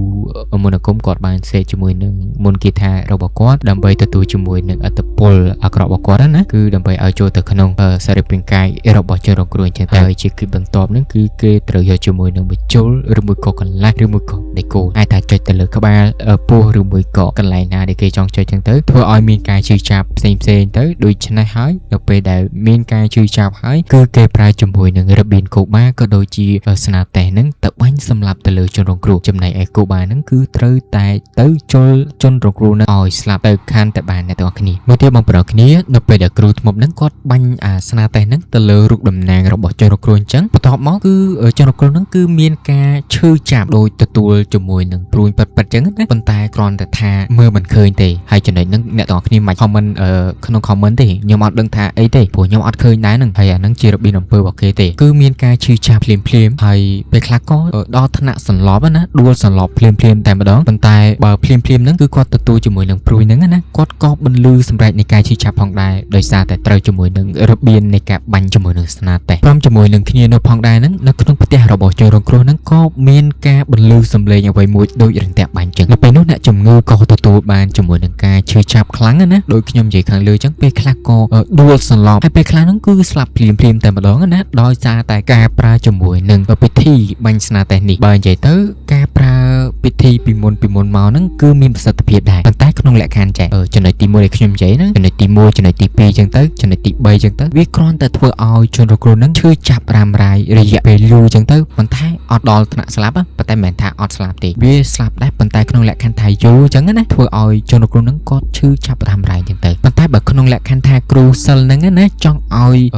មន្តអាគមគាត់បានសេជាមួយនឹងមន្តគាថារបស់គាត់ដើម្បីទទួលជាមួយនឹងអត្តពលអាក្រក់របស់គាត់ណាគឺដើម្បីឲ្យចូលទៅក្នុងសារីរាង្គកាយរបស់ជនរងគ្រោះអញ្ចឹងទៅហើយជាគឺបន្ទាប់ហ្នឹងគឺគេត្រូវយកជាមួយនឹងបញ្ជុលឬមួយក៏កន្លះឬមួយក៏ដេកូអាចថាចុចទៅលើក្បាលពោះឬមួយក៏កន្លែងណាដែលគេចង់ចុចអញ្ចឹងទៅធ្វើឲ្យមានការឈឺចាប់ផ្សេងផ្សេងទៅដូច្នេះហើយនៅពេលដែលមានការឈឺចាប់ហើយគឺគេប្រើជាមួយ ជាមួយនឹងរបៀនកូបាក៏ដូចជាស្នាតេហ្នឹងទៅបាញ់សម្លាប់ទៅលើជនរងគ្រោះចំណែកឯកូបាហ្នឹងគឺត្រូវតែទៅជុលជនរងគ្រោះហ្នឹងឲ្យស្លាប់ទៅខានតែបានអ្នកទាំងអស់គ្នាមួយទៀតបងប្រុសគ្នានៅពេលដែលគ្រូធ្មប់ហ្នឹងគាត់បាញ់អាស្នាតេហ្នឹងទៅលើរូបតំណាងរបស់ជនរងគ្រោះអញ្ចឹងបន្ទាប់មកគឺជនរងគ្រោះហ្នឹងគឺមានការឈឺចាប់ដោយទទួលជាមួយនឹងព្រួញប៉ិតៗអញ្ចឹងណាប៉ុន្តែគ្រាន់តែថាមើលមិនឃើញទេហើយចំណុចហ្នឹងអ្នកទាំងអស់គ្នាមិន comment ក្នុង comment ទេខ្ញុំអត់ដឹងថាអីទេព្រោះខ្ញុំអត់ឃើញដែរហ្នឹងហើយអាហ្នឹងជារបៀបអំពើរបស់គេទេគឺមានការឈឺចាប់ភ្លាមភ្លាមៗហើយពេលខ្លះក៏ដល់ថ្នាក់សន្លប់ណាដួលសន្លប់ភ្លាមភ្លាមៗតែម្ដងប៉ុន្តែបើភ្លាមភ្លាមហ្នឹងគឺគាត់ទទួលជាមួយនឹងព្រួយហ្នឹងណាគាត់ក៏បន្លឺសម្រាប់នៃការឈឺចាប់ផងដែរដោយសារតែត្រូវជាមួយនឹងរបៀបនៃការបាញ់ជាមួយនឹងស្នាតេព្រមជាមួយនឹងគ្នានៅផងដែរហ្នឹងនៅក្នុងផ្ទះរបស់ជនរងគ្រោះហ្នឹងក៏មានការបន្លឺសំឡេងអ្វីមួយដូចរន្ទះបាញ់ចឹងនៅពេលនោះអ្នកជំងឺក៏ទទួលបានជាមួយនឹងការឈឺចាប់ខ្លាំងណាដូចខ្ញុំនិយាយខាងលើចឹងពេលខ្លះក៏ដួលសន្លប់ហើយពេលខ្លះហ្នឹងគឺស្លាប់ភ្លាមភ្លាមតែម្ដងណាដោយសារតែការប្រើជាមួយនឹងពិធីបាញ់ស្នាតេនេះបើនិយាយទៅការប្រើពិធីពីមុនពីមុនមកហ្នឹងគឺមានប្រសិទ្ធភាពដែរប៉ុន្តែក្នុងលក្ខខណ្ឌចេះចំណុចទី1ដែលខ្ញុំនិយាយហ្នឹងចំណុចទី1ចំណុចទី2ចឹងទៅចំណុចទី3ចឹងទៅវាគ្រាន់តែធ្វើឲ្យជនរងគ្រោះហ្នឹងឈឺចាប់រ៉ាំរ៉ៃរយៈពេលយូរចឹងទៅប៉ុន្តែអត់ដល់ថ្នាក់ស្លាប់ប៉ុន្តែមិនមែនថាអត់ស្លាប់ទេវាស្លាប់ដែរប៉ុន្តែក្នុងលក្ខខណ្ឌថាយូរចឹងណាធ្វើឲ្យជនរងគ្រោះហ្នឹងគាត់ឈឺចាប់រ៉ាំរ៉ៃចឹងទៅប៉ុន្តែបើក្នុងលក្ខខណ្ឌថាគ្រូសិលហ្នឹងណាចង់ឲ្យ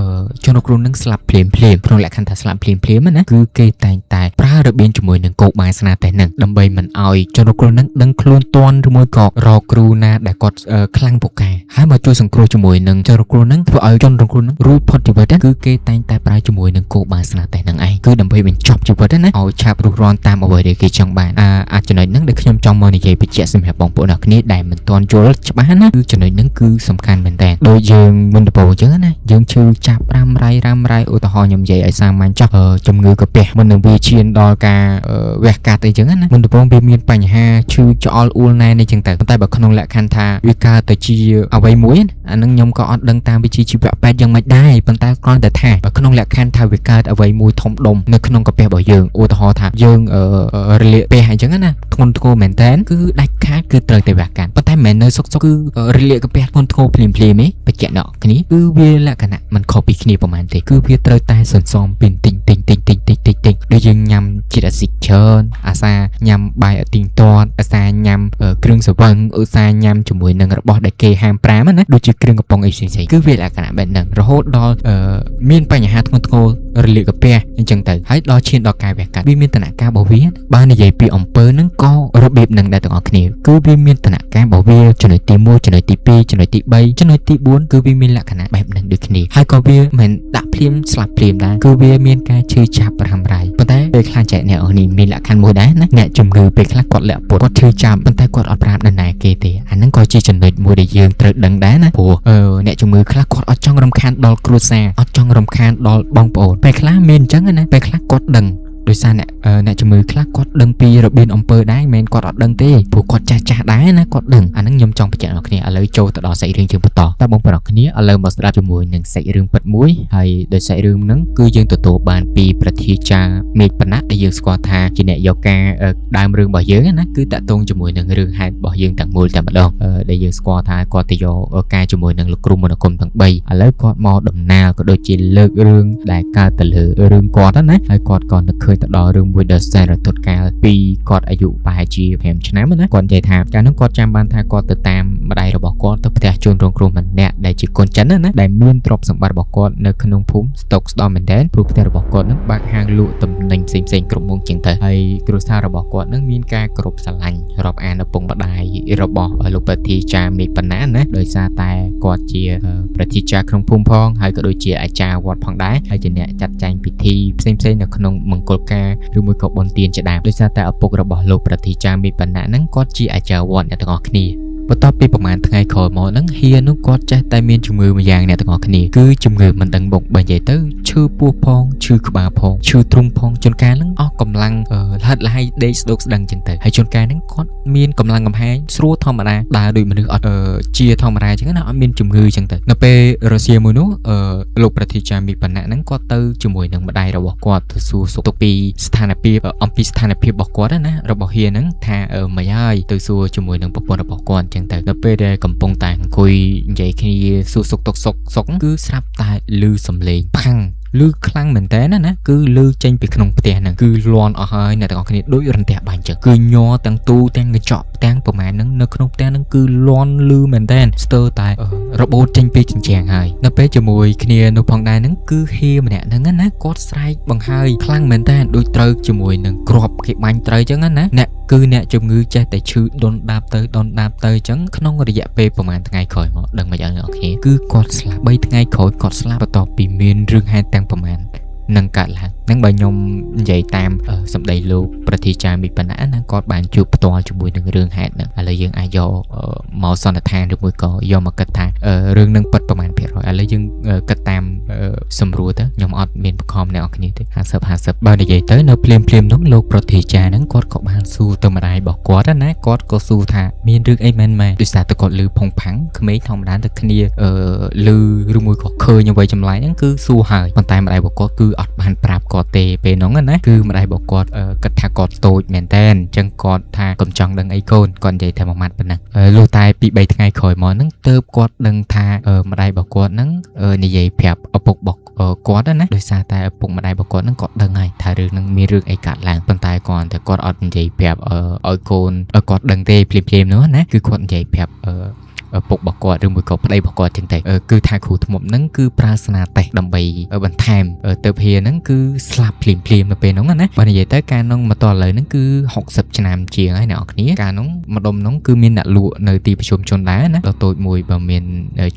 ជនរងគ្រោះហ្នឹងស្លាប់ភ្លាមភ្លាមក្នុងលក្ខខណ្ឌថាស្លាប់ភ្លាមភ្លាមណាគឺគេតែងតែប្រើរបៀងជាមួយនឹងគោកបាយស្នាតេហ្នឹងដើម្បីមិនឲ្យជនរងគ្រោះហ្នឹងដឹងខ្លួនទាន់ឬមួយក៏រកគ្រូណាដែលគាត់ខ្លាំងពូកែហើយមកជួយសង្គ្រោះជាមួយនឹងជនរងគ្រោះហ្នឹងធ្វើឲ្យជនរងគ្រោះហ្នឹងរួចផុតជីវិតគឺគេតែងតែប្រើជាមួយនឹងគោបាយស្នាតេហ្នឹងឯងគឺដើម្បីបញ្ចប់ជីវិតណាឲ្យឆាប់រុះរាន់តាមអ្វីដែលគេចង់បានអាអាចំណុចហ្នឹងដែលខ្ញុំចង់មកនិយាយបញ្ជាក់សម្រាប់បងប្អូនអរគ្នាដែលមិនទាន់យល់ច្បាស់ណាគឺចំណុចហ្នឹងគឺសំខាន់មែនតើដូចយើងមុនដំបូងអញ្ចឹងណាយើងឈឺចាប់រ៉ាំរ៉ៃរ៉ាំរ៉ៃឧទាហរណ៍ខ្ញុំនិយាយឲ្យសាមញ្ញចុះជំងឺកាពះមុននឹងវាឈានដល់ការវះកាត់អីចឹងណាមុនដំបូងវាមានបញ្ហាឈឺច្អល់អួលណែនអីចឹងទៅប៉ុន្តែបើក្នុងលក្ខខណ្ឌថាវាកើតទៅជាអ្វីមួយអានឹងខ្ញុំក៏អត់ដឹងតាមវិជ្ជាជីវៈពេទ្យយ៉ាងម៉េចដែរប៉ុន្តែគ្រាន់តែថាបើក្នុងលក្ខខណ្ឌថាវាកើតអ្វីមួយធំដុំនៅក្នុងកាពះរបស់យើងឧទាហរណ៍ថាយើងរលាកពះអញ្ចឹងណាធ្ងន់ធ្ងរមែនតើគឺដាច់ខាតគឺត្រូវតែវះកាត់ប៉ុន្តែមិនមែននៅសុកសុកគឺរលាកកាពះធ្ងន់ធ្ងរភ្លាមភ្លាមទេបញ្ជាក់ដល់គ្នាគឺវាលក្ខណៈមិនខុសពីគ្នាប្រហែលទេគឺវាត្រូវតែសន្សំពីតិចតិចតិចតិចតិចតិចតិចដូចយើងញ៉ាំជាតិអាស៊ីតច្រើនអាសាញ៉ាំបាយអត់ទៀងទាត់អាសាញ៉ាំគ្រឿងស្រវឹងឧស្សាហ៍ញ៉ាំជាមួយនឹងរបស់ដែលគេហាមប្រាមណាដូចជាគ្រឿងកំប៉ុងអីផ្សេងៗគឺវាលក្ខណៈបែបហ្នឹងរហូតដល់មានបញ្ហាធ្ងន់ធ្ងររលាកកាពះអញ្ចឹងទៅហើយដល់ឈានដល់ការវះកាត់វាមានតនការរបស់វាបើនិយាយពីអំពើហ្នឹងក៏របៀបហ្នឹងដែរទាំងអស់គ្នាគឺវាមានតនការរបស់វាចំណុចទី1ចំណុចទី2ចំណុចទី3ចំណុចទី4គឺវាមានលក្ខណៈបែបហ្នឹងដូចគ្នាហើយក៏វាមិនដាក់ភ្លាមស្លាប់ភ្លាមដែរគឺវាមានការឈឺចាប់រ៉ាំរ៉ៃប៉ុន្តែពេលខ្លះចែកអ្នកនេះមានលក្ខខណ្ឌមួយដែរណាអ្នកជំងឺពេលខ្លះគាត់លាក់ពុតគាត់ឈឺចាប់ប៉ុន្តែគាត់អត់ប្រាប់ដល់ណាគេទេអាហ្នឹងក៏ជាចំណុចមួយដែលយើងត្រូវដឹងដែរណាព្រោះអ្នកជំងឺខ្លះគាត់អត់ចង់រំខានដល់គ្រួសារអត់ចង់រំខានដល់បងប្អូនពេលខ្លះមានអញ្ចឹងណាពេលខ្លះគាត់ដឹងដោយសារអ្នកអ្នកជំងឺខ្លះគាត់ដឹងពីរបៀបអំពើដែរមិនមែនគាត់អត់ដឹងទេព្រោះគាត់ចាស់ចាស់ដែរណាគាត់ដឹងអាហ្នឹងខ្ញុំចង់បញ្ជាក់ដល់គ្នាឥឡូវចូលទៅដល់សាច់រឿងជាបន្តតើបងប្អូនគ្នាឥឡូវមកស្ដាប់ជាមួយនឹងសាច់រឿងពិតមួយហើយដោយសាច់រឿងហ្នឹងគឺយើងទទួលបានពីប្រធាចារ្យមេឃបណៈដែលយើងស្គាល់ថាជាអ្នកយកការដើមរឿងរបស់យើងណាគឺតាក់ទងជាមួយនឹងរឿងហេតុរបស់យើងទាំងមូលតែម្ដងដែលយើងស្គាល់ថាគាត់ទៅយកការជាមួយនឹងលោកគ្រូមន្តអាគមទាំង3ឥឡូវគាត់មកដំណាលក៏ដូចជាលើករឿងដែលកើតទៅលើរឿងគាត់ណាហើយគាត់ក៏នឹកឃើញទៅដល់រឿងមួយដ៏សែនរន្ធត់កាលពីគាត់អាយុប្រហែលជា5ឆ្នាំណាគាត់និយាយថាកាលនោះគាត់ចាំបានថាគាត់ទៅតាមម្ដាយរបស់គាត់ទៅផ្ទះជនរងគ្រោះម្នាក់ដែលជាកូនចិនណាដែលមានទ្រព្យសម្បត្តិរបស់គាត់នៅក្នុងភូមិស្តុកស្ដំមែនទែនព្រោះផ្ទះរបស់គាត់នឹងបើកហាងលក់ទំនិញផ្សេងផ្សេងគ្រប់មុខជាងទៅហើយគ្រួសាររបស់គាត់នឹងមានការគោរពស្រឡាញ់រាប់អានឪពុកម្ដាយរបស់លោកប្រធាចារ្យមេឃបណ្ណាណាដោយសារតែគាត់ជាប្រធាចារ្យក្នុងភូមិផងហើយក៏ដូចជាអាចារ្យវត្តផងដែរហើយជាអ្នកចាត់ចែងពិធីផ្សេងៗនៅក្នុងមង្គលការឬមួយក៏បុណ្យទានជាដើមដោយសារតែឪពុករបស់លោកប្រធាចារ្យមេឃបណ្ណាហ្នឹងគាត់ជាអាចារ្យវត្តអ្នកទាំងអស់គ្នាបន្ទាប់ពីប្រហែលថ្ងៃក្រោយមកហ្នឹងហៀនោះគាត់ចេះតែមានជំងឺមួយយ៉ាងអ្នកទាំងអស់គ្នាគឺជំងឺមិនដឹងមុខបើនិយាយទៅឈឺពោះផងឈឺក្បាលផងឈឺទ្រុងផងជួនកាលហ្នឹងអស់កម្លាំងលហិតលហៃដេកស្ដោកស្ដឹងចឹងទៅហើយជួនកាលហ្នឹងគាត់មានកម្លាំងកំហែងស្រួលធម្មតាដើរដូចមនុស្សអត់ជាធម្មតាចឹងណាអត់មានជំងឺចឹងទៅនៅពេលរសៀលមួយនោះលោកប្រធាចារ្យមីបណ្ណៈហ្នឹងគាត់ទៅជាមួយនឹងម្ដាយរបស់គាត់ទៅសួរសុខទុក្ខពីស្ថានភាពអំពីស្ថានភាពរបស់គាត់ណារបស់ហៀហ្នឹងថាមិនហើយទៅសួរជាមួយនឹងប្រពន្ធរបស់គាត់ចឹងទៅនៅពេលដែលកំពុងតែអង្គុយនិយាយគ្នាសួរសុខទុក្ខសុខសុខគឺស្រាប់តែឮសំឡេងផាំង លឺខ្លាំងមែនតើណាណាគឺលឺចេញពីក្នុងផ្ទះហ្នឹងគឺលាន់អស់ហើយអ្នកទាំងអស់គ្នាដូចរន្ទះបាញ់ចឹងគឺញ័រទាំងទូទាំងកញ្ចក់ទាំងប្រមាណហ្នឹងនៅក្នុងផ្ទះហ្នឹងគឺលាន់លឺមែនតើស្ទើរតែរបូតចេញពីជញ្ជាំងហើយនៅពេលជាមួយគ្នានោះផងដែរហ្នឹងគឺហៀម្នាក់ហ្នឹងណាគាត់ស្រែកបង្ហើយខ្លាំងមែនតើដូចត្រូវជាមួយនឹងគ្រាប់គេបាញ់ត្រូវចឹងណាអ្នកគឺអ្នកជំងឺចេះតែឈឺដុនដាបទៅដុនដាបទៅចឹងក្នុងរយៈពេលប្រហែលថ្ងៃក្រោយមកដឹងមិនអត់អ្នកគ្នាគឺគាត់ស្លាប់3ថ្ងៃក្រោយគាត់ស្លាប់បន្ទាប់ពីមានរឿងហេតុទាំងប្រមាណនឹងកើតឡើងនឹងបើខ្ញុំនិយាយតាមសម្ដីលោកប្រធាចារ្យមិបណ្ណៈណាគាត់បានជួបផ្ទាល់ជាមួយនឹងរឿងហេតុហ្នឹងឥឡូវយើងអាចយកមកសន្និដ្ឋានឬមួយក៏យកមកគិតថារឿងនឹងពិតប្រមាណភាគរយឥឡូវយើងគិតតាមសម្រួលទៅខ្ញុំអត់មានបខំអ្នកនរគ្នាទេ50 50បើនិយាយទៅនៅភ្លាមភ្លាមនោះលោកប្រធាចារ្យហ្នឹងគាត់ក៏បានសួរទៅម្ដាយរបស់គាត់ណាគាត់ក៏សួរថាមានរឿងអីមែនម៉ែដោយសារតែគាត់ឮផុងផាំងក្មេងធម្មតាទៅគ្នាអឺឮឬមួយក៏ឃើញអ្វីចម្លែកហ្នឹងគឺសួរហើយប៉ុន្តែម្ដាយរបស់គាត់គឺអត់បានប្រាប់គាត់ទេពេលហ្នឹងណាគឺម្ដាយរបស់គាត់គិតថាគាត់តូចមែនតើអញ្ចឹងគាត់ថាកុំចង់ដឹងអីកូនគាត់និយាយតែមួយម៉ាត់ប៉ុណ្ណឹងលុះតែពី3ថ្ងៃក្រោយមកហ្នឹងទើបគាត់ដឹងថាម្ដាយរបស់គាត់ហ្នឹងនិយាយប្រាប់ឪពុករបស់គាត់ណាដោយសារតែឪពុកម្ដាយរបស់គាត់ហ្នឹងគាត់ដឹងហើយថារឿងហ្នឹងមានរឿងអីកើតឡើងប៉ុន្តែគាត់តែគាត់អត់និយាយប្រាប់ឲ្យកូនគាត់ដឹងទេភ្លាមៗនោះណាគឺគាត់និយាយប្រាប់ឪពុករបស់គាត់ឬមួយក៏ប្តីរបស់គាត់ចឹងទៅគឺថាគ្រូធ្មប់ហ្នឹងគឺប្រើស្នាតេះដើម្បីបន្ថែមទៅភាហ្នឹងគឺស្លាប់ភ្លាមភ្លាមនៅពេលហ្នឹងណាបើនិយាយទៅកាលនោះមកតឥឡូវហ្នឹងគឺ60ឆ្នាំជាងហើយអ្នកនរគ្នាកាលនោះម្ដុំហ្នឹងគឺមានអ្នកលក់នៅទីប្រជុំជនដែរណាដល់តូចមួយបើមាន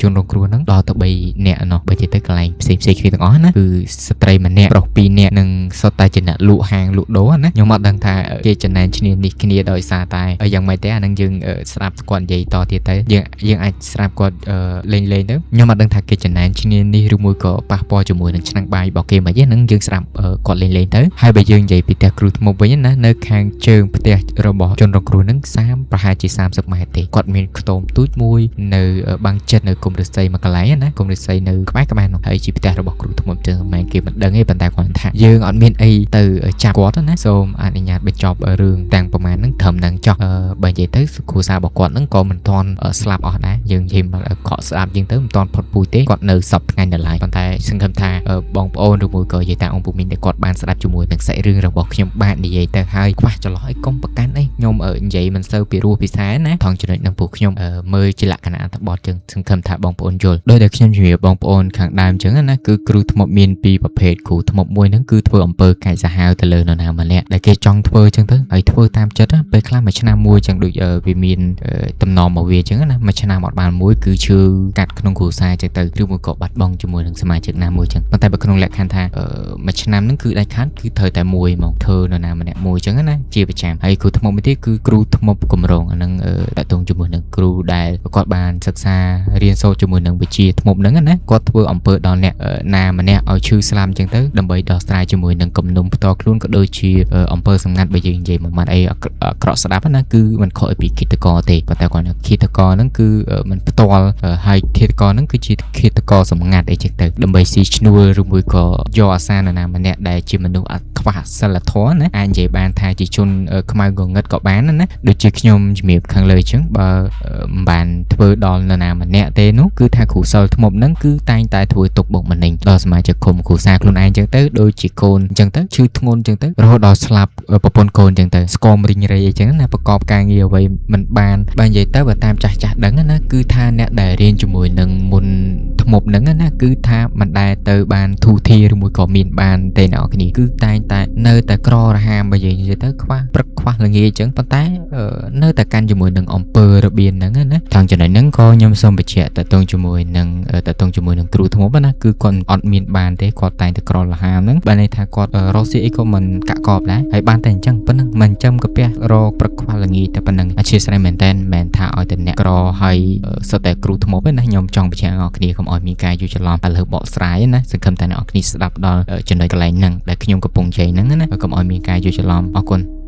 ជនរងគ្រោះហ្នឹងដល់ទៅ3នាក់ណោះបើនិយាយទៅកន្លែងផ្សេងផ្សេងគ្នាទាំងអស់ណាគឺស្ត្រីម្នាក់ប្រុស2នាក់និងសុទ្ធតែជាអ្នកលក់ហាងលក់ដូរណាខ្ញុំអត់ដឹងថាគេចំណែនឈ្នានេះគ្នាដោយសារតែយ៉ាងម៉េចទេអាហ្នឹងយើងស្ដាប់គាត់និយាយតទៀតទៅយើងអាចស្រាប់គាត់លេងលេងទៅខ្ញុំអត់ដឹងថាគេចំណែនឈ្នានេះឬមួយក៏ប៉ះពាល់ជាមួយនឹងឆ្នាំងបាយរបស់គេមិនទេហ្នឹងយើងស្រាប់គាត់លេងលេងទៅហើយបើយើងនិយាយពីផ្ទះគ្រូធ្មប់វិញណានៅខាងជើងផ្ទះរបស់ជនរងគ្រោះហ្នឹង30ប្រហែលជា30ម៉ែត្រទេគាត់មានខ្ទមទូចមួយនៅបាំងចិត្តនៅគុំឫស្សីមួយកន្លែងណាគុំឫស្សីនៅក្បែរក្បែរនោះហើយជាផ្ទះរបស់គ្រូធ្មប់ចឹងមិនមែនគេមិនដឹងទេប៉ុន្តែគាត់ថាយើងអត់មានអីទៅចាប់គាត់ណាសូមអនុញ្ញាតបញ្ចប់រឿងទាំងប្រមាណហ្នឹងត្រឹមហ្នឹងចុះបើនិយាយទៅគ្រួសាររបស់គាត់ហ្នឹងក៏មិនទាន់ស្លាប់អស់ដែរយើងនិយាយមកកក់ស្ដាប់ជាងទៅមិនទាន់ផុតពូជទេគាត់នៅសពថ្ងៃនៅឡើយប៉ុន្តែសង្ឃឹមថាបងប្អូនឬមួយក៏និយាយតាអង្គពូមីងដែលគាត់បានស្ដាប់ជាមួយនឹងសាច់រឿងរបស់ខ្ញុំបាទនិយាយទៅហើយខ្វះចន្លោះអីកុំប្រកាន់អីខ្ញុំនិយាយមិនសូវពីរោះពិសាណាថងចំណុចនឹងពួកខ្ញុំមើលជាលក្ខណៈអត្ថបទចឹងសង្ឃឹមថាបងប្អូនយល់ដោយតែខ្ញុំជំរាបបងប្អូនខាងដើមចឹងណាគឺគ្រូធ្មប់មានពីរប្រភេទគ្រូធ្មប់មួយហ្នឹងគឺធ្វើអំពើកាចសាហាវទៅលើនរណាម្នាក់ដែលគេចង់ធ្វើចឹងទៅហើយធ្វើតាមចិត្តពេលខ្លះមួយឆ្នាំមួយចឹងដូចវាមានតំណមកវាចឹងណាមួយឆ្នាំអត់បានមួយគឺឈឺកាត់ក្នុងគ្រួសារចឹងទៅឬមួយក៏បាត់បង់ជាមួយនឹងសមាជិកណាមួយចឹងប៉ុន្តែបើក្នុងលក្ខខណ្ឌថាមួយឆ្នាំហ្នឹងគឺដាច់ខាតគឺត្រូវតែមួយមកធ្វើនរណាម្នាក់មួយចឹងណាជាប្រចាំហើយគ្រូធ្មប់មួយទៀតគឺគ្រូធ្មប់កម្រងអាហ្នឹងតកតងជាមួយនឹងគ្រូដែលគាត់បានសិក្សារៀនសូត្រជាមួយនឹងវិជ្ជាធ្មប់ហ្នឹងណាគាត់ធ្វើអំពើដល់អ្នកណាម្នាក់ឲ្យឈឺស្លាប់ចឹងទៅដើម្បីដោះស្រាយជាមួយនឹងគំនុំផ្ទាល់ខ្លួនក៏ដូចជាអំពើសម្ងាត់បើយើងនិយាយមួយម៉ាត់អីអាក្រក់ស្ដាប់ណាគឺมันខុសពីឃាតករទេប៉ុន្តែគាត់ថាឃាតករហ្នឹងគឺมันផ្ទាល់ហើយឃាតករហ្នឹងគឺជាឃាតករសម្ងាត់អីចឹងទៅដើម្បីស៊ីឈ្នួលឬមួយក៏យកអាសានរណាម្នាក់ដែលជាមនុស្សអត់ខ្វះសិលធម៌ណាអាចនិយាយបានថាជាជនខ្មៅងងឹតក៏បានណាដូចជាខ្ញុំជំរាបខាងលើចឹងបើមិនបានធ្វើដល់នរណាម្នាក់ទេនោះគឺថាគ្រូសិលធ្មប់ហ្នឹងគឺតែងតែធ្វើទុកបុកម្នេញដល់សមាជិកក្រុមគ្រួសារខ្លួនឯងចឹងទៅដូចជាកូនចឹងទៅឈឺធ្ងន់ចឹងទៅរហូតដល់ស្លាប់ប្រពន្ធកូនចឹងទៅស្គមរីងរៃអីចឹងណាប្រកបការងារអ្វីមិនបានបើនិយាយទៅបើតាមចាស់ចាស់ដឹងណាគឺថាអ្នកដែលរៀនជាមួយនឹងមុនធ្មប់ហ្នឹងណាគឺថាមិនដែលទៅបានធូធាឬមួយក៏មានបានទេអ្នកនរគ្នាគឺតែងតែនៅតែក្ររហាមបើនិយាយទៅខ្វះព្រឹកខ្វះល្ងាចចឹងប៉ុន្តែនៅតែកាន់ជាមួយនឹងអំពើរបៀនហ្នឹងណាថងចំណុចហ្នឹងក៏ខ្ញុំសូមបញ្ជាក់តកតងជាមួយនឹងតកតងជាមួយនឹងគ្រូធ្មប់ណាគឺគាត់អត់មានបានទេគាត់តែងតែក្រលហាមហ្នឹងបានន័យថាគាត់រកស៊ីអីក៏មិនកាក់កបដែរហើយបានតែអញ្ចឹងប៉ុណ្ណឹងមិនចាំកាពះរកព្រឹកខ្វះល្ងាចតែប៉ុណ្ណឹងអធិស្ឋានមែនតើមិនថាឲ្យតែអ្នកក្រហើយសុទ្ធតែគ្រូធ្មប់ទេណាខ្ញុំចង់បញ្ជាក់អ្នកគ្នាកុំឲ្យមានការយល់ច្រឡំឥឡូវបកស្រាយណាសង្ឃឹមតែអ្នកគ្នាស្ដាប់ដល់ចំណុចកន្លែងហ្នឹងដែលខ្ញុំកំពុងនិយាយហ្នឹងណាកុំឲ្យមានការយល់ច្រឡំអរគុណ។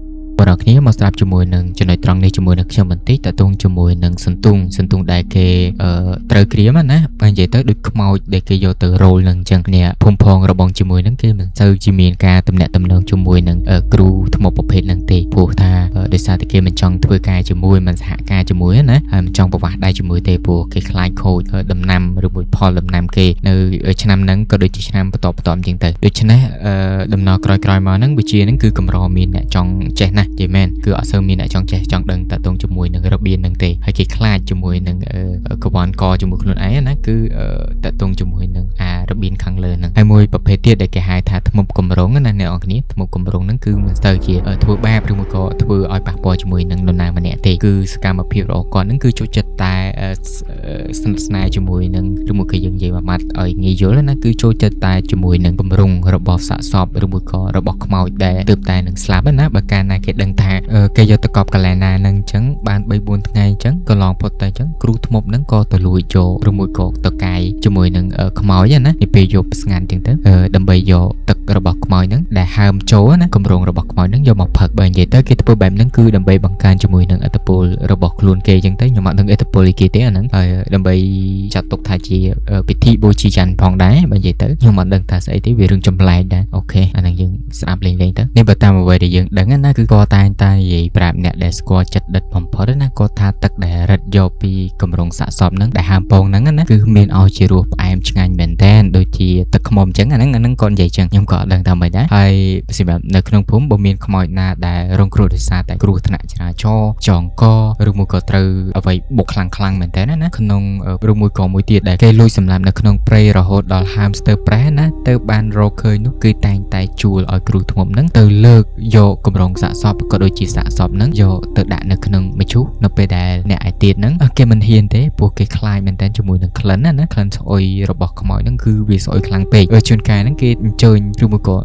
ប្អូនគ្នាមកស្រាប់ជាមួយនឹងចំណុចត្រង់នេះជាមួយនឹងខ្ញុំបន្តិចតកតងជាមួយនឹងសន្ទុងសន្ទុងដែលគេត្រូវក្រៀមណាបើនិយាយទៅដូចខ្មោចដែលគេយកទៅរោលនឹងអញ្ចឹងនេះភូមិផងរបងជាមួយនឹងគេមិនសូវជាមានការទំនាក់ទំនងជាមួយនឹងគ្រូថ្មប្រភេទនឹងទេព្រោះថាដោយសារតែគេមិនចង់ធ្វើការជាមួយមិនសហការជាមួយណាហើយមិនចង់ប្រវាស់ដៃជាមួយទេព្រោះគេខ្លាចខូចដំណាំឬមួយផលដំណាំគេនៅឆ្នាំហ្នឹងក៏ដូចជាឆ្នាំបន្តបន្តអញ្ចឹងទៅដូច្នេះដំណរក្រោយៗមកហ្នឹងវិជាហ្នឹងគឺកម្រមានអ្នកចង់ចេះណាស់និយាយមែនគឺអត់សូវមានអ្នកចង់ចេះចង់ដឹងតាក់ទងជាមួយនឹងរបៀបហ្នឹងទេហើយគេខ្លាចជាមួយនឹងកវ៉ាន់កជាមួយខ្លួនឯងណាគឺតាក់ទងជាមួយនឹងអារបៀនខាងលើហ្នឹងហើយមួយប្រភេទទៀតដែលគេហៅថាធ្មប់កម្រងណាអ្នកនរគ្នាធ្មប់កម្រងហ្នឹងគឺមិនស្ទើរជាធ្វើបាបឬមួយក៏ធ្វើឲ្យប៉ះពាល់ជាមួយនឹងនរណាម្នាក់ទេគឺសកម្មភាពរបស់គាត់ហ្នឹងគឺចូលចិត្តតែស្និទ្ធស្នាលជាមួយនឹងឬមួយក៏យើងនិយាយមួយម៉ាត់ឲ្យងាយយល់ណាគឺចូលចិត្តតែជាមួយនឹងកម្រងរបស់សាកសពឬមួយក៏របស់ខ្មោចដែលទើបតែនឹងស្លាប់ណាបើកាលណាគេដឹងថាគេយកទៅកប់កន្លែងណាហ្នឹងអញ្ចឹងបាន3 4ថ្ងៃអញ្ចឹងក៏ឡងផុតតែអញ្ចឹងគ្រូធ្មប់ហ្នឹងក៏ទៅលួចយកឬមួយក៏ទៅកាយជាមួយនឹងខ្មោចណានាពេលយប់ស្ងាត់អញ្ចឹងទៅដើម្បីយកទឹករបស់ខ្មោចហ្នឹងដែលហើមចូលណាកម្រងរបស់ខ្មោចហ្នឹងយកមកផឹកបើនិយាយទៅគេធ្វើបែបហ្នឹងគឺដើម្បីបង្កើនជាមួយនឹងឥទ្ធិពលរបស់ខ្លួនគេអញ្ចឹងទៅខ្ញុំអត់ដឹងឥទ្ធិពលអីគេទេអាហ្នឹងហើយដើម្បីចាត់ទុកថាជាពិធីបូជាយញ្ញផងដែរបើនិយាយទៅខ្ញុំអត់ដឹងថាស្អីទេវារឿងចម្លែកដែរ OK អាហ្នឹងយើងស្ដាប់លេងៗទៅនេះបើតាមអ្វីដែលយើងដឹងណាគឺគាត់តែងតែនិយាយប្រាប់អ្នកដែលស្គាល់ចិត្តដិតបំផុតណាគាត់ថាទឹកដែលរិតយកពីកម្រងសាកសពហ្នឹងដែលហើមពងហ្នឹងណាគឺមានឲ្យជារសផ្អែមឆ្ងាញ់មែនតើដូចជាទឹកខ្មុំអញ្ចឹងអាហ្នឹងអាហ្នឹងគាត់និយាយអញ្ចឹងខ្ញុំក៏អត់ដឹងថាម៉េចដែរហើយសម្រាប់នៅក្នុងភូមិបើមានខ្មោចណាដែលរងគ្រោះដោយសារតែគ្រោះថ្នាក់ចរាចរណ៍ចងកឬមួយក៏ត្រូវអ្វីបុកខ្លាំងខ្លាំងមែនតើណាក្នុងឬមួយក៏មួយទៀតដែលគេលួចសម្លាប់នៅក្នុងព្រៃរហូតដល់ហើមស្ទើរប្រេះណាទៅបានរកឃើញនោះគឺតែងតែជួលឲ្យគ្រូធ្មប់ហ្នឹងទៅលើកយកកម្រងសាកសពក៏ដូចជាសាកសពហ្នឹងយកទៅដាក់នៅក្នុងមឈូសនៅពេលដែលអ្នកឯទៀតហ្នឹងគេមិនហ៊ានទេព្រោះគេខ្លាចមែនតើជាមួយនឹងក្លិនណាណាក្លិនស្អុយរបស់ខ្មោចហ្នឹងគឺវាស្អុយខ្លាំងពេកជួនកាលហ្នឹងគេអញ្ជើញឬមួយក៏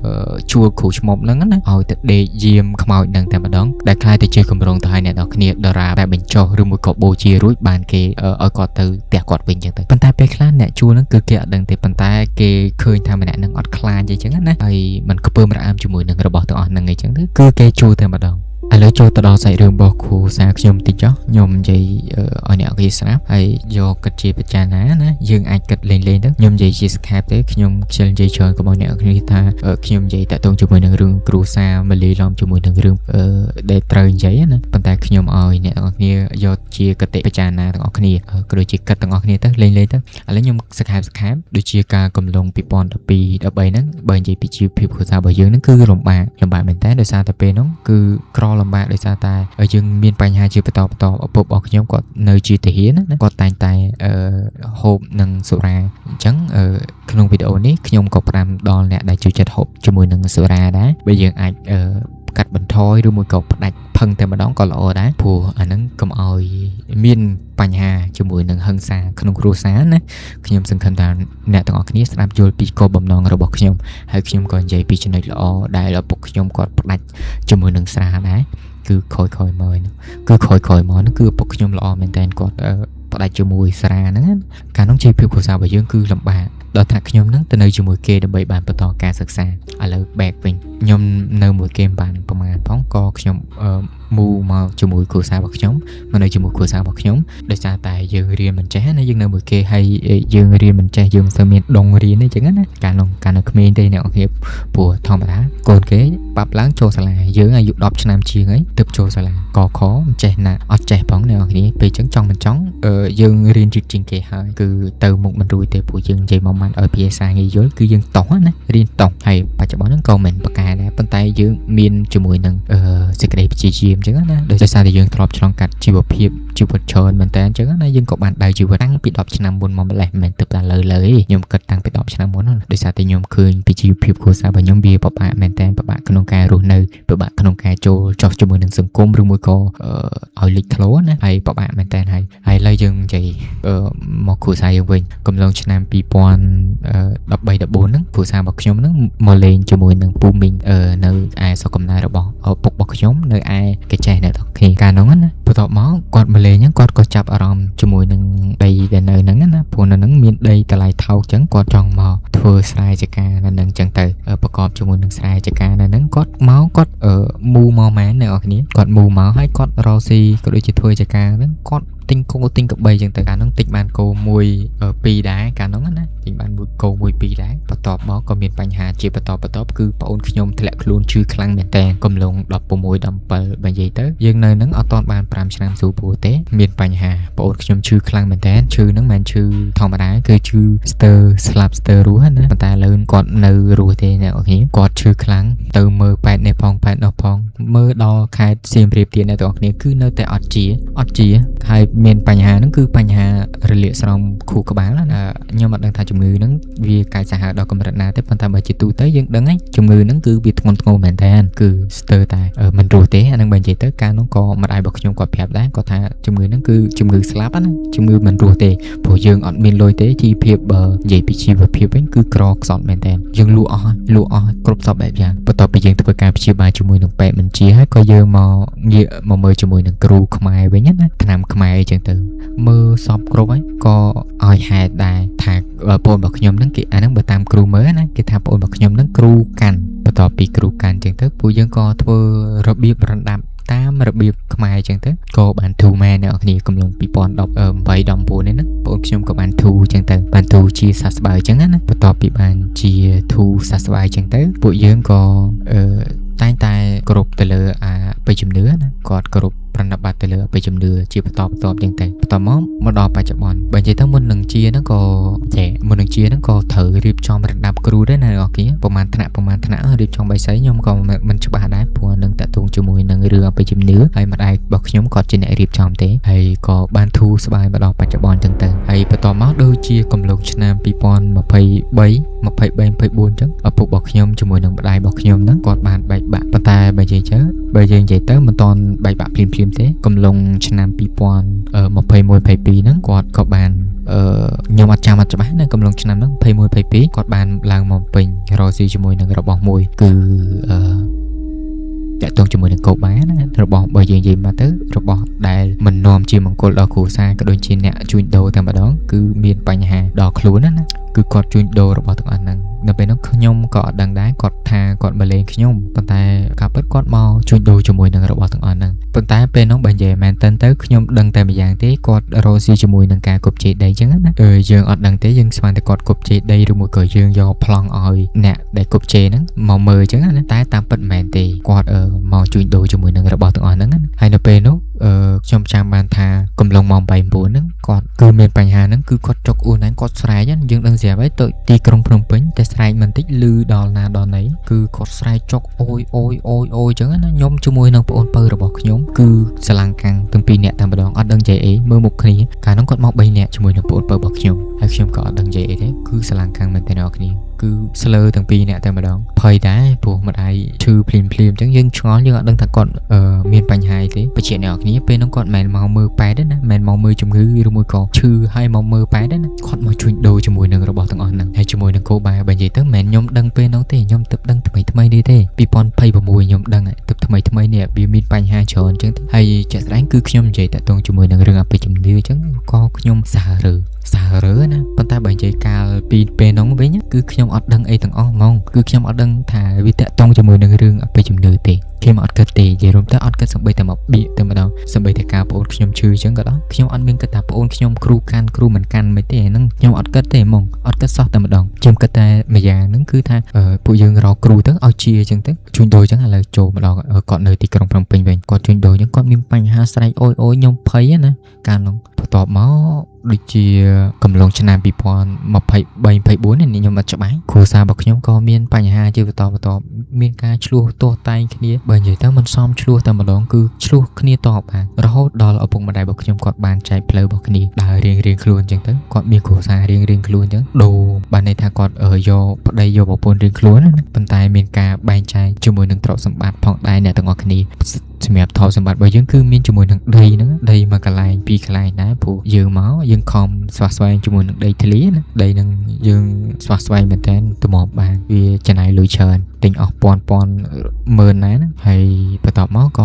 ជួលគ្រូឈ្មប់ហ្នឹងណាឲ្យទៅដេកយាមខ្មោចហ្នឹងតែម្ដងដែលខ្លាចទៅជាកម្រងទៅឲ្យអ្នកនរគ្នាដរាបតែបញ្ចុះឬមួយក៏បូជារួចបានគេឲ្យគាត់ទៅផ្ទះគាត់វិញចឹងទៅប៉ុន្តែពេលខ្លះអ្នកជួលហ្នឹងគឺគេអត់ដឹងទេប៉ុន្តែគេឃើញថាម្នាក់ហ្នឹងអត់ខ្លាចអីចឹងណាហើយមិនខ្ពើមរអាមជាមួយនឹងរបស់ទាំងអស់ហ្នឹងអីចឹងទៅគឺគេជួលតែម្ដងឥឡូវចូលទៅដល់សាច់រឿងរបស់គ្រូសាខ្ញុំបន្តិចចុះខ្ញុំនិយាយឲ្យអ្នកគេស្ដាប់ហើយយកគិតជាពិចារណាណាយើងអាចគិតលេងៗទៅខ្ញុំនិយាយជាសង្ខេបទេខ្ញុំខ្ជិលនិយាយច្រើនកុំឲ្យអ្នកគ្នាថាខ្ញុំនិយាយតាក់ទងជាមួយនឹងរឿងគ្រូសាមលីឡំជាមួយនឹងរឿងដែលត្រូវនិយាយណាប៉ុន្តែខ្ញុំឲ្យអ្នកទាំងអស់គ្នាយកជាគតិពិចារណាទាំងអស់គ្នាក៏ដូចជាគិតទាំងអស់គ្នាទៅលេងៗទៅឥឡូវខ្ញុំសង្ខេបសង្ខេបដូចជាការកំឡុង2012 13ហ្នឹងបើនិយាយពីជីវភាពគ្រួសាររបស់យើងហ្នឹងគឺលំបាកលំបាកមែនតើដោយសារតែពេលហ្នឹងគឺក្រលំបាកដោយសារតែយើងមានបញ្ហាជាបន្តបន្តឪពុករបស់ខ្ញុំគាត់នៅជាទាហានណាគាត់តែងតែហូបនឹងសុរាអញ្ចឹងក្នុងវីដេអូនេះខ្ញុំក៏ផ្ដាំដល់អ្នកដែលចូលចិត្តហូបជាមួយនឹងសុរាដែរបើយើងអាចកាត់បន្ថយឬមួយក៏ផ្ដាច់ផឹងតែម្ដងក៏ល្អដែរព្រោះអាហ្នឹងកុំឲ្យមានបញ្ហាជាមួយនឹងហិង្សាក្នុងគ្រួសារណាខ្ញុំសង្ឃឹមថាអ្នកទាំងអស់គ្នាស្ដាប់យល់ពីគោលបំណងរបស់ខ្ញុំហើយខ្ញុំក៏និយាយពីចំណុចល្អដែលឪពុកខ្ញុំគាត់ផ្ដាច់ជាមួយនឹងស្រាដែរគឺខយខយមកហ្នឹងគឺខយខយមកហ្នឹងគឺឪពុកខ្ញុំល្អមែនតើគាត់ផ្ដាច់ជាមួយស្រាហ្នឹងកាលនោះជីវភាពគ្រួសាររបស់យើងគឺលំបាកដល់ថ្នាក់ខ្ញុំហ្នឹងទៅនៅជាមួយគេដើម្បីបានបន្តការសិក្សាឥឡូវ back វិញខ្ញុំនៅមួយគេមិនបានប្រហែលផងក៏ខ្ញុំមូមកជាមួយគ្រួសាររបស់ខ្ញុំមកនៅជាមួយគ្រួសាររបស់ខ្ញុំដោយសារតែយើងរៀនមិនចេះណាយើងនៅមួយគេហើយយើងរៀនមិនចេះយើងមិនសូវមានដងរៀនទេចឹងណាកាលនោះកាលនៅក្មេងទេអ្នកនរគ្នាព្រោះធម្មតាកូនគេប៉ាប់ឡើងចូលសាលាយើងអាយុ10ឆ្នាំជាងហើយទើបចូលសាលាកខមិនចេះណាអត់ចេះផងអ្នកនរគ្នាពេលចឹងចង់មិនចង់យើងរៀនយឺតជាងគេហើយគឺទៅមុខមិនរួចទេព្រោះយើងនិយាយមកម៉ាត់ឲ្យភាសាងាយយល់គឺយើងតោះណារៀនតោះហើយបច្ចុប្បន្នហ្នឹងក៏មិនប្រកែដែរប៉ុន្តែយើងមានជាមួយនឹងសេចក្តីព្យាយាមចឹងណាដោយសារតែយើងធ្លាប់ឆ្លងកាត់ជីវភាពជីវិតច្រើនមែនតើអញ្ចឹងណាយើងក៏បានដៅជីវិតតាំងពី10ឆ្នាំមុនមកម្លេះមិនមែនទើបតែលើលើទេខ្ញុំគិតតាំងពី10ឆ្នាំមុនណាដោយសារតែខ្ញុំឃើញពីជីវភាពគ្រួសាររបស់ខ្ញុំវាពិបាកមែនតើពិបាកក្នុងការរស់នៅពិបាកក្នុងការចូលចុះជាមួយនឹងសង្គមឬមួយក៏ឲ្យលេចធ្លោណាហើយពិបាកមែនតើហើយហើយឥឡូវយើងនិយាយមកគ្រួសារយើងវិញកំឡុងឆ្នាំ2013 14ហ្នឹងគ្រួសាររបស់ខ្ញុំហ្នឹងមកលេងជាមួយនឹងពូមីងនៅឯស្រុកកំណើតរបស់ឪពុករបស់ខ្ញុំនៅឯ គេចេះអ្នកទាំងគ្នាកាលនោះណាបន្ទាប់មកគាត់មកលេងហ្នឹងគាត់ក៏ចាប់អារម្មណ៍ជាមួយនឹងដីដែលនៅហ្នឹងណាព្រោះនៅហ្នឹងមានដីតម្លៃថោកចឹងគាត់ចង់មកធ្វើស្រែចម្ការនៅហ្នឹងចឹងទៅប្រកបជាមួយនឹងស្រែចម្ការនៅហ្នឹងគាត់មកគាត់មូមកមែនអ្នកនរគ្នាគាត់មូមកហើយគាត់រកស៊ីក៏ដូចជាធ្វើចម្ការហ្នឹងគាត់ទិញគោទិញក្របីចឹងទៅកាលហ្នឹងទិញបានគោមួយពីរដែរកាលហ្នឹងណាទិញបានមួយគោមួយពីរដែរបន្ទាប់មកក៏មានបញ្ហាជាបន្តបន្ទាប់គឺប្អូនខ្ញុំធ្លាក់ខ្លួនឈឺខ្លាំងមែនតើកំឡុង16 17បើនិយាយទៅយើងនៅហ្នឹងអត់ទាន់បាន5ឆ្នាំស្រួលព្រោះទេមានបញ្ហាប្អូនខ្ញុំឈឺខ្លាំងមែនតើឈឺហ្នឹងមិនមែនឈឺធម្មតាគឺឈឺស្ទើរស្លាប់ស្ទើររស់ណាប៉ុន្តែឥឡូវគាត់នៅរស់ទេអ្នកនរគាត់ឈឺខ្លាំងទៅមើលប៉ែតនេះផងប៉ែតនោះផងមើលដល់ខេត្តសៀមរាបទៀតអ្នកទាំងអស់គ្នាគឺនៅតែអត់ជាអត់ជាហើយមានបញ្ហាហ្នឹងគឺបញ្ហារលាកស្រោមខួរក្បាលណាខ្ញុំអត់ដឹងថាជំងឺហ្នឹងវាកាចសាហាវដល់កម្រិតណាទេប៉ុន្តែបើជាទូទៅយើងដឹងហើយជំងឺហ្នឹងគឺវាធ្ងន់ធ្ងរមែនតើគឺស្ទើរតែមិនរស់ទេអាហ្នឹងបើនិយាយទៅកាលនោះក៏ម្ដាយរបស់ខ្ញុំគាត់ប្រាប់ដែរគាត់ថាជំងឺហ្នឹងគឺជំងឺស្លាប់ណាជំងឺមិនរស់ទេព្រោះយើងអត់មានលុយទេជីវភាពបើនិយាយពីជីវភាពវិញគឺក្រខ្សត់មែនតើយើងលក់អស់លក់អស់គ្រប់សពបែបយ៉ាងបន្ទាប់ពីយើងធ្វើការព្យាបាលជាមួយនឹងពេទ្យមិនជាហើយក៏យើងមកងាកមកមើលជាមួយនឹងគ្រូខ្មែរវិញណាថ្នាំខ្មែរអីចឹងទៅមើលសពគ្រប់ហើយក៏ឲ្យហេតុដែរថាប្អូនរបស់ខ្ញុំហ្នឹងគេអាហ្នឹងបើតាមគ្រូមើលណាគេថាប្អូនរបស់ខ្ញុំហ្នឹងគ្រូកាន់បន្ទាប់ពីគ្រូកាន់ចឹងទៅពួកយើងក៏ធ្វើរបៀបរណ្ដាប់តាមរបៀបខ្មែរចឹងទៅក៏បានធូរមែនអ្នកនរគ្នាកំឡុង2018 19នេះណាបងអូនខ្ញុំក៏បានធូរចឹងទៅបានធូរជាសះស្បើយចឹងណាបន្ទាប់ពីបានជាធូរសះស្បើយចឹងទៅពួកយើងក៏អឺតែងតែគោរពទៅលើអាបិជំនឿណាគាត់គោរពប្រណិប័តទៅលើអបិយជំនឿជាបន្តបន្ទាប់ចឹងទៅបន្តមកមកដល់បច្ចុប្បន្នបើនិយាយទៅមុននឹងជាហ្នឹងក៏ចេះមុននឹងជាហ្នឹងក៏ត្រូវរៀបចំរដាប់គ្រូដែរណាអ្នកនរគ្នាប្រហែលថ្នាក់ប្រហែលថ្នាក់រៀបចំបៃសីខ្ញុំក៏មិនច្បាស់ដែរព្រោះនឹងតាក់ទងជាមួយនឹងរឿងអបិយជំនឿហើយម្ដាយរបស់ខ្ញុំគាត់ជាអ្នករៀបចំទេហើយក៏បានធូរស្បើយមកដល់បច្ចុប្បន្នចឹងទៅហើយបន្តមកដូចជាកំឡុងឆ្នាំ2023 23 24ចឹងឪពុករបស់ខ្ញុំជាមួយនឹងម្ដាយរបស់ខ្ញុំហ្នឹងគាត់បានបែកបាក់ប៉ុន្តែបើនិយាយទៅបើយើងនិយាយទៅមិនទាន់បែកបាក់ភ្លាមភ្លាមទេកំឡុងឆ្នាំ2021 22ហ្នឹងគាត់ក៏បានអឺខ្ញុំអត់ចាំអត់ច្បាស់ណាកំឡុងឆ្នាំហ្នឹង21 22គាត់បានឡើងមកពេញរកស៊ីជាមួយនឹងរបស់មួយគឺអឺតាក់ទងជាមួយនឹងកោបាណារបស់បើយើងនិយាយមកទៅរបស់ដែលមិននាំជាមង្គលដល់គ្រួសារក៏ដូចជាអ្នកជួញដូរតែម្ដងគឺមានបញ្ហាដល់ខ្លួនណាគឺគាត់ជួញដូររបស់ទាំងអស់ហ្នឹងនៅពេលនោះខ្ញុំក៏អត់ដឹងដែរគាត់ថាគាត់មកលេងខ្ញុំប៉ុន្តែការពិតគាត់មកជួញដូរជាមួយនឹងរបស់ទាំងអស់ហ្នឹងប៉ុន្តែពេលនោះបើនិយាយមែនតើទៅខ្ញុំដឹងតែម្យ៉ាងទេគាត់រកស៊ីជាមួយនឹងការគប់ជ័យដីអញ្ចឹងណាអឺយើងអត់ដឹងទេយើងស្មានតែគាត់គប់ជ័យដីឬមួយក៏យើងយកប្លង់ឲ្យអ្នកដែលគប់ជ័យហ្នឹងមកមើលអញ្ចឹងណាតែតាមពិតមិនមែនទេគាត់មកជួញដូរជាមួយនឹងរបស់ទាំងអស់ហ្នឹងណាហើយនៅពេលនោះអឺខ្ញុំចាំបានថាកំឡុងម៉ោង8 9ហ្នឹងគាត់គឺមានបញ្ហាហ្នឹងគឺគាត់ចុកអួនហ្នឹងគាត់ស្រែកយើងដឹងស្រាប់ហើយទៅទីក្រុងភ្នំពេញតែស្រែកមិនតិចឮដល់ណាដល់ណីគឺគាត់ស្រែកចុកអូយអូយអូយអូយអញ្ចឹងណាខ្ញុំជាមួយនឹងប្អូនពៅរបស់ខ្ញុំគឺស្រឡាំងកាំងទាំងពីរនាក់តែម្ដងអត់ដឹងនិយាយអីមើលមុខគ្នាកាលនោះគាត់មក3នាក់ជាមួយនឹងប្អូនពៅរបស់ខ្ញុំហើយខ្ញុំក៏អត់ដឹងនិយាយអីទេគឺស្រឡាំងកាំងមែនតើអ្នកគ្នាគឺស្លើទាំងពីរនាក់តែម្ដងភ័យដែរព្រោះម្ដាយឈឺភ្លាមភ្លាមអញ្ចឹងយើងឆ្ងល់យើងអត់ដឹងថាគាត់មានបញ្ហាអីទេបច្ចៈអ្នកគ្នាពេលនោះគាត់មិនមែនមកមើលប៉ែតទេណាមិនមែនមកមើលជំងឺឬមួយក៏ឈឺហើយមកមើលប៉ែតទេណាគាត់មកជួញដូរជាមួយនឹងរបស់ទាំងអស់ហ្នឹងហើយជាមួយនឹងគោបាបើនិយាយទៅមិនមែនខ្ញុំដឹងពេលនោះទេខ្ញុំទើបដឹងថ្មីថ្មីនេះទេ2026ខ្ញុំដឹងទើបថ្មីថ្មីនេះវាមានបញ្ហាច្រើនអញ្ចឹងហើយជាក់ស្ដែងគឺខ្ញុំនិយាយតាក់ទងជាមួយនឹងរឿងអបិយជំនឿអញ្ចឹងក៏ខ្ញុំសារើសារើណាប៉ុន្តែបើនិយាយកាលពីពេលនោះវិញគឺខ្ញុំអត់ដឹងអីទាំងអស់ហ្មងគឺខ្ញុំអត់ដឹងថាវាតាក់ទងជាមួយនឹងរឿងអបិយជំនឿទេខ្ញុំអត់គិតទេនិយាយរួមទៅអត់គិតសំបីតែមកបៀកតែម្ដងសំបីតែការប្អូនខ្ញុំឈឺអញ្ចឹងក៏ដោយខ្ញុំអត់មានគិតថាប្អូនខ្ញុំគ្រូកាន់គ្រូមិនកាន់មិនទេហ្នឹងខ្ញុំអត់គិតទេហ្មងអត់គិតសោះតែម្ដងខ្ញុំគិតតែម្យ៉ាងហ្នឹងគឺថាពួកយើងរកគ្រូទៅឲ្យជាអញ្ចឹងទៅជួញដូរអញ្ចឹងឥឡូវចូលម្ដងគាត់នៅទីក្រុងភ្នំពេញវិញគាត់ជួញដូរអញ្ចឹងគាត់មានបញ្ហាស្រែកអូយអូយខ្ញុំភ័យណាកាលនោះបន្ទាប់មកដូចជាកំឡុងឆ្នាំ2023 24នេះខ្ញុំអត់ច្បាស់គ្រួសាររបស់ខ្ញុំក៏មានបញ្ហាជាបន្តបន្ទាប់មានការឆ្លោះទាស់តែងគ្នាបើនិយាយទៅមិនសមឆ្លោះតែម្ដងគឺឆ្លោះគ្នាតបបានរហូតដល់ឪពុកម្ដាយរបស់ខ្ញុំគាត់បានចែកផ្លូវរបស់គ្នាដើររៀងរៀងខ្លួនអញ្ចឹងទៅគាត់មានគ្រួសាររៀងរៀងខ្លួនអញ្ចឹងដូរបានន័យថាគាត់យកប្តីយកប្រពន្ធរៀងខ្លួនណាប៉ុន្តែមានការបែងចែកជាមួយនឹងទ្រព្យសម្បត្តិផងដែរអ្នកទាំងអស់គ្នា សម្រាប់ទ្រព្យសម្បត្តិរបស់យើងគឺមានជាមួយនឹងដីហ្នឹងដីមួយកន្លែងពីរកន្លែងដែរព្រោះយើងមកយើងខំស្វះស្វែងជាមួយនឹងដីធ្លីណាដីហ្នឹងយើងស្វះស្វែងមែនតើទម្រាំបានវាចំណាយលុយច្រើនទិញអស់ពាន់ពាន់ម៉ឺនណាណាហើយបន្ទាប់មកក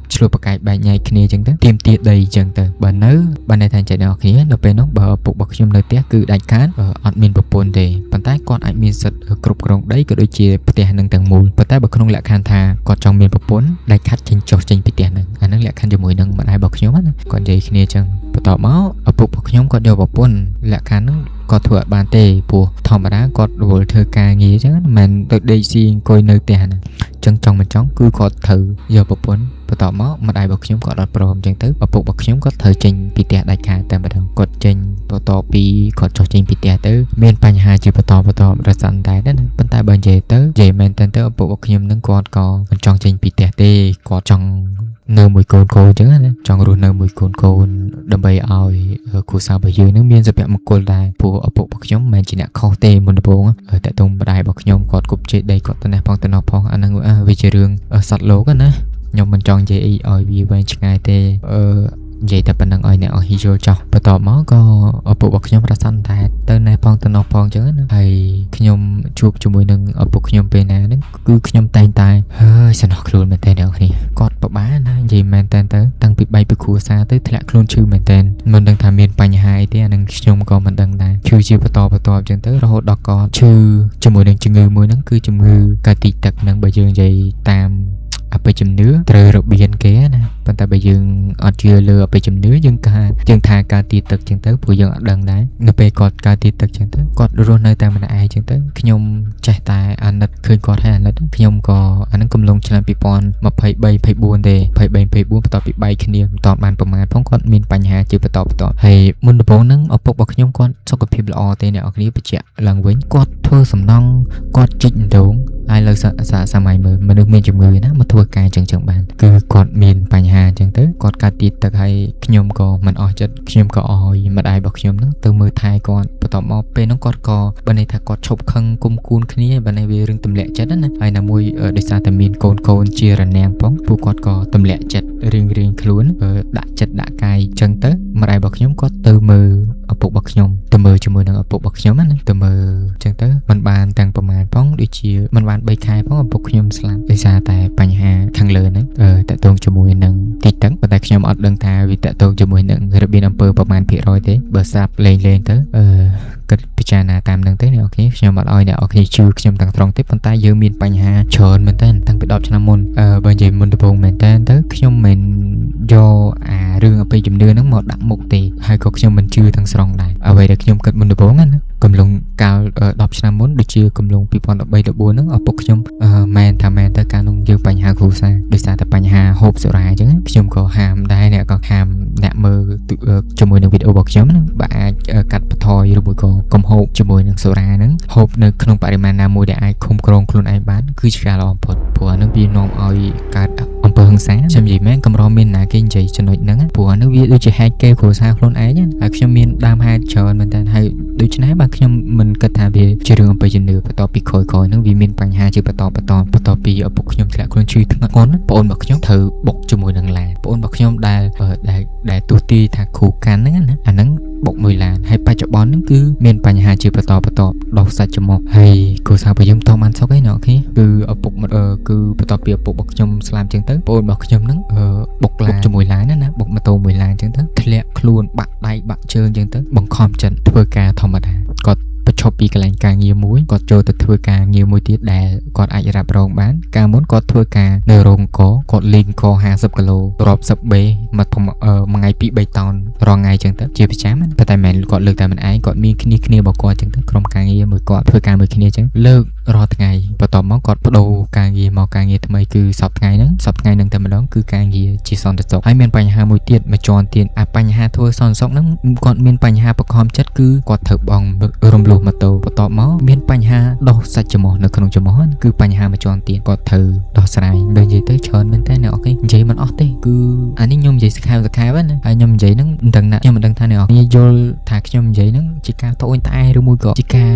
៏ឆ្លោះប្រកែកបែកញែកគ្នាអញ្ចឹងទៅទាមទារដីអញ្ចឹងទៅបើនៅបើន័យថាចែកដល់គ្នាដល់ពេលនោះបើឪពុករបស់ខ្ញុំនៅផ្ទះគឺដាច់ខាតអត់មានប្រពន្ធទេប៉ុន្តែគាត់អាចមានសិទ្ធិគ្រប់គ្រងដីក៏ដូចជាផ្ទះនឹងទាំងមូលប៉ុន្តែបើក្នុងលក្ខខណ្ឌថាគាត់ចង់មានប្រពន្ធដាច់ខាត់ចេញចុះចេញពីផ្ទះហ្នឹងអាហ្នឹងលក្ខខណ្ឌជាមួយនឹងម្ដាយរបស់ខ្ញុំណាគាត់និយាយគ្នាអញ្ចឹងបន្ទាប់មកឪពុករបស់ខ្ញុំគាត់យកប្រពន្ធលក្ខខណ្ឌហ្នឹងគាត់ធ្វើអត់បានទេព្រោះធម្មតាគាត់រវល់ធ្វើការងារអញ្ចឹងមិនមែនទៅដេកស៊ីអង្គុយនៅផ្ទះហ្នឹងអញ្ចឹងចង់មិនចង់គឺគាត់ត្រូវយកប្រពន្ធបន្ទាប់មកម្ដាយរបស់ខ្ញុំគាត់អត់ព្រមអញ្ចឹងទៅឪពុករបស់ខ្ញុំគាត់ត្រូវចេញពីផ្ទះដាច់ខាតតែម្ដងគាត់ចេញបន្ទាប់ពីគាត់ចុះចេញពីផ្ទះទៅមានបញ្ហាជាបន្តបន្តរស័នដែរណាប៉ុន្តែបើនិយាយទៅនិយាយមែនតើទៅឪពុករបស់ខ្ញុំនឹងគាត់ក៏មិនចង់ចេញពីផ្ទះទេគាត់ចង់នៅមួយកូនកូនអញ្ចឹងណាចង់រស់នៅមួយកូនកូនដើម្បីឲ្យគ្រួសាររបស់យើងនឹងមានសុភមង្គលដែរព្រោះឪពុករបស់ខ្ញុំមិនមែនជាអ្នកខុសទេមុនដំបូងតែតងម្ដាយរបស់ខ្ញុំគាត់គប់ជ័យដីគាត់ទៅនេះផងទៅនោះផងអាហ្នឹងវាជារឿងសត្វលោកណាខ្ញុំមិនចង់និយាយអីឲ្យវាវែងឆ្ងាយទេអឺនិយាយតែប៉ុណ្្នឹងឲ្យអ្នកអស់យល់ចោះបន្ទាប់មកក៏ឪពុករបស់ខ្ញុំរសាន់តែទៅណែផងទៅនោះផងអញ្ចឹងណាហើយខ្ញុំជួបជាមួយនឹងឪពុកខ្ញុំពេលណាហ្នឹងគឺខ្ញុំតែងតែហើយសំណោះខ្លួនមែនតើអ្នកនរគាត់ពិបាកណានិយាយមែនតើទៅតាំងពីបែកពីគ្រួសារទៅធ្លាក់ខ្លួនឈឺមែនតើមិនដឹងថាមានបញ្ហាអីទេអានឹងខ្ញុំក៏មិនដឹងដែរឈឺជាបន្តបន្តអញ្ចឹងទៅរហូតដល់គាត់ឈឺជាមួយនឹងជំងឺមួយហ្នឹងគឺជំងឺកាទីទឹកហ្នឹងបើយើងនិយាយតាមអបិយជំនឿត្រូវរបៀនគេណាប៉ុន្តែបើយើងអត់ជឿលើអបិយជំនឿយើងថាយើងថាការទីទឹកចឹងទៅព្រោះយើងអត់ដឹងដែរនៅពេលគាត់ការទីទឹកចឹងទៅគាត់រស់នៅតែម្នាក់ឯងចឹងទៅខ្ញុំចេះតែអាណិតឃើញគាត់ហើយអាណិតខ្ញុំក៏អានឹងកំឡុងឆ្នាំ2023 24ទេ23 24បន្ទាប់ពីបែកគ្នាមិនតបានប្រមាណផងគាត់មានបញ្ហាជាបន្តបន្តហើយមុនដំបូងហ្នឹងឪពុករបស់ខ្ញុំគាត់សុខភាពល្អទេអ្នកនរគ្នាបញ្ជាក់ឡើងវិញគាត់ធ្វើសំណង់គាត់ជីកដងហើយលើសម័យមើលមនុស្សមានជំងឺណាមកធ្វើការចឹងចឹងបានគឺគាត់មានបញ្ហាចឹងទៅគាត់កាត់ទីទឹកហើយខ្ញុំក៏មិនអស់ចិត្តខ្ញុំក៏ឲ្យម្ដាយរបស់ខ្ញុំហ្នឹងទៅមើលថែគាត់បន្ទាប់មកពេលហ្នឹងគាត់ក៏បើន័យថាគាត់ឈប់ខឹងគុំគួនគ្នាបើន័យវារឿងទម្លាក់ចិត្តណាហើយណាមួយដោយសារតែមានកូនកូនជារនាំងផងពួកគាត់ក៏ទម្លាក់ចិត្តរៀងរៀងខ្លួនដាក់ចិត្តដាក់កាយចឹងទៅម្ដាយរបស់ខ្ញុំគាត់ទៅមើលឪពុករបស់ខ្ញុំទៅមើលជាមួយនឹងឪពុករបស់ខ្ញុំណាទៅមើលចឹងទៅมันបានទាំងប្រមាណផងដូចជាมันបាន3ខែផងឪពុកខ្ញុំស្លាប់ដោយសារតែបញ្ហាខាងលើហ្នឹងតកតងជាមួយនឹងទីទឹកប៉ុន្តែខ្ញុំអត់ដឹងថាវាតកតងជាមួយនឹងរបៀបអំពើប្រមាណភាគរយទេបើស្រាប់លេងលេងទៅអឺគិតពិចារណាតាមនឹងទៅអ្នកនរគ្នាខ្ញុំអត់ឲ្យអ្នកនរគ្នាជឿខ្ញុំទាំងត្រង់ទេប៉ុន្តែយើងមានបញ្ហាច្រើនមែនតើតាំងពី10ឆ្នាំមុនអឺបើនិយាយមុនដំបូងមែនតើទៅខ្ញុំមិនយកអារឿងអបិយជំនឿហ្នឹងមកដាក់មុខទេហើយក៏ខ្ញុំមិនជឿទាំងស្រុងដែរអ្វីដែលខ្ញុំគិតមុនដំបូងណាកំឡុងកាល10ឆ្នាំមុនដូចជាកំឡុង2013 14ហ្នឹងឪពុកខ្ញុំមែនថាមែនទៅកាលនោះយើងបញ្ហាគ្រួសារដោយសារតែបញ្ហាហូបសុរាអញ្ចឹងខ្ញុំក៏ហាមដែរអ្នកក៏ហាមអ្នកមើលជាមួយនឹងវីដេអូរបស់ខ្ញុំហ្នឹងបើអាចកាត់បន្ថយឬមួយក៏កុំហូបជាមួយនឹងសុរាហ្នឹងហូបនៅក្នុងបរិមាណណាមួយដែលអាចឃុំក្រងខ្លួនឯងបានគឺជាការល្អបំផុតព្រោះអានឹងវានាំឲ្យកើតអំពើហិង្សាខ្ញុំនិយាយមែនកម្រមានណាគេនិយាយចំណុចហ្នឹងព្រោះអានឹងវាដូចជាហេតុគេគ្រួសារខ្លួនឯងហើយខ្ញុំមានដើមហេតុច្រើនមែនតើហើយដូច្នេះបាទខ្ញុំមិនគិតថាវាជារឿងអំពើជំនឿបន្ទាប់ពីក្រោយៗហ្នឹងវាមានបញ្ហាជាបន្តបន្តបន្ទាប់ពីឪពុកខ្ញុំធ្លាក់ខ្លួនឈឺធ្ងន់ប្អូនរបស់ខ្ញុំត្រូវបុកជាមួយនឹងឡានប្អូនរបស់ខ្ញុំដែលដែលដែលទស្សទីថាគ្រូកាន់ហ្នឹងណាអាហ្នឹងបុកមួយឡានហើយបច្ចុប្បន្នហ្នឹងគឺមានបញ្ហាជាបន្តបន្តដោះសាច់ច្រមុះហើយគ្រួសាររបស់យើងតបានសុខឯណោះអូខេគឺឪពុកគឺបន្ទាប់ពីឪពុករបស់ខ្ញុំស្លាប់ចឹងទៅប្អូនរបស់ខ្ញុំហ្នឹងបុកឡានជាមួយឡានណាបុកម៉ូតូមួយឡានចឹងទៅធ្លាក់ខ្លួនបាក់ដៃបាក់ជើងចឹងទៅបង្ខំចិត្តធ្វើការធម្មតាគាត់បញ្ឈប់ពីកន្លែងការងារមួយគាត់ចូលទៅធ្វើការងារមួយទៀតដែលគាត់អាចរ៉ាប់រងបានកាលមុនគាត់ធ្វើការនៅរោងកគាត់លេងក50គីឡូរាប់សិបបេមួយថ្ងៃ2 3តោនរាល់ថ្ងៃចឹងទៅជាប្រចាំប៉ុន្តែមិនគាត់លើកតែម្នាក់ឯងគាត់មានគ្នាគ្នារបស់គាត់ចឹងទៅក្រុមការងារមួយគាត់ធ្វើការមួយគ្នាចឹងលើករាល់ថ្ងៃបន្ទាប់មកគាត់បដូរការងារមកការងារថ្មីគឺសប្តាហ៍ថ្ងៃហ្នឹងសប្តាហ៍ថ្ងៃហ្នឹងតែម្ដងគឺការងារជាសន្តិសុខហើយមានបញ្ហាមួយទៀតមួយជាន់ទៀតអាបញ្ហាធ្វើសន្តិសុខហ្នឹងគាត់មានបញ្ហាបខំចិត្តគឺគាត់ត្រូវបងរំលោះម៉ូតូបន្ទាប់មកមានបញ្ហាដោះសាច់ច្រមុះនៅក្នុងច្រមុះគឺបញ្ហាមួយជាន់ទៀតគាត់ត្រូវដោះស្រាយបើនិយាយទៅច្រើនមែនតើអ្នកអូខេនិយាយមិនអស់ទេគឺអានេះខ្ញុំនិយាយសខែសខែណាហើយខ្ញុំនិយាយហ្នឹងមិនដឹងណាខ្ញុំមិនដឹងថាអ្នកនរយល់ថាខ្ញុំនិយាយហ្នឹងជាការត្អូញត្អែឬមួយក៏ជាការ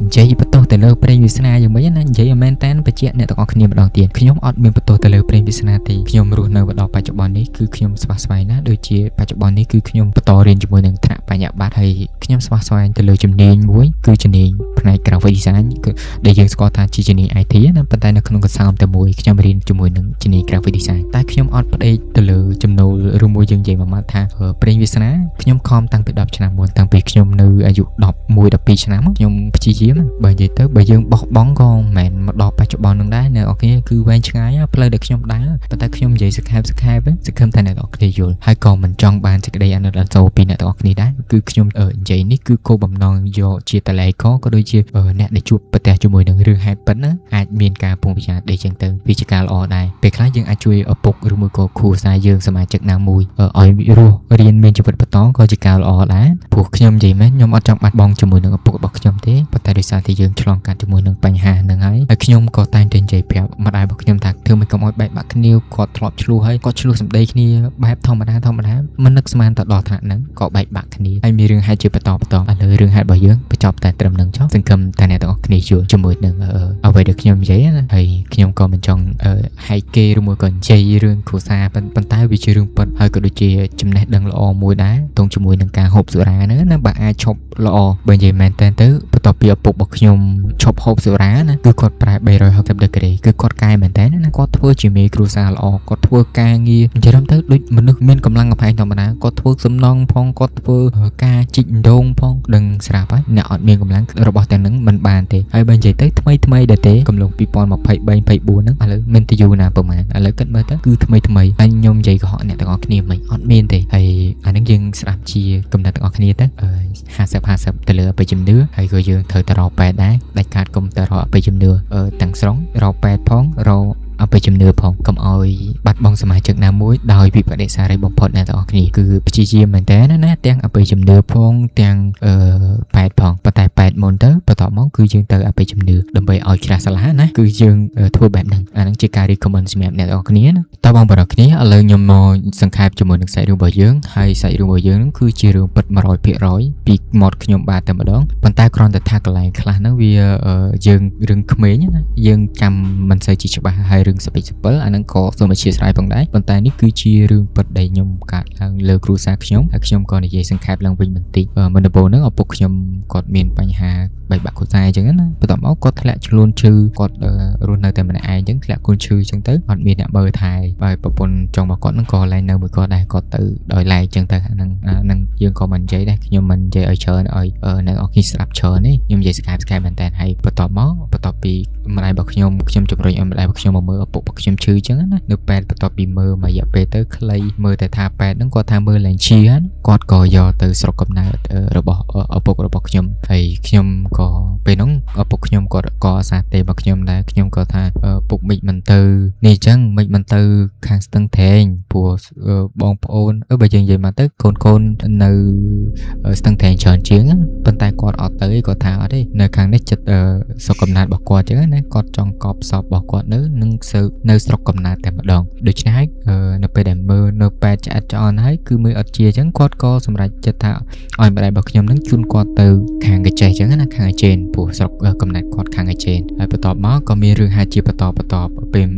និយាយបន្ទោសទៅលើព្រេងវាសនាយ៉ាងម៉េចណានិយាយឲ្យមែនតើបញ្ជាក់អ្នកទាំងអស់គ្នាម្ដងទៀតខ្ញុំអត់មានបន្ទោសទៅលើព្រេងវាសនាទេខ្ញុំរស់នៅដល់បច្ចុប្បន្ននេះគឺខ្ញុំស្វះស្វែងណាស់ដូចជាបច្ចុប្បន្ននេះគឺខ្ញុំបន្តរៀនជាមួយនឹងថ្នាក់បញ្ញាបត្រហើយខ្ញុំស្វះស្វែងទៅលើជំនាញមួយគឺជំនាញផ្នែក graphic design គឺដែលយើងស្គាល់ថាជាជំនាញ IT ណាប៉ុន្តែនៅក្នុងកសោមតែមួយខ្ញុំរៀនជាមួយនឹងជំនាញ graphic design តែខ្ញុំអត់ផ្ដេកទៅលើចំណូលឬមួយយើងនិយាយមួយម៉ាត់ថាព្រេងវាសនាខ្ញុំខំតាំងពី10ឆ្នាំមុនតាំងពីខ្ញុំនៅអាយុ11 12ឆ្នាំខ្ញុំព្យាយាមបើនិយាយទៅបើយើងបោះបង់ក៏មិនមែនមកដល់បច្ចុប្បន្ននឹងដែរអ្នកនរគ្នាគឺវែងឆ្ងាយផ្លូវដែលខ្ញុំដើរប៉ុន្តែខ្ញុំនិយាយសង្ខេបសង្ខេបសង្ឃឹមថាអ្នកនរគ្នាយល់ហើយក៏មិនចង់បានសេចក្តីអាណិតអាសូរពីអ្នកទាំងអស់គ្នាដែរគឺខ្ញុំនិយាយនេះគឺគោលបំណងយកជាតលេកក៏ដូចជាអ្នកដែលជួបប្រទះជាមួយនឹងរឿងហេតុពិតណាអាចមានការប្រុងប្រយ័ត្នអីចឹងទៅវាជាការល្អដែរពេលខ្លះយើងអាចជួយឪពុកឬមួយក៏គ្រួសារយើងសមាជិកណាមួយឲ្យរស់រៀនមានជីវិតបន្តក៏ជាការល្អដែរព្រោះខ្ញុំនិយាយមែនខ្ញុំអត់ចង់បាត់បង់ជាមួយនឹងឪពុករបស់ខ្ញុំទេប៉ុន្តែដោយសារតែយើងឆ្លងកាត់ជាមួយនឹងបញ្ហាហ្នឹងហើយហើយខ្ញុំក៏តែងតែនិយាយប្រាប់ម្ដាយរបស់ខ្ញុំថាធ្វើមិនកុំឲ្យបែកបាក់គ្នាគាត់ធ្លាប់ឆ្លោះហើយគាត់ឆ្លោះសម្ដីគ្នាបែបធម្មតាធម្មតាមិននឹកស្មានទៅដល់ថ្នាក់ហ្នឹងក៏បែកបាក់គ្នាហើយមានរឿងហេតុជាបន្តបន្តឥឡូវរឿងហេតុរបស់យើងបញ្ចប់តែត្រឹមហ្នឹងចុះសង្ឃឹមតែអ្នកទាំងអស់គ្នាយល់ជាមួយនឹងអ្វីដែលខ្ញុំនិយាយណាហើយខ្ញុំក៏មិនចង់ហែកគេឬមួយក៏និយាយរឿងគ្រួសារប៉ុន្តែវាជារឿងពិតហើយក៏ដូចជាចំណេះដឹងល្អមួយដែរតងជាមួយនឹងការហូបសុរាហ្នឹងណាបើអាចឈប់ល្អបើនិយាយមែនតើទៅបន្ទាប់ពីឪពុករបស់ខ្ញុំឈប់ហូបសុរាណាគឺគាត់ប្រែ360ដឺក្រេគឺគាត់កែមែនតើណាគាត់ធ្វើជាមេគ្រួសារល្អគាត់ធ្វើការងារនិយាយទៅដូចមនុស្សមានកម្លាំងកំហែងធម្មតាគាត់ធ្វើសំណងផងគាត់ធ្វើការជីកដងផងដឹងស្រាប់ហើយអ្នកអត់មានកម្លាំងរបស់ទាំងហ្នឹងមិនបានទេហើយបើនិយាយទៅថ្មីថ្មីដែរទេកំឡុង2023 24ហ្នឹងឥឡូវមិនទៅយូរណាប្រហែលឥឡូវគិតមើលទៅគឺថ្មីថ្មីហើយខ្ញុំនិយាយកុហកអ្នកទាំងអស់គ្នាមិនអត់មានទេហើយអាហ្នឹងយើងស្ដាប់ជាកំណត់ទាំងអស់គ្នាទៅ50 50ទៅលើអបិយជំនឿហើយក៏យើងត្រូវតែរកពេទ្យដែរដាច់ខាតកុំតែរកអបិយជំនឿទាំងស្រុងរកពេទ្យផងរកអបិយជំនឿផងកុំឲ្យបាត់បង់សមាជិកណាមួយដោយវិបត្តិសារីបំផុតអ្នកទាំងអស់គ្នាគឺព្យាយាមមែនតើណាទាំងអបិយជំនឿផងទាំងអឺពេទ្យផងប៉ុន្តែពេទ្យមុនទៅបន្ទាប់មកគឺយើងទៅអបិយជំនឿដើម្បីឲ្យច្រាស់ឆ្លាណាគឺយើងធ្វើបែបហ្នឹងអាហ្នឹងជាការ recommend សម្រាប់អ្នកទាំងអស់គ្នាណាតើបងប្អូនគ្នាឥឡូវខ្ញុំមកសង្ខេបជាមួយនឹងសាច់រឿងរបស់យើងហើយសាច់រឿងរបស់យើងហ្នឹងគឺជារឿងពិត100%ពីមាត់ខ្ញុំបាទតែម្ដងប៉ុន្តែគ្រាន់តែថាកន្លែងខ្លះហ្នឹងវាយើងរឿងក្មេងណាយើងចាំមិនសូវជាច្បាស់ហើយរឿងសពិចសពិលអាហ្នឹងក៏សូមអធ្យាស្រ័យផងដែរប៉ុន្តែនេះគឺជារឿងពិតដែលខ្ញុំកើតឡើងលើគ្រួសារខ្ញុំហើយខ្ញុំក៏និយាយសង្ខេបឡើងវិញបន្តិចមុនដំបូងហ្នឹងឪពុកខ្ញុំគាត់មានបញ្ហាបែកបាក់គ្រួសារអញ្ចឹងណាបន្ទាប់មកគាត់ធ្លាក់ខ្លួនឈឺគាត់រស់នៅតែម្នាក់ឯងអញ្ចឹងធ្លាក់ខ្លួនឈឺអញ្ចឹងទៅអត់មានអ្នកមើលថែហើយប្រពន្ធចុងរបស់គាត់ហ្នឹងក៏លែងនៅមួយគាត់ដែរគាត់ទៅដោយឡែកអញ្ចឹងទៅអាហ្នឹងអាហ្នឹងយើងក៏មិននិយាយដែរខ្ញុំមិននិយាយឲ្យច្រើនឲ្យអ្នកនរគ្នាស្ដាប់ច្រើនទេខ្ញុំនិយាយស្កាយស្កាយមែនតើហើយបន្ទាប់មកបន្ទាប់ពីម្ដាយរបស់ខ្ញុំខ្ញុំជំរុញឲ្យម្ដាយរបស់ខ្ញុំមកមើលឪពុករបស់ខ្ញុំឈឺអញ្ចឹងណានៅពេទ្យបន្ទាប់ពីមើលមួយរយៈពេលទៅខ្លីមើលតែថាពេទ្យហ្នឹងគាត់ថាមើលឡើងឈឺហ្នឹងគាត់ក៏យកទៅស្រុកកំណើតរបស់ឪពុករបស់ខ្ញុំហើយខ្ញុំក៏ពេលហ្នឹងឪពុកខ្ញុំគាត់ក៏អាសាទេមកខ្ញុំដែរខ្ញុំក៏ថាពុកមិនមិនទៅនេះអញ្ចឹងមិនមិនទៅខាងស្ទឹងត្រែងព្រោះបងប្អូនអឺបើយើងនិយាយមកទៅកូនកូននៅស្ទឹងត្រែងច្រើនជាងប៉ុន្តែគាត់អត់ទៅគាត់ថាអត់ទេនៅខាងនេះចិត្តស្រុកកំណើតរបស់គាត់អញ្ចឹងណាគាត់ចង់កប់សពរបស់គាត់នៅនឹងនៅស្រុកកំណើតតែម្ដងដូច្នេះហើយនៅពេលដែលមើលនៅពេទ្យឆ្អែតឆ្អន់ហើយគឺមើលអត់ជាអញ្ចឹងគាត់ក៏សម្រេចចិត្តថាឲ្យម្ដាយរបស់ខ្ញុំនឹងជូនគាត់ទៅខាងកញ្ចេះអញ្ចឹងណាខាងអាចេនព្រោះស្រុកកំណើតគាត់ខាងអាចេនហើយបន្ទាប់មកក៏មានរឿងហេតុជាបន្តបន្តពេល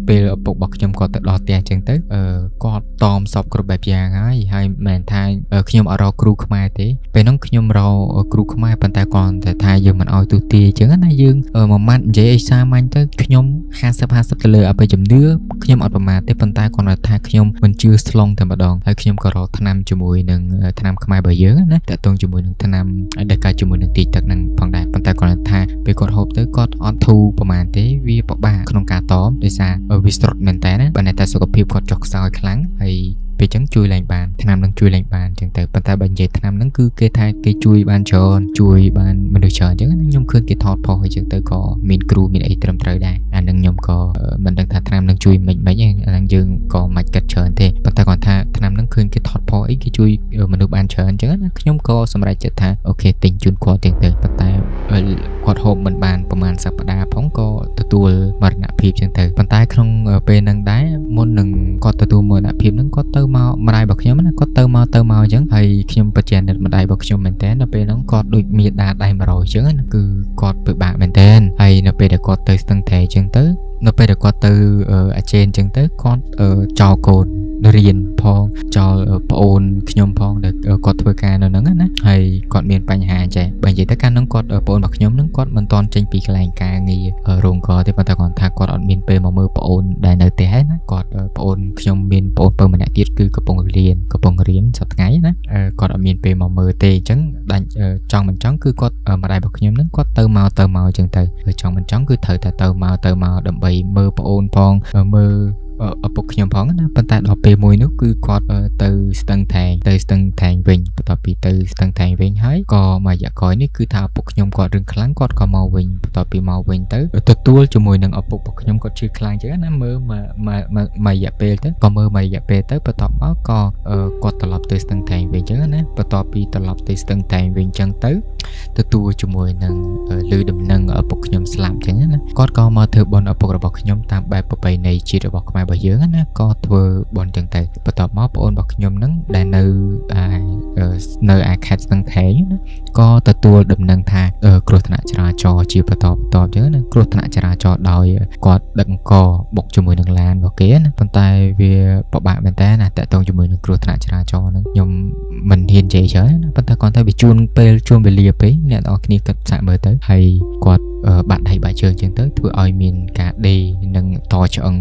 ពេលឪពុករបស់ខ្ញុំគាត់ទៅដល់ផ្ទះអញ្ចឹងទៅគាត់តមសពគ្រប់បែបយ៉ាងហើយហើយមិនមែនថាខ្ញុំអត់រកគ្រូខ្មែរទេពេលហ្នឹងខ្ញុំរកគ្រូខ្មែរប៉ុន្តែគាត់តែថាយើងមិនអោយទូទាអញ្ចឹងណាយើងមួយម៉ាត់និយាយឲ្យសាមញ្ញទៅខ្ញុំ50 50ទៅលើអបិយជំនឿខ្ញុំអត់ប្រមាថទេប៉ុន្តែគាត់ថាខ្ញុំមិនជឿស្លងតែម្ដងហើយខ្ញុំក៏រកថ្នាំជាមួយនឹងថ្នាំខ្មែររបស់យើងណាតាក់ទងជាមួយនឹងថ្នាំដែលកើតជាមួយនឹងទីទឹកហ្នឹងផងដែរប៉ុន្តែគាត់ថាពេលគាត់ហូបទៅគាត់អត់ធូរប្រហែលទេវាពិបាកក្នុងការតមដោយសារវាស្រុតមែនតើណាបើតែសុខភាពគាត់ចុះខ្សោយខ្លាំងហើយពេលចឹងជួយឡើងបានថ្នាំនឹងជួយឡើងបានចឹងទៅប៉ុន្តែបើនិយាយថ្នាំហ្នឹងគឺគេថាគេជួយបានច្រើនជួយបានមនុស្សច្រើនចឹងណាខ្ញុំឃើញគេថតផុសអញ្ចឹងទៅក៏មានគ្រូមានអីត្រឹមត្រូវដែរអានឹងខ្ញុំក៏មិនដឹងថាថ្នាំនឹងជួយមិនមិនទេអានឹងយើងក៏មិនគិតច្រើនទេប៉ុន្តែគាត់ថាថ្នាំហ្នឹងឃើញគេថតផុសអីគេជួយមនុស្សបានច្រើនចឹងណាខ្ញុំក៏សម្រេចចិត្តថាOK ទិញជូនគាត់ចឹងទៅប៉ុន្តែ គាត់ហូបមិនបានប្រហែលសប្តាហ៍ផងក៏ទទួលមរណភាពចឹងទៅប៉ុន្តែក្នុងពេលហ្នឹងដែរមុននឹងគាត់ទទួលមរណភាពហ្នឹងគាត់ទៅមកម្ដាយរបស់ខ្ញុំណាគាត់ទៅមកទៅមកអញ្ចឹងហើយខ្ញុំពិតជាអាណិតម្ដាយរបស់ខ្ញុំមែនតើនៅពេលហ្នឹងគាត់ដូចមានដាដៃ100អញ្ចឹងណាគឺគាត់ពិបាកមែនតើហើយនៅពេលដែលគាត់ទៅស្ទឹងត្រែងអញ្ចឹងទៅនៅពេលដែលគាត់ទៅអាចេនអញ្ចឹងទៅគាត់ចោលកូនរៀនផងចោលប្អូនខ្ញុំផងដែលគាត់ធ្វើការនៅហ្នឹងណាហើយគាត់មានបញ្ហាចេះបើនិយាយទៅកាលហ្នឹងគាត់ប្អូនរបស់ខ្ញុំហ្នឹងគាត់មិនទាន់ចេញពីកន្លែងការងាររោងកទេប៉ុន្តែគាត់ថាគាត់អត់មានពេលមកមើលប្អូនដែលនៅផ្ទះណាគាត់ប្អូនខ្ញុំមានប្អូនពៅម្នាក់ទៀតគឺកំពុងរៀនកំពុងរៀនសប្តាហ៍ថ្ងៃណាគាត់អត់មានពេលមកមើលទេអញ្ចឹងដាច់ចង់មិនចង់គឺគាត់ម្ដាយរបស់ខ្ញុំហ្នឹងគាត់ទៅមកទៅមកអញ្ចឹងទៅចង់មិនចង់គឺត្រូវតែទៅមកទៅមកដើម្បីមើលប្អូនផងមើលឪពុកខ្ញុំផងណាប៉ុន្តែដល់ពេលមួយនោះគឺគាត់ទៅស្ទឹងត្រែងទៅស្ទឹងត្រែងវិញបន្ទាប់ពីទៅស្ទឹងត្រែងវិញហើយក៏មួយរយៈក្រោយនេះគឺថាឪពុកខ្ញុំគាត់រឿងខ្លាំងគាត់ក៏មកវិញបន្ទាប់ពីមកវិញទៅទទួលជាមួយនឹងឪពុករបស់ខ្ញុំគាត់ឈឺខ្លាំងចឹងណាមើលមួយរយៈពេលទៅក៏មើលមួយរយៈពេលទៅបន្ទាប់មកក៏គាត់ត្រឡប់ទៅស្ទឹងត្រែងវិញចឹងណាបន្ទាប់ពីត្រឡប់ទៅស្ទឹងត្រែងវិញចឹងទៅទទួលជាមួយនឹងឮដំណឹងឪពុកខ្ញុំស្លាប់ចឹងណាគាត់ក៏មកធ្វើបុណ្យឪពុករបស់ខ្ញុំតាមបែបប្រពៃណីជាតិរបស់ខ្មែររបស់យើងណាក៏ធ្វើបុណ្យចឹងទៅបន្ទាប់មកប្អូនរបស់ខ្ញុំហ្នឹងដែលនៅឯនៅឯខេត្តស្ទឹងត្រែងណាក៏ទទួលដំណឹងថាគ្រោះថ្នាក់ចរាចរណ៍ជាបន្តបន្ទាប់ចឹងណាគ្រោះថ្នាក់ចរាចរណ៍ដោយគាត់ដឹកអង្គបុកជាមួយនឹងឡានរបស់គេណាប៉ុន្តែវាពិបាកមែនតើណាតាក់ទងជាមួយនឹងគ្រោះថ្នាក់ចរាចរណ៍ហ្នឹងខ្ញុំមិនហ៊ាននិយាយច្រើនណាប៉ុន្តែគាត់ថាវាជួនពេលជួនវេលាពេកអ្នកនរគ្នាគិតសាកមើលទៅហើយគាត់បាក់ដៃបាក់ជើងចឹងទៅធ្វើឲ្យមានការដេនិងតឆ្អឹង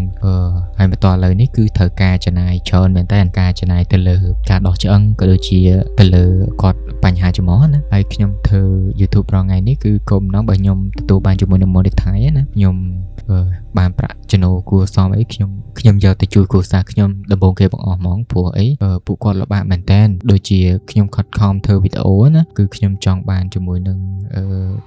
ហើយមកតឥឡូវនេះគឺត្រូវការចំណាយច្រើនមែនតើការចំណាយទៅលើការដោះឆ្អឹងក៏ដូចជាទៅលើគាត់បញ្ហាច្រមុះណាហើយខ្ញុំធ្វើ YouTube រាល់ថ្ងៃនេះគឺគុំណងបើខ្ញុំទទួលបានជាមួយនឹង monetize ណាខ្ញុំបានប្រាក់ចំណូលគួរសមអីខ្ញុំខ្ញុំយកទៅជួយគ្រួសារខ្ញុំដំបូងគេបង្អស់ហ្មងព្រោះអីពួកគាត់លំបាកមែនតើដូចជាខ្ញុំខិតខំធ្វើវីដេអូណាគឺខ្ញុំចង់បានជាមួយនឹង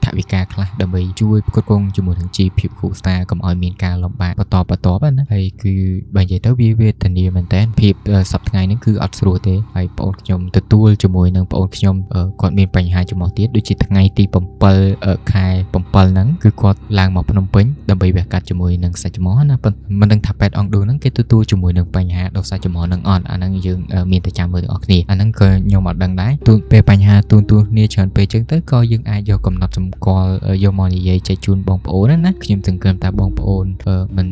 ថវិកាខ្លះដើម្បីជួយផ្គត់ផ្គង់ជាមួយនឹងជីវភាពគ្រួសារកុំឲ្យមានការលំបាកបន្តបន្តណាហើយគឺបើនិយាយទៅវាវេទនាមែនតើភាពសប្តាហ៍ថ្ងៃហ្នឹងគឺអត់ស្រួលទេហើយប្អូនខ្ញុំទទួលជាមួយនឹងប្អូនខ្ញុំគាត់មានបញ្ហាច្រមុះទៀតដូចជាថ្ងៃទី7ខែ7ហ្នឹងគឺគាត់ឡើងមកភ្នំពេញដើម្បីវះកាត់ជាមួយនឹងសាច់ច្រមុះណាមិនដឹងថាពេទ្យអង្គឌួងហ្នឹងគេទទួលជាមួយនឹងបញ្ហាដោះសាច់ច្រមុះហ្នឹងអត់អាហ្នឹងយើងមានតែចាំមើលទាំងអស់គ្នាអាហ្នឹងក៏ខ្ញុំអត់ដឹងដែរទូពេលបញ្ហាទូនទូគ្នាច្រើនពេកចឹងទៅក៏យើងអាចយកកំណត់សម្គាល់យកមកនិយាយចែកជូនបងប្អូនណាខ្ញុំសង្ឃឹមថាបងប្អូនមិន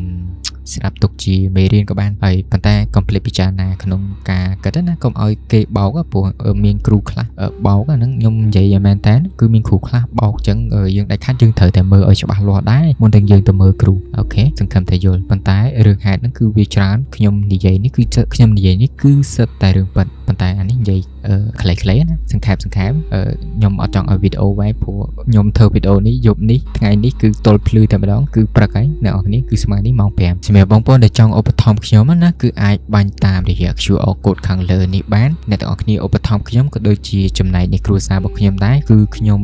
ស្ដាប់ទុកជាមេរៀនក៏បានហើយប៉ុន្តែកុំភ្លេចពិចារណាក្នុងការគិតណាកុំឲ្យគេបោកព្រោះមានគ្រូខ្លះបោកអាហ្នឹងខ្ញុំនិយាយឲ្យមែនតើគឺមានគ្រូខ្លះបោកចឹងយើងដាច់ខាត់យើងត្រូវតែមើលឲ្យច្បាស់លាស់ដែរមុននឹងយើងទៅមើលគ្រូOK សង្ឃឹមថាយល់ប៉ុន្តែរឿងហេតុហ្នឹងគឺវាច្រើនខ្ញុំនិយាយនេះគឺខ្ញុំនិយាយនេះគឺសិតតែរឿងពិតប៉ុន្តែអានេះនិយាយខ្លីៗណាសង្ខេបសង្ខេបខ្ញុំអត់ចង់ឲ្យវីដេអូវែងព្រោះខ្ញុំធ្វើវីដេអូនេះយប់នេះថ្ងៃនេះគឺទល់ភ្លឺតែម្ដងគឺព្រឹកហើយអ្នកនរគ្នាគឺស្មើនេះម៉ោង5សម្រាប់បងប្អូនដែលចង់ឧបត្ថម្ភខ្ញុំណាគឺអាចបាញ់តាមរយៈ QR code ខាងលើនេះបានអ្នកទាំងអស់គ្នាឧបត្ថម្ភខ្ញុំក៏ដូចជាចំណែកនៃគ្រួសាររបស់ខ្ញុំដែរគឺខ្ញុំ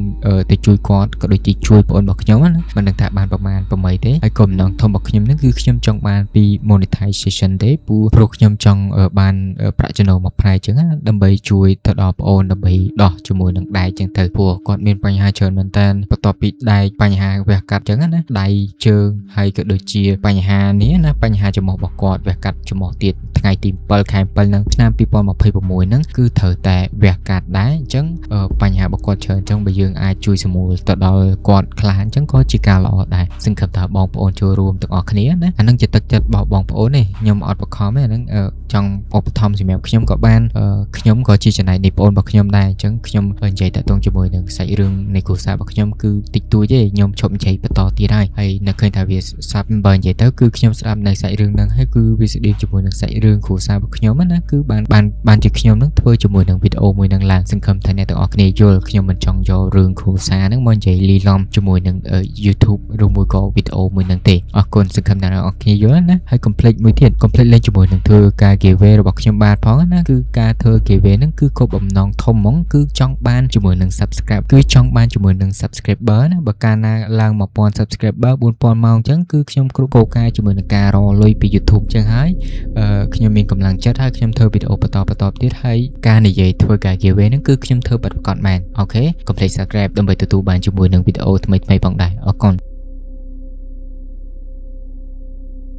ទៅជួយគាត់ក៏ដូចជាជួយប្អូនរបស់ខ្ញុំណាមិនដឹងថាបានប្រមាណប្រមីទេហើយក៏បំណងធំរបស់ខ្ញុំនឹងគឺខ្ញុំចង់បានពី monetization ទេព្រោះខ្ញុំចង់បានប្រាក់ចំណូលមួយផ្នែកចឹងណាដើម្បីជួយទៅដល់ប្អូនដើម្បីដោះជាមួយនឹងដែកចឹងទៅព្រោះគាត់មានបញ្ហាច្រើនមែនតើបន្ទាប់ពីដែកបញ្ហាវះកាត់ចឹងណាដៃជើងហើយក៏ដូចជាបញ្ហានេះណាបញ្ហាច្រមុះរបស់គាត់វះកាត់ច្រមុះទៀតថ្ងៃទី7ខែ7ហ្នឹងឆ្នាំ2026ហ្នឹងគឺត្រូវតែវះកាត់ដែរអញ្ចឹងបញ្ហារបស់គាត់ច្រើនអញ្ចឹងបើយើងអាចជួយសម្រួលទៅដល់គាត់ខ្លះអញ្ចឹងក៏ជាការល្អដែរសង្ឃឹមថាបងប្អូនចូលរួមទាំងអស់គ្នាណាអាហ្នឹងជាទឹកចិត្តរបស់បងប្អូនទេខ្ញុំអត់បខំទេអាហ្នឹងចង់ឧបត្ថម្ភសម្រាប់ខ្ញុំក៏បានខ្ញុំក៏ជាចំណែកនៃប្អូនរបស់ខ្ញុំដែរអញ្ចឹងខ្ញុំនិយាយតាក់ទងជាមួយនឹងសាច់រឿងនៃគ្រួសាររបស់ខ្ញុំគឺតិចតួចទេខ្ញុំឈប់និយាយបន្តទៀតហើយហើយនៅឃើញថាវាស្ដាប់បើនិយាយទៅគឺខ្ញុំស្ដាប់នៅសាច់រឿងហ្នឹងហើយគឺវាស្តៀងជាមួយនឹងសាច់រឿងគ្រួសាររបស់ខ្ញុំណាគឺបានបានបានជាខ្ញុំនឹងធ្វើជាមួយនឹងវីដេអូមួយហ្នឹងឡើងសង្ឃឹមថាអ្នកទាំងអស់គ្នាយល់ខ្ញុំមិនចង់យករឿងគ្រួសារហ្នឹងមកនិយាយលីឡំជាមួយនឹង YouTube ឬមួយក៏វីដេអូមួយហ្នឹងទេអរគុណសង្ឃឹមថាអ្នកទាំងអស់គ្នាយល់ណាហើយកុំភ្លេចមួយទៀតកុំភ្លេចលេងជាមួយនឹងធ្វើការ giveaway របស់ខ្ញុំបាទផងណាគឺការធ្វើ giveaway ហ្នឹងគឺគោលបំណងធំហ្មងគឺចង់បានជាមួយនឹង subscribe គឺចង់បានជាមួយនឹង subscriber ណាបើកាលណាឡើង1000 subscriber 4000ម៉ោងអញ្ចឹងគឺខ្ញុំគ្រប់គោលការណ៍ជាមួយនឹងការរកលុយពី YouTube អញ្ចឹងហើយអឺខ្ញុំមានកម្លាំងចិត្តហើយខ្ញុំធ្វើវីដេអូបន្តបន្តទៀតហើយការនិយាយធ្វើការ giveaway ហ្នឹងគឺខ្ញុំធ្វើពិតប្រាកដមែន។ OK កុំភ្លេច subscribe ដើម្បីទទួលបានជាមួយនឹងវីដេអូថ្មីៗផងដែរអរគុណ។